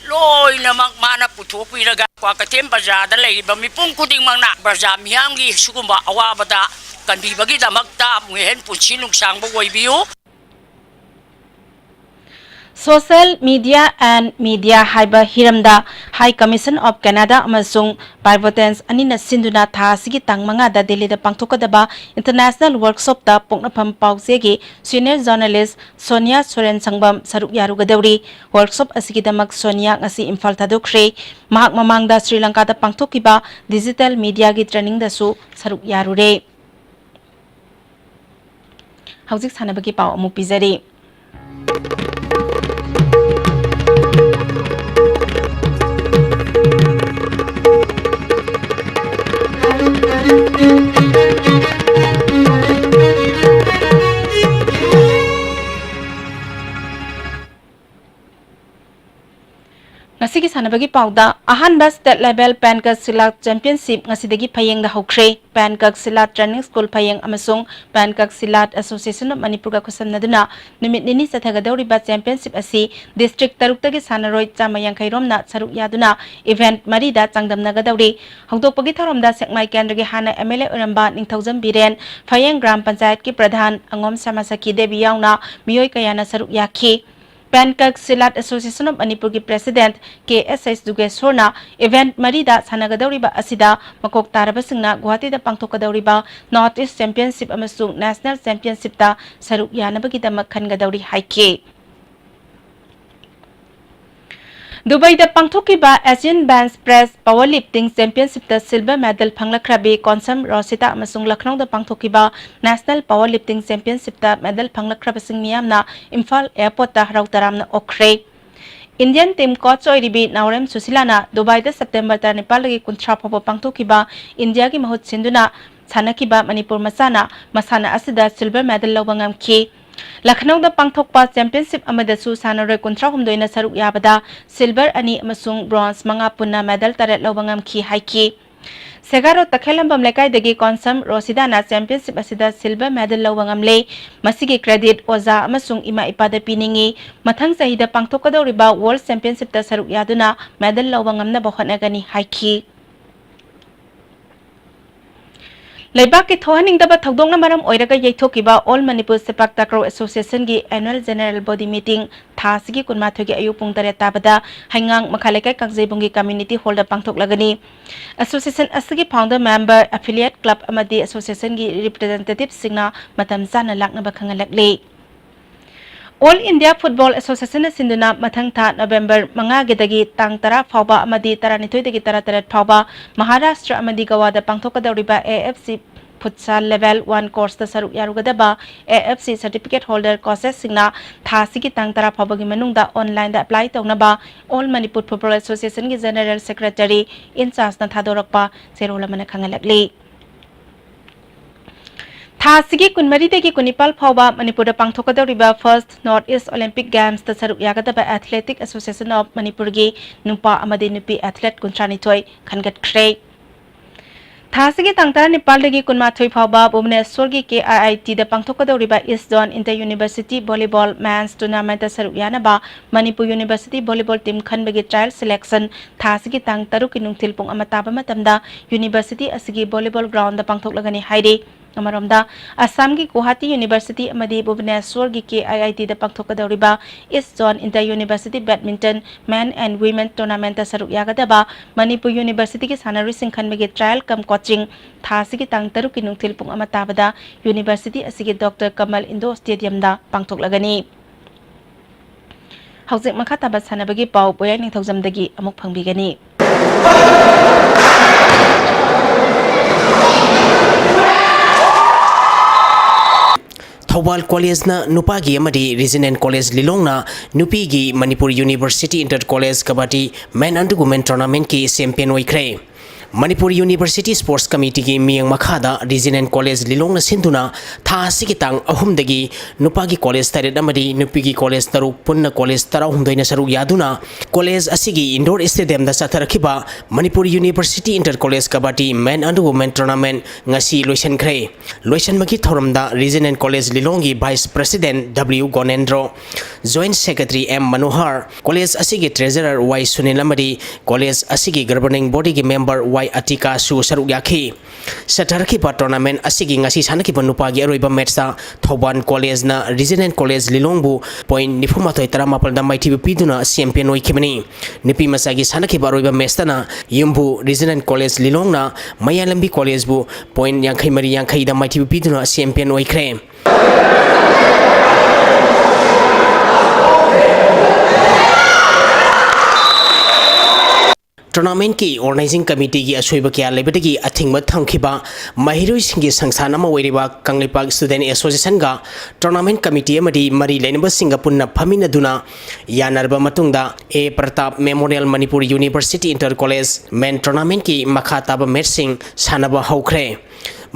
ꯂꯣꯏꯅꯃꯛ ꯃꯥꯅ ꯄꯨꯊꯣꯛꯄꯤꯔꯒ ꯀ꯭ꯋꯥꯀꯩꯊꯦꯜ ꯕꯖꯥꯔꯗ ꯂꯩꯔꯤꯕ ꯃꯤꯄꯨꯝ ꯈꯨꯗꯤꯡꯃꯛꯅ ꯕꯖꯥꯔ ꯃꯤꯌꯥꯝꯒꯤ ꯁꯤꯒꯨꯝꯕ ꯑꯋꯥꯕꯗ ꯀꯟꯕꯤꯕꯒꯤꯗꯃꯛꯇ ꯃꯣꯍꯦꯟ ꯄꯨꯟꯁꯤ ꯅꯨꯡꯁꯥꯡꯕ ꯑꯣꯏꯕꯤꯌꯨ꯫ Social Media and Media ꯍꯥꯏꯕ ꯍꯤꯔꯝꯗ High Commission of Canada ꯑꯃꯁꯨꯡ Pivotens ꯑꯅꯤꯅ ꯁꯤꯟꯗꯨꯅ ꯊꯥ ꯑꯁꯤꯒꯤ ꯇꯥꯡ ꯃꯉꯥꯗ ꯗꯦꯜꯂꯤꯗ ꯄꯥꯡꯊꯣꯛꯀꯗꯕ International Workshopꯇ ꯄꯣꯛꯅꯐꯝ ꯄꯥꯎꯆꯦꯒꯤ Senior Journalist ꯁꯣꯅꯤꯌꯥ ꯁꯣꯔꯦꯟ ꯁꯪꯕꯝ ꯁꯔꯨꯛ ꯌꯥꯔꯨꯒꯗꯧꯔꯤ꯫ Workshop ꯑꯁꯤꯒꯤꯗꯃꯛ ꯁꯣꯅꯤꯌꯥ ꯉꯁꯤ ꯏꯝꯐꯥꯜ ꯊꯥꯗꯣꯛꯈ꯭ꯔꯦ꯫ ꯃꯍꯥꯛ ꯃꯃꯥꯡꯗ ꯁ꯭ꯔꯤ ꯂꯪꯀꯥꯗ ꯄꯥꯡꯊꯣꯛꯈꯤꯕ Digital Mediaꯒꯤ trainingꯗꯁꯨ ꯁꯔꯨꯛ ꯌꯥꯔꯨꯔꯦ꯫ ꯍꯧꯖꯤꯛ ꯁꯥꯟꯅꯕꯒꯤ ꯄꯥꯎ ꯑꯃꯨꯛ ꯄꯤꯖꯔꯤ꯫ ꯉꯁꯤꯒꯤ ꯁꯥꯟꯅꯕꯒꯤ ꯄꯥꯎꯗ ꯑꯍꯥꯟꯕ State Level Pankak Silat Championship ꯉꯁꯤꯗꯒꯤ ꯐꯌꯦꯡꯗ ꯍꯧꯈ꯭ꯔꯦ꯫ Pankak Silat Training School ꯐꯌꯦꯡ ꯑꯃꯁꯨꯡ Pankak Silat Association of ꯃꯅꯤꯄꯨꯔꯒ ꯈꯨꯠꯁꯝꯅꯗꯨꯅ ꯅꯨꯃꯤꯠ ꯅꯤꯅꯤ ꯆꯠꯊꯒꯗꯧꯔꯤꯕ championship ꯑꯁꯤ district ꯇꯔꯨꯛꯇꯒꯤ ꯁꯥꯟꯅꯔꯣꯏ ꯆꯥꯝꯃ ꯌꯥꯡꯈꯩ ꯔꯣꯝꯅ ꯁꯔꯨꯛ ꯌꯥꯗꯨꯅ event ꯃꯔꯤꯗ ꯆꯥꯡꯗꯝꯅꯒꯗꯧꯔꯤ꯫ ꯍꯧꯗꯣꯛꯄꯒꯤ ꯊꯧꯔꯝꯗ ꯁꯦꯛꯃꯥꯏ ꯀꯦꯟꯗ꯭ꯔꯒꯤ ꯍꯥꯟꯅ M L A ꯑꯣꯏꯔꯝꯕ ꯅꯤꯡꯊꯧꯖꯝ ꯕꯤꯔꯦꯟ, ꯐꯌꯦꯡ ꯒ꯭ꯔꯥꯝ ꯄꯟꯆꯥꯌꯠꯀꯤ ꯄ꯭ꯔꯙꯥꯟ ꯑꯉꯣꯝ ꯁ꯭ꯌꯥꯃꯥꯁꯈꯤ ꯗꯦꯕꯤ ꯌꯥꯎꯅ ꯃꯤꯑꯣꯏ ꯀꯌꯥꯅ ꯁꯔꯨꯛ ꯌꯥꯈꯤ꯫ Pankak Silat Association of ꯃꯅꯤꯄꯨꯔꯒꯤ president K S H ꯗꯨꯒꯦꯁꯣꯔꯅ event ꯃꯔꯤꯗ ꯁꯥꯟꯅꯒꯗꯧꯔꯤꯕ ꯑꯁꯤꯗ ꯃꯀꯣꯛ ꯇꯥꯔꯕꯁꯤꯡꯅ ꯒꯨꯋꯥꯍꯥꯇꯤꯗ ꯄꯥꯡꯊꯣꯛꯀꯗꯧꯔꯤꯕ North East Championship ꯑꯃꯁꯨꯡ National Championshipꯇ ꯁꯔꯨꯛ ꯌꯥꯅꯕꯒꯤꯗꯃꯛ ꯈꯟꯒꯗꯧꯔꯤ ꯍꯥꯏꯈꯤ꯫ ꯗꯨꯕꯩꯗ ꯄꯥꯡꯊꯣꯛꯈꯤꯕ Asian Bench Press Powerlifting Championshipꯇ silver medal ꯐꯪꯂꯛꯈ꯭ꯔꯕꯤ Konsam ꯔꯣꯁꯤꯇꯥ ꯑꯃꯁꯨꯡ ꯂꯈꯅꯧꯗ ꯄꯥꯡꯊꯣꯛꯈꯤꯕ National Powerlifting Championshipꯇ medal ꯐꯪꯂꯛꯈ꯭ꯔꯕꯁꯤꯡ ꯃꯤꯌꯥꯝꯅ ꯏꯝꯐꯥꯜ airportꯇ ꯍꯔꯥꯎ ꯇꯔꯥꯝꯅ ꯑꯣꯛꯈ꯭ꯔꯦ꯫ Indian team coach ꯑꯣꯏꯔꯤꯕꯤ ꯅꯥꯎꯔꯦꯝ ꯁꯨꯁꯤꯂꯥꯅ ꯗꯨꯕꯥꯏꯗ September ꯇꯔꯥꯅꯤꯄꯥꯜꯗꯒꯤ ꯀꯨꯟꯊ꯭ꯔꯥ ꯐꯥꯎꯕ ꯄꯥꯡꯊꯣꯛꯈꯤꯕ ꯏꯟꯗꯤꯌꯥꯒꯤ ꯃꯍꯨꯠ ꯁꯤꯟꯗꯨꯅ ꯁꯥꯟꯅꯈꯤꯕ ꯃꯅꯤꯄꯨꯔ ꯃꯆꯥꯅ ꯃꯁꯥꯟꯅ ꯑꯁꯤꯗ silver medal ꯂꯧꯕ ꯉꯝꯈꯤ꯫ ꯂꯈꯅꯧꯗ ꯄꯥꯡꯊꯣꯛꯄ championship ꯑꯃꯗꯁꯨ ꯁꯥꯟꯅꯔꯣꯏ ꯀꯨꯟꯊ꯭ꯔꯥ ꯍꯨꯝꯗꯣꯏꯅ ꯁꯔꯨꯛ ꯌꯥꯕꯗ silver ꯑꯅꯤ ꯑꯃꯁꯨꯡ bronze ꯃꯉꯥ ꯄꯨꯟꯅ medal ꯇꯔꯦꯠ ꯂꯧꯕ ꯉꯝꯈꯤ ꯍꯥꯏꯈꯤ꯫ ꯁꯦꯒꯥꯔꯣ ꯇꯈꯦꯜꯂꯝꯕꯝ ꯂꯩꯀꯥꯏꯗꯒꯤ ꯀꯣꯟꯁꯝ ꯔꯣꯁꯤꯗꯥꯅ championship ꯑꯁꯤꯗ silver medal ꯂꯧꯕ ꯉꯝꯂꯦ꯫ ꯃꯁꯤꯒꯤ credit ꯑꯣꯖꯥ ꯑꯃꯁꯨꯡ ꯏꯃꯥ ꯏꯄꯥꯗ ꯄꯤꯅꯤꯡꯏ꯫ ꯃꯊꯪ ꯆꯍꯤꯗ ꯄꯥꯡꯊꯣꯛꯀꯗꯧꯔꯤꯕ World Championshipꯇ ꯁꯔꯨꯛ ꯌꯥꯗꯨꯅ medal ꯂꯧꯕ ꯉꯝꯅꯕ ꯍꯣꯠꯅꯒꯅꯤ ꯍꯥꯏꯈꯤ꯫ ꯂꯩꯕꯥꯛꯀꯤ ꯊꯣꯛꯍꯟꯅꯤꯡꯗꯕ ꯊꯧꯗꯣꯛꯅ ꯃꯔꯝ ꯑꯣꯏꯔꯒ ꯌꯩꯊꯣꯛꯈꯤꯕ All Manipur Sepak Takraw Association ꯒꯤ Annual General Body Meeting ꯊꯥ ꯑꯁꯤꯒꯤ ꯀꯨꯟꯃꯥꯊꯣꯏꯒꯤ ꯑꯌꯨꯛ ꯄꯨꯡ ꯇꯔꯦꯠ ꯇꯥꯕꯗ ꯍꯩꯉꯥꯡ ꯃꯈꯥ ꯂꯩꯀꯥꯏ ꯀꯥꯡꯖꯩꯕꯨꯡꯒꯤ Community Hall ꯗ ꯄꯥꯡꯊꯣꯛꯂꯒꯅꯤ꯫ Association ꯑꯁꯤꯒꯤ founder member, affiliate club ꯑꯃꯗꯤ association ꯒꯤ representative ꯁꯤꯡꯅ ꯃꯇꯝ ꯆꯥꯅ ꯂꯥꯛꯅꯕ ꯈꯪꯍꯜꯂꯛꯂꯤ꯫ All India Football Association ꯅ ꯁꯤꯟꯗꯨꯅ ꯃꯊꯪ ꯊꯥ November ꯃꯉꯥꯒꯤꯗꯒꯤ ꯇꯥꯡ ꯇꯔꯥ ꯐꯥꯎꯕ ꯑꯃꯗꯤ ꯇꯔꯥꯅꯤꯊꯣꯏꯗꯒꯤ ꯇꯔꯥꯇꯔꯦꯠ ꯐꯥꯎꯕ ꯃꯍꯥꯔꯥꯁꯇ꯭ꯔ ꯑꯃꯗꯤ ꯒꯣꯋꯥꯗ ꯄꯥꯡꯊꯣꯛꯀꯗꯧꯔꯤꯕ A F C Futsal Level one Course ꯇ ꯁꯔꯨꯛ ꯌꯥꯔꯨꯒꯗꯕ A F C certificate holder coaches ꯁꯤꯡꯅ ꯊꯥ ꯑꯁꯤꯒꯤ ꯇꯥꯡ ꯇꯔꯥ ꯐꯥꯎꯕꯒꯤ ꯃꯅꯨꯡꯗ online ꯗ apply ꯇꯧꯅꯕ All Manipur Football Association ꯒꯤ General Secretary in charge ꯅ ꯊꯥꯗꯣꯔꯛꯄ ꯆꯦꯔꯣꯜ ꯑꯃꯅ ꯈꯪꯍꯜꯂꯛꯂꯤ꯫ ꯊꯥ ꯑꯁꯤꯒꯤ ꯀꯨꯟꯃꯔꯤꯗꯒꯤ ꯀꯨꯟꯅꯤꯄꯥꯜ ꯐꯥꯎꯕ ꯃꯅꯤꯄꯨꯔꯗ ꯄꯥꯡꯊꯣꯛꯀꯗꯧꯔꯤꯕ First North East Olympic Games ꯇ ꯁꯔꯨꯛ ꯌꯥꯒꯗꯕ Athletic Association of Manipur ꯒꯤ ꯅꯨꯄꯥ ꯑꯃꯗꯤ ꯅꯨꯄꯤ athlete ꯀꯨꯟꯊ꯭ꯔꯥꯅꯤꯊꯣꯏ ꯈꯟꯒꯠꯈ꯭ꯔꯦ꯫ ꯊꯥ ꯑꯁꯤꯒꯤ ꯇꯥꯡ ꯇꯔꯥꯅꯤꯄꯥꯜꯗꯒꯤ ꯀꯨꯟꯃꯥꯊꯣꯏ ꯐꯥꯎꯕ ꯚꯨꯕꯅꯦꯁ꯭ꯋꯔꯒꯤ K I I T the ꯄꯥꯡꯊꯣꯛꯀꯗꯧꯔꯤꯕ East Zone Inter University Volleyball Men's Tournament ꯇ ꯁꯔꯨꯛ ꯌꯥꯅꯕ ꯃꯅꯤꯄꯨꯔ University Volleyball Team ꯈꯟꯕꯒꯤ trial selection ꯊꯥ ꯑꯁꯤꯒꯤ ꯇꯥꯡ ꯇꯔꯨꯛꯀꯤ ꯅꯨꯡꯊꯤꯜ ꯄꯨꯡ ꯑꯃ ꯇꯥꯕ ꯃꯇꯝꯗ university ꯑꯁꯤꯒꯤ volleyball ground ꯗ ꯄꯥꯡꯊꯣꯛꯂꯒꯅꯤ ꯍꯥꯏꯔꯤ꯫ ꯑꯃꯔꯣꯝꯗ, ꯑꯁꯥꯝꯒꯤ ꯒꯨꯋꯥꯍꯥꯇꯤ University ꯑꯃꯗꯤ ꯚꯨꯕꯅꯦꯁ꯭ꯋꯔꯒꯤ K I I T the ꯄꯥꯡꯊꯣꯛꯀꯗꯧꯔꯤꯕ East Zone Inter University Badminton Men and Women Tournament ꯇ ꯁꯔꯨꯛ ꯌꯥꯒꯗꯕ ꯃꯅꯤꯄꯨꯔ University ꯒꯤ ꯁꯥꯟꯅꯔꯣꯏꯁꯤꯡ ꯈꯟꯕꯒꯤ trial cum coaching ꯊꯥ ꯑꯁꯤꯒꯤ ꯇꯥꯡ ꯇꯔꯨꯛꯀꯤ ꯅꯨꯡꯊꯤꯜ ꯄꯨꯡ ꯑꯃ ꯇꯥꯕꯗ university ꯑꯁꯤꯒꯤ Doctor Kamal Indoor Stadium ꯗ ꯄꯥꯡꯊꯣꯛꯂꯒꯅꯤ꯫ ꯍꯧꯖꯤꯛ ꯃꯈꯥ ꯇꯥꯕ ꯁꯥꯟꯅꯕꯒꯤ ꯄꯥꯎ ꯄꯣꯌꯥꯏ ꯅꯤꯡꯊꯧꯖꯝꯗꯒꯤ ꯑꯃꯨꯛ ꯐꯪꯕꯤꯒꯅꯤ꯫ ꯊꯧꯕꯥꯜ ꯀꯣꯂꯦꯖꯅ ꯅꯨꯄꯥꯒꯤ ꯑꯃꯗꯤ ꯔꯤꯖꯅꯦꯜ ꯀꯣꯂꯦꯖ ꯂꯤꯂꯣꯡꯅ ꯅꯨꯄꯤꯒꯤ Manipur university inter college kabaddi Men and women ꯇꯣꯔꯅꯥꯃꯦꯟꯠꯀꯤ ꯆꯦꯝꯄꯤꯌꯟ ꯑꯣꯏꯈ꯭ꯔꯦ꯫ ꯃꯅꯤꯄꯨꯔ ꯌꯨꯅꯤꯚꯔꯁꯤꯇꯤ ꯁ꯭ꯄꯣꯔꯠꯁ ꯀꯃꯤꯇꯤꯒꯤ ꯃꯤꯠꯌꯦꯡ ꯃꯈꯥꯗ ꯔꯤꯖꯅꯦꯜ ꯀꯣꯂꯦꯖ ꯂꯤꯂꯣꯡꯅ ꯁꯤꯟꯗꯨꯅ ꯊꯥ ꯑꯁꯤꯒꯤ ꯇꯥꯡ ꯑꯍꯨꯝꯗꯒꯤ ꯅꯨꯄꯥꯒꯤ ꯀꯣꯂꯦꯖ ꯇꯔꯦꯠ ꯑꯃꯗꯤ ꯅꯨꯄꯤꯒꯤ ꯀꯣꯂꯦꯖ ꯇꯔꯨꯛ, ꯄꯨꯟꯅ ꯀꯣꯂꯦꯖ ꯇꯔꯥꯍꯨꯝꯗꯣꯏꯅ ꯁꯔꯨꯛ ꯌꯥꯗꯨꯅ ꯀꯣꯂꯦꯖ ꯑꯁꯤꯒꯤ ꯏꯟꯗꯣꯔ ꯁ꯭ꯇꯦꯗꯤꯌꯝꯗ ꯆꯠꯊꯔꯛꯈꯤꯕ Manipur university inter college kabaddi Men and women tournament ꯉꯁꯤ ꯂꯣꯏꯁꯤꯟꯈ꯭ꯔꯦ꯫ ꯂꯣꯏꯁꯤꯟꯕꯒꯤ ꯊꯧꯔꯝꯗ ꯔꯤꯖꯅꯦꯜ ꯀꯣꯂꯦꯖ ꯂꯤꯂꯣꯡꯒꯤ vice president W Gonendro, Joint Secretary M Manohar, college ꯑꯁꯤꯒꯤ Treasurer Y Sunil ꯑꯃꯗꯤ college ꯑꯁꯤꯒꯤ Governing Bodyꯒꯤ Member Y Atika ꯁꯨ ꯁꯔꯨꯛ ꯌꯥꯈꯤ꯫ ꯆꯠꯊꯔꯛꯈꯤꯕ tournament ꯑꯁꯤꯒꯤ ꯉꯁꯤ ꯁꯥꯟꯅꯈꯤꯕ ꯅꯨꯄꯥꯒꯤ ꯑꯔꯣꯏꯕ matchꯇ ꯊꯧꯕꯥꯜ Collegeꯅ Regional College ꯂꯤꯂꯣꯡꯕꯨ point ꯅꯤꯐꯨꯃꯥꯊꯣꯏ ꯇꯔꯥꯃꯥꯄꯜꯗ ꯃꯥꯏꯊꯤꯕ ꯄꯤꯗꯨꯅ champion ꯑꯣꯏꯈꯤꯕꯅꯤ꯫ ꯅꯨꯄꯤ ꯃꯆꯥꯒꯤ ꯁꯥꯟꯅꯈꯤꯕ ꯑꯔꯣꯏꯕ matchꯇꯅ ꯌꯨꯝꯕꯨ Regional College ꯂꯤꯂꯣꯡꯅ ꯃꯌꯥꯏꯂꯝꯕꯤ Collegeꯕꯨ point ꯌꯥꯡꯈꯩ ꯃꯔꯤ ꯌꯥꯡꯈꯩꯗ ꯃꯥꯏꯊꯤꯕ ꯄꯤꯗꯨꯅ champion ꯑꯣꯏꯈ꯭ꯔꯦ꯫ Tournamentꯀꯤ Organizing Committeeꯒꯤ ꯑꯁꯣꯏꯕ ꯀꯌꯥ ꯂꯩꯕꯗꯒꯤ ꯑꯊꯤꯡꯕ ꯊꯝꯈꯤꯕ ꯃꯍꯩꯔꯣꯏꯁꯤꯡꯒꯤ ꯁꯪꯁꯊꯥꯟ ꯑꯃ ꯑꯣꯏꯔꯤꯕ ꯀꯪꯂꯩꯄꯥꯛ Student Associationꯒ Tournament Committee ꯑꯃꯗꯤ ꯃꯔꯤ ꯂꯩꯅꯕꯁꯤꯡꯒ ꯄꯨꯟꯅ ꯐꯝꯃꯤꯟꯅꯗꯨꯅ ꯌꯥꯅꯔꯕ ꯃꯇꯨꯡꯗ A Pratap Memorial Manipur University Inter College Men Tournamentꯀꯤ ꯃꯈꯥ ꯇꯥꯕ matchꯁꯤꯡ ꯁꯥꯟꯅꯕ ꯍꯧꯈ꯭ꯔꯦ꯫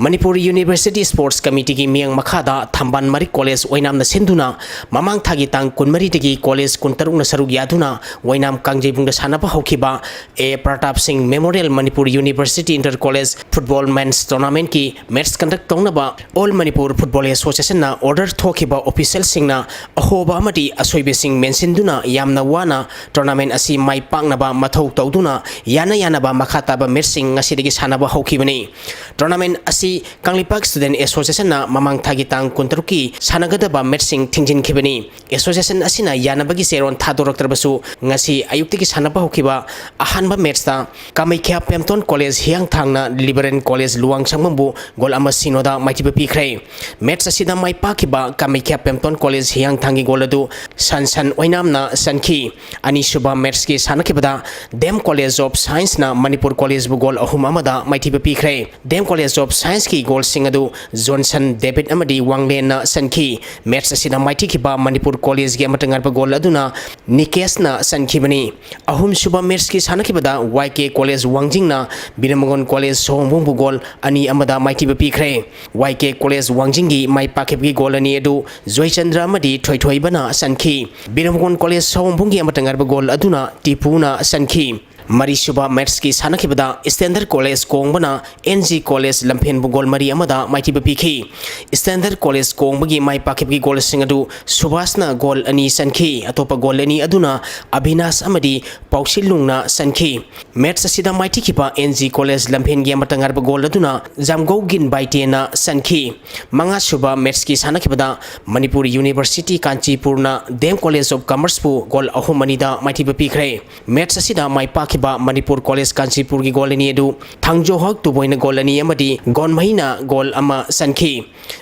ꯃꯅꯤꯄꯨꯔ University Sports Committeeꯒꯤ ꯃꯤꯠꯌꯦꯡ ꯃꯈꯥꯗ ꯊꯝꯕꯥꯜ ꯃꯔꯤꯛ College ꯑꯣꯏꯅꯥꯝꯅ ꯁꯤꯟꯗꯨꯅ ꯃꯃꯥꯡ ꯊꯥꯒꯤ ꯇꯥꯡ ꯀꯨꯟꯃꯔꯤꯗꯒꯤ college ꯀꯨꯟꯇꯔꯨꯛꯅ ꯁꯔꯨꯛ ꯌꯥꯗꯨꯅ ꯑꯣꯏꯅꯥꯝ ꯀꯥꯡꯖꯩꯕꯨꯡꯗ ꯁꯥꯟꯅꯕ ꯍꯧꯈꯤꯕ A Pratap Singh Memorial Manipur University Inter College Football Men's Tournamentꯀꯤ match conduct ꯇꯧꯅꯕ All Manipur Football Associationꯅ order ꯊꯣꯛꯈꯤꯕ officialꯁꯤꯡꯅ ꯑꯍꯣꯕ ꯑꯃꯗꯤ ꯑꯁꯣꯏꯕꯁꯤꯡ ꯃꯦꯟꯁꯤꯟꯗꯨꯅ ꯌꯥꯝꯅ ꯋꯥꯅ tournament ꯑꯁꯤ ꯃꯥꯏ ꯄꯥꯛꯅꯕ ꯃꯊꯧ ꯇꯧꯗꯨꯅ ꯌꯥꯅ ꯌꯥꯅꯕ ꯃꯈꯥ ꯇꯥꯕ matchꯁꯤꯡ ꯉꯁꯤꯗꯒꯤ ꯁꯥꯟꯅꯕ ꯍꯧꯈꯤꯕꯅꯤ꯫ Tournament ꯑꯁꯤ ꯀꯪꯂꯩꯄꯥꯛ Student Associationꯅ ꯃꯃꯥꯡ ꯊꯥꯒꯤ ꯇꯥꯡ ꯀꯨꯟꯇꯔꯨꯛꯀꯤ ꯁꯥꯟꯅꯒꯗꯕ matchꯁꯤꯡ ꯊꯤꯡꯖꯤꯟꯈꯤꯕꯅꯤ꯫ Association ꯑꯁꯤꯅ ꯌꯥꯅꯕꯒꯤ ꯆꯦꯔꯣꯜ ꯊꯥꯗꯣꯔꯛꯇ꯭ꯔꯕꯁꯨ ꯉꯁꯤ ꯑꯌꯨꯛꯇꯒꯤ ꯁꯥꯟꯅꯕ ꯍꯧꯈꯤꯕ ꯑꯍꯥꯟꯕ matchꯇ ꯀꯥꯃꯩꯈ꯭ꯌꯥ ꯄꯦꯝꯇꯣꯟ College ꯍꯤꯌꯥꯡꯊꯥꯡꯅ Liberal College ꯂꯨꯋꯥꯡꯁꯪꯕꯝꯕꯨ goal ꯑꯃ ꯁꯤꯅꯣꯗ ꯃꯥꯏꯊꯤꯕ ꯄꯤꯈ꯭ꯔꯦ꯫ Match ꯑꯁꯤꯗ ꯃꯥꯏ ꯄꯥꯛꯈꯤꯕ ꯀꯥꯃꯩꯈ꯭ꯌꯥ ꯄꯦꯝꯇꯣꯟ College ꯍꯤꯌꯥꯡꯊꯥꯡꯒꯤ goal ꯑꯗꯨ ꯁꯟ ꯁꯟ ꯑꯣꯏꯅꯥꯝꯅ ꯆꯟꯈꯤ꯫ ꯑꯅꯤꯁꯨꯕ matchꯀꯤ ꯁꯥꯟꯅꯈꯤꯕꯗ D M College of Scienceꯅ Manipur Collegeꯕꯨ goal ꯑꯍꯨꯝ ꯑꯃꯗ ꯃꯥꯏꯊꯤꯕ ꯄꯤꯈ꯭ꯔꯦ꯫ D M College of Scienceꯀꯤ goalꯁꯤꯡ ꯑꯗꯨ Johnson David ꯑꯃꯗꯤ ꯋꯥꯡꯂꯦꯟꯅ ꯆꯟꯈꯤ꯫ Match ꯑꯁꯤꯗ ꯃꯥꯏꯊꯤꯈꯤꯕ Manipur Collegeꯒꯤ ꯑꯃꯠꯇ ꯉꯥꯏꯔꯕ goal ꯑꯗꯨꯅ ꯅꯤꯀꯦꯁꯅ ꯆꯟꯈꯤꯕꯅꯤ꯫ ꯑꯍꯨꯝꯁꯨꯕ matchꯀꯤ ꯁꯥꯟꯅꯈꯤꯕꯗ Y K College ꯋꯥꯡꯖꯤꯡꯅ ꯕꯤꯔꯃꯒꯣꯟ College ꯁꯑꯣꯝꯕꯨꯡꯕꯨ goal ꯑꯅꯤ ꯑꯃꯗ ꯃꯥꯏꯊꯤꯕ ꯄꯤꯈ꯭ꯔꯦ꯫ Y K College ꯋꯥꯡꯖꯤꯡꯒꯤ ꯃꯥꯏ ꯄꯥꯛꯈꯤꯕꯒꯤ goal ꯑꯅꯤ ꯑꯗꯨ ꯖꯣꯏꯆꯟꯗ꯭ꯔ ꯑꯃꯗꯤ ꯊꯣꯏꯊꯣꯏꯕꯅ ꯆꯟꯈꯤ꯫ ꯕꯤꯔꯃꯒꯣꯟ College ꯁꯑꯣꯝꯕꯨꯡꯒꯤ ꯑꯃꯠꯇ ꯉꯥꯏꯔꯕ goal ꯑꯗꯨꯅ ꯇꯤꯄꯨꯅ ꯆꯟꯈꯤ꯫ ꯃꯔꯤꯁꯨꯕ ꯃꯦꯠꯁꯀꯤ ꯁꯥꯟꯅꯈꯤꯕꯗ ꯁ꯭ꯇꯦꯟꯗꯔ ꯀꯣꯂꯦꯖ ꯀꯣꯡꯕꯅ ꯑꯦꯟ ꯖꯤ ꯀꯣꯂꯦꯖ ꯂꯝꯐꯦꯟꯕꯨ ꯒꯣꯜ ꯃꯔꯤ ꯑꯃꯗ ꯃꯥꯏꯊꯤꯕ ꯄꯤꯈꯤ꯫ ꯁ꯭ꯇꯦꯟꯗꯔ ꯀꯣꯂꯦꯖ ꯀꯣꯡꯕꯒꯤ ꯃꯥꯏ ꯄꯥꯛꯈꯤꯕꯒꯤ ꯒꯣꯜꯁꯤꯡ ꯑꯗꯨ ꯁꯨꯕꯥꯁꯅ ꯒꯣꯜ ꯑꯅꯤ ꯆꯟꯈꯤ꯫ ꯑꯇꯣꯞꯄ ꯒꯣꯜ ꯑꯅꯤ ꯑꯗꯨꯅ ꯑꯚꯤꯅꯥꯁ ꯑꯃꯗꯤ ꯄꯥꯎꯁꯤꯜꯂꯨꯡꯅ ꯆꯟꯈꯤ꯫ ꯃꯦꯠꯁ ꯑꯁꯤꯗ ꯃꯥꯏꯊꯤꯈꯤꯕ ꯑꯦꯟ ꯖꯤ ꯀꯣꯂꯦꯖ ꯂꯝꯐꯦꯟꯒꯤ ꯑꯃꯠꯇ ꯉꯥꯏꯔꯕ ꯒꯣꯜ ꯑꯗꯨꯅ ꯖꯥꯝꯒꯧꯒꯤꯟ ꯕꯥꯏꯇꯦꯅ ꯆꯟꯈꯤ꯫ ꯃꯉꯥꯁꯨꯕ ꯃꯦꯠꯁꯀꯤ ꯁꯥꯟꯅꯈꯤꯕꯗ ꯃꯅꯤꯄꯨꯔ ꯌꯨꯅꯤꯚꯔꯁꯤꯇꯤ ꯀꯥꯟꯆꯤꯄꯨꯔꯅ ꯗꯦꯝ ꯀꯣꯂꯦꯖ ꯑꯣꯐ ꯀꯃꯔꯁꯄꯨ ꯒꯣꯜ ꯑꯍꯨꯝ ꯑꯅꯤꯗ ꯃꯥꯏꯊꯤꯕ ꯄꯤꯈ꯭ꯔꯦ꯫ ꯃꯦꯠꯁ ꯑꯁꯤꯗ ꯃꯥꯏ ꯄꯥꯛꯈꯤꯕ ꯃꯅꯤꯄꯨꯔ ꯀꯣꯂꯦꯖ ꯀꯥꯟꯆꯤꯄꯨꯔꯒꯤ ꯒꯣꯜ ꯑꯅꯤ ꯑꯗꯨ ꯊꯥꯡꯖꯣꯍꯛ ꯇꯨꯕꯣꯏꯅ ꯒꯣꯜ ꯑꯅꯤ ꯑꯃꯗꯤ ꯒꯣꯟꯃꯩꯅ ꯒꯣꯜ ꯑꯃ ꯆꯟꯈꯤ꯫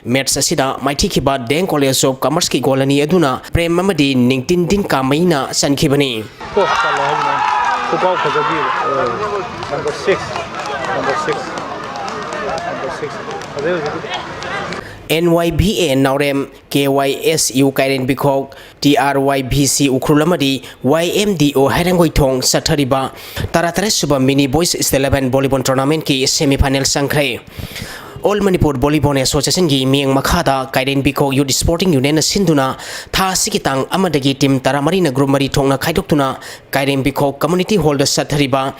ꯃꯦꯠꯁ ꯑꯁꯤꯗ ꯃꯥꯏꯊꯤꯈꯤꯕ ꯗꯦꯝ ꯀꯣꯂꯦꯖ ꯑꯣꯐ ꯀꯃꯔꯁꯀꯤ ꯒꯣꯜ ꯑꯅꯤ ꯑꯗꯨꯅ ꯄ꯭ꯔꯦꯝ ꯑꯃꯗꯤ ꯅꯤꯡꯇꯤꯟꯗꯤꯟ ꯀꯥꯃꯩꯅ ꯆꯟꯈꯤꯕꯅꯤ꯫ ꯀꯣ, ꯆꯠꯂꯣ ꯍꯥꯏꯕꯅꯦ꯫ ꯈꯨꯄꯥꯎ ꯐꯖꯕꯤꯕ꯫ Number six, number six, number six꯫ ꯐꯖꯩ ꯍꯧꯖꯤꯛꯀꯤꯗꯤ꯫ N Y V A Naorem, K Y S U ꯀꯥꯏꯔꯦꯟꯕꯤꯈꯣꯛ, T R Y V C Ukhrul ꯑꯃꯗꯤ ꯋꯥꯏ ꯑꯦꯝ ꯗꯤ ꯑꯣ ꯍꯩꯔꯥꯡꯒꯣꯏꯊꯣꯡ ꯆꯠꯊꯔꯤꯕ ꯇꯔꯥꯇꯔꯦꯠ ꯁꯨꯕ mini boys state level volleyball ꯇꯣꯔꯅꯥꯃꯦꯟꯠꯀꯤ ꯁꯦꯃꯤ ꯐꯥꯏꯅꯦꯜ ꯆꯪꯈ꯭ꯔꯦ꯫ ꯑꯣꯜ ꯃꯅꯤꯄꯨꯔ ꯚꯣꯂꯤꯕꯣꯜ ꯑꯦꯁꯣꯁꯤꯌꯦꯁꯟꯒꯤ ꯃꯤꯠꯌꯦꯡ ꯃꯈꯥꯗ ꯀꯥꯏꯔꯦꯟꯕꯤꯈꯣꯛ ꯌꯨꯠ ꯁ꯭ꯄꯣꯔꯇꯤꯡ ꯌꯨꯅꯤꯌꯟꯅ ꯁꯤꯟꯗꯨꯅ ꯊꯥ ꯑꯁꯤꯒꯤ ꯇꯥꯡ ꯑꯃꯗꯒꯤ ꯇꯤꯝ ꯇꯔꯥꯃꯔꯤꯅ ꯒ꯭ꯔꯨꯞ ꯃꯔꯤ ꯊꯣꯛꯅ ꯈꯥꯏꯗꯣꯛꯇꯨꯅ ꯀꯥꯏꯔꯦꯟꯕꯤꯈꯣꯛ ꯀꯝꯃ꯭ꯌꯨꯅꯤꯇꯤ ꯍꯣꯜꯗ ꯆꯠꯊꯔꯤꯕ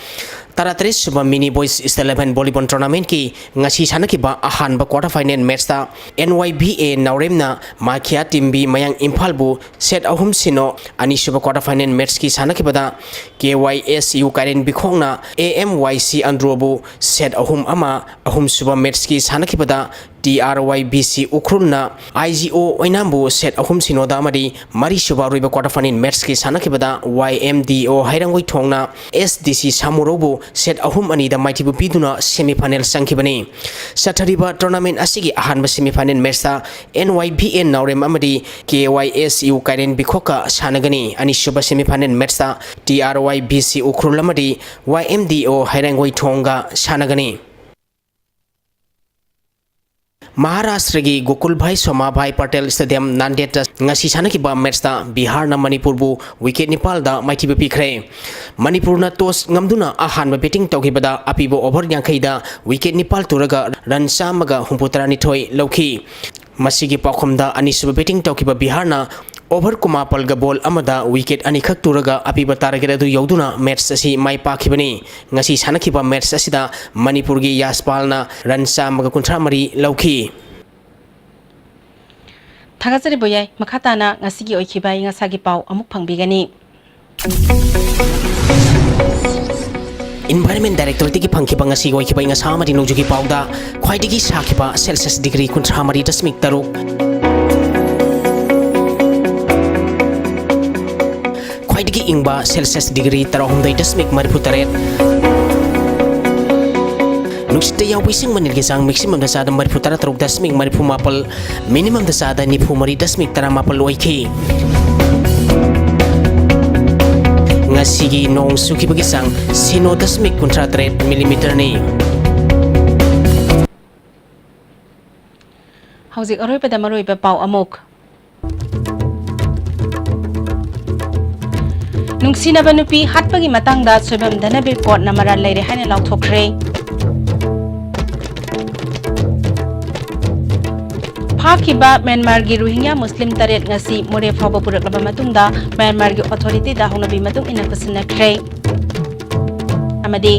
ꯇꯔꯥꯇꯔꯦꯠ ꯁꯨꯕ mini boys state level volleyball ꯇꯣꯔꯅꯥꯃꯦꯟꯠꯀꯤ ꯉꯁꯤ ꯁꯥꯟꯅꯈꯤꯕ ꯑꯍꯥꯟꯕ ꯀ꯭ꯋꯥꯇꯔ ꯐꯥꯏꯅꯦꯜ ꯃꯦꯠꯁꯇ ꯑꯦꯟ ꯋꯥꯏ ꯚꯤ ꯑꯦ ꯅꯥꯎꯔꯦꯝꯅ ꯃꯥꯈꯤꯌꯥ ꯇꯤꯝꯕꯤ ꯃꯌꯥꯡ ꯏꯝꯐꯥꯜꯕꯨ ꯁꯦꯠ ꯑꯍꯨꯝ ꯁꯤꯅꯣ꯫ ꯑꯅꯤꯁꯨꯕ ꯀ꯭ꯋꯥꯇꯔ ꯐꯥꯏꯅꯦꯜ ꯃꯦꯠꯁꯀꯤ ꯁꯥꯟꯅꯈꯤꯕꯗ ꯀꯦ ꯋꯥꯏ ꯑꯦꯁ ꯌꯨ ꯀꯥꯏꯔꯦꯟꯕꯤꯈꯣꯛꯅ ꯑꯦ ꯑꯦꯝ ꯋꯥꯏ ꯁꯤ ꯑꯟꯗ꯭ꯔꯣꯕꯨ ꯁꯦꯠ ꯑꯍꯨꯝ ꯑꯃ, ꯑꯍꯨꯝꯁꯨꯕ ꯃꯦꯠꯁꯀꯤ ꯁꯥꯟꯅꯈꯤꯕꯗ T R Y V C ꯎꯈ꯭ꯔꯨꯜꯅ ꯑꯥꯏ ꯖꯤ ꯑꯣ ꯑꯣꯏꯅꯥꯝꯕꯨ ꯁꯦꯠ ꯑꯍꯨꯝ ꯁꯤꯅꯣꯗ ꯑꯃꯗꯤ ꯃꯔꯤꯁꯨꯕ ꯑꯔꯣꯏꯕ ꯀ꯭ꯋꯥꯇꯔ ꯐꯥꯏꯅꯦꯜ ꯃꯦꯠꯁꯀꯤ ꯁꯥꯟꯅꯈꯤꯕꯗ ꯋꯥꯏ ꯑꯦꯝ ꯗꯤ ꯑꯣ ꯍꯩꯔꯥꯡꯒꯣꯏꯊꯣꯡꯅ ꯑꯦꯁ ꯗꯤ ꯁꯤ ꯁꯥꯃꯨꯔꯧꯕꯨ ꯁꯦꯠ ꯑꯍꯨꯝ ꯑꯅꯤꯗ ꯃꯥꯏꯊꯤꯕ ꯄꯤꯗꯨꯅ ꯁꯦꯃꯤ ꯐꯥꯏꯅꯦꯜ ꯆꯪꯈꯤꯕꯅꯤ꯫ ꯆꯠꯊꯔꯤꯕ ꯇꯣꯔꯅꯥꯃꯦꯟꯠ ꯑꯁꯤꯒꯤ ꯑꯍꯥꯟꯕ ꯁꯦꯃꯤ ꯐꯥꯏꯅꯦꯜ ꯃꯦꯠꯁꯇ ꯑꯦꯟ ꯋꯥꯏ ꯚꯤ ꯑꯦ ꯅꯥꯎꯔꯦꯝ ꯑꯃꯗꯤ ꯀꯦ ꯋꯥꯏ ꯑꯦꯁ ꯌꯨ ꯀꯥꯏꯔꯦꯟꯕꯤꯈꯣꯛꯀ ꯁꯥꯟꯅꯒꯅꯤ꯫ ꯑꯅꯤꯁꯨꯕ ꯁꯦꯃꯤ ꯐꯥꯏꯅꯦꯜ ꯃꯦꯠꯁꯇ T R Y V C Ukhrul ꯑꯃꯗꯤ ꯋꯥꯏ ꯑꯦꯝ ꯗꯤ ꯑꯣ ꯍꯩꯔꯥꯡꯒꯣꯏꯊꯣꯡꯒ ꯁꯥꯟꯅꯒꯅꯤ꯫ ꯃꯍꯥꯔꯥꯁꯇ꯭ꯔꯒꯤ ꯒꯣꯀꯨꯜꯚꯥꯏ ꯁꯣꯃꯥꯚꯥꯏ ꯄꯇꯦꯜ ꯁ꯭ꯇꯦꯗꯤꯌꯝ ꯅꯥꯟꯗꯦꯗꯇ ꯉꯁꯤ ꯁꯥꯟꯅꯈꯤꯕ ꯃꯦꯠꯁꯇ ꯕꯤꯍꯥꯔꯅ ꯃꯅꯤꯄꯨꯔꯕꯨ ꯋꯤꯀꯦꯠ ꯅꯤꯄꯥꯜꯗ ꯃꯥꯏꯊꯤꯕ ꯄꯤꯈ꯭ꯔꯦ꯫ ꯃꯅꯤꯄꯨꯔꯅ ꯇꯣꯁ ꯉꯝꯗꯨꯅ ꯑꯍꯥꯟꯕ ꯕꯦꯇꯤꯡ ꯇꯧꯈꯤꯕꯗ ꯑꯄꯤꯕ ꯑꯣꯚꯔ ꯌꯥꯡꯈꯩꯗ ꯋꯤꯀꯦꯠ ꯅꯤꯄꯥꯜ ꯇꯨꯔꯒ ꯔꯟ ꯆꯥꯝꯃꯒ ꯍꯨꯝꯐꯨꯇꯔꯥꯅꯤꯊꯣꯏ ꯂꯧꯈꯤ꯫ ꯃꯁꯤꯒꯤ ꯄꯥꯎꯈꯨꯝꯗ ꯑꯅꯤꯁꯨꯕ ꯕꯦꯇꯤꯡ ꯇꯧꯈꯤꯕ ꯕꯤꯍꯥꯔꯅ ꯑꯣꯚꯔ ꯀꯨꯟꯃꯥꯄꯜꯒ ꯕꯣꯜ ꯑꯃꯗ ꯋꯤꯀꯦꯠ ꯑꯅꯤꯈꯛ ꯇꯨꯔꯒ ꯑꯄꯤꯕ ꯇꯥꯔꯒꯦꯠ ꯑꯗꯨ ꯌꯧꯗꯨꯅ ꯃꯦꯠꯆ ꯑꯁꯤ ꯃꯥꯏ ꯄꯥꯛꯈꯤꯕꯅꯤ꯫ ꯉꯁꯤ ꯁꯥꯟꯅꯈꯤꯕ ꯃꯦꯠꯆ ꯑꯁꯤꯗ ꯃꯅꯤꯄꯨꯔꯒꯤ ꯌꯥꯁꯄꯥꯜꯅ ꯔꯟ ꯆꯥꯝꯃꯒ ꯀꯨꯟꯊ꯭ꯔꯥ ꯃꯔꯤ ꯂꯧꯈꯤ꯫ ꯊꯥꯒꯠꯆꯔꯤ ꯕꯣꯌꯥꯏ꯫ ꯃꯈꯥ ꯇꯥꯅ ꯉꯁꯤꯒꯤ ꯑꯣꯏꯈꯤꯕ ꯑꯏꯪ ꯑꯁꯥꯒꯤ ꯄꯥꯎ ꯑꯃꯨꯛ ꯐꯪꯕꯤꯒꯅꯤ꯫ Environment Directorateꯇꯒꯤ ꯐꯪꯈꯤꯕ ꯉꯁꯤꯒꯤ ꯑꯣꯏꯈꯤꯕ ꯑꯏꯪ ꯑꯁꯥ ꯑꯃꯗꯤ ꯅꯣꯡꯖꯨꯒꯤ ꯄꯥꯎꯗ ꯈ꯭ꯋꯥꯏꯗꯒꯤ ꯁꯥꯈꯤꯕ ꯁꯦꯜꯁꯤꯌꯁ ꯗꯤꯒ꯭ꯔꯤ ꯀꯨꯟꯊ꯭ꯔꯥ ꯃꯔꯤ ꯗꯁꯃꯤꯛ ꯇꯔꯨꯛ, ꯈ꯭ꯋꯥꯏꯗꯒꯤ ꯏꯪꯕ ꯁꯦꯜꯁꯤꯌꯁ ꯗꯤꯒ꯭ꯔꯤ ꯇꯔꯥꯍꯨꯝꯗꯣꯏ ꯗꯁꯃꯤꯛ ꯃꯔꯤꯐꯨ ꯇꯔꯦꯠ, ꯅꯨꯡꯁꯤꯠꯇ ꯌꯥꯎꯕ ꯏꯁꯤꯡ ꯃꯅꯤꯜꯒꯤ ꯆꯥꯡ ꯃꯦꯛꯁꯤꯃꯝꯗ ꯆꯥꯗ ꯃꯔꯤꯐꯨ ꯇꯔꯥ ꯇꯔꯨꯛ ꯗꯁꯃꯤꯛ ꯃꯔꯤꯐꯨ ꯃꯥꯄꯜ, ꯃꯤꯅꯤꯃꯝꯗ ꯆꯥꯗ ꯅꯤꯐꯨ ꯃꯔꯤ ꯗꯁꯃꯤꯛ ꯇꯔꯥ ꯃꯥꯄꯜ ꯑꯣꯏꯈꯤ꯫ ꯉꯁꯤꯒꯤ ꯅꯣꯡ ꯆꯨꯈꯤꯕꯒꯤ ꯆꯥꯡ ꯁꯤꯅꯣ ꯗꯁꯃꯤꯛ ꯀꯨꯟꯊ꯭ꯔꯥ ꯇꯔꯦꯠ ꯃꯤꯂꯤꯃꯤꯇꯔꯅꯤ꯫ ꯍꯧꯖꯤꯛ ꯑꯔꯣꯏꯕꯗ ꯃꯔꯨꯑꯣꯏꯕ ꯄꯥꯎ ꯑꯃꯨꯛ꯫ ꯅꯨꯡꯁꯤꯅꯕ ꯅꯨꯄꯤ ꯍꯥꯠꯄꯒꯤ ꯃꯇꯥꯡꯗ ꯁꯣꯏꯕꯝ ꯙꯅꯕꯤꯔ ꯀꯣꯔꯠꯅ ꯃꯔꯥꯜ ꯂꯩꯔꯦ ꯍꯥꯏꯅ ꯂꯥꯎꯊꯣꯛꯈ꯭ꯔꯦ꯫ ꯐꯥꯈꯤꯕ ꯃ꯭ꯌꯥꯟꯃꯥꯔꯒꯤ ꯔꯣꯍꯤꯡꯒ꯭ꯌꯥ ꯃꯨꯁꯂꯤꯝ ꯇꯔꯦꯠ ꯉꯁꯤ ꯃꯣꯔꯦ ꯐꯥꯎꯕ ꯄꯨꯔꯛꯂꯕ ꯃꯇꯨꯡꯗ ꯃ꯭ꯌꯥꯟꯃꯥꯔꯒꯤ ꯑꯣꯊꯣꯔꯤꯇꯤꯗ ꯍꯧꯅꯕꯤ ꯃꯇꯨꯡ ꯏꯟꯅ ꯈꯨꯠꯁꯤꯟꯅꯈ꯭ꯔꯦ꯫ ꯑꯃꯗꯤ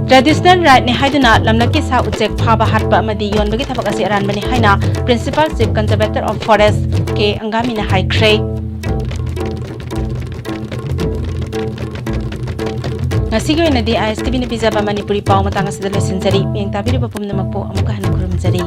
traditional rightꯅꯤ ꯍꯥꯏꯗꯨꯅ ꯂꯝꯂꯛꯀꯤ ꯁꯥ ꯎꯆꯦꯛ ꯐꯥꯕ, ꯍꯥꯠꯄ ꯑꯃꯗꯤ ꯌꯣꯟꯕꯒꯤ ꯊꯕꯛ ꯑꯁꯤ ꯑꯔꯥꯟꯕꯅꯤ ꯍꯥꯏꯅ Principal Chief Conservator of Forest ꯀꯦ ꯑꯪꯒꯥꯃꯤꯅ ꯍꯥꯏꯈ꯭ꯔꯦ꯫ ꯉꯁꯤꯒꯤ ꯑꯣꯏꯅꯗꯤ ISTVꯅ ꯄꯤꯖꯕ ꯃꯅꯤꯄꯨꯔꯤ ꯄꯥꯎ ꯃꯇꯥꯡ ꯑꯁꯤꯗ ꯂꯣꯏꯁꯤꯟꯖꯔꯤ꯫ ꯃꯤꯠꯌꯦꯡ ꯇꯥꯕꯤꯔꯤꯕ ꯄꯨꯝꯅꯃꯛꯄꯨ ꯑꯃꯨꯛꯀ ꯍꯟꯅ ꯈꯨꯔꯨꯝꯖꯔꯤ꯫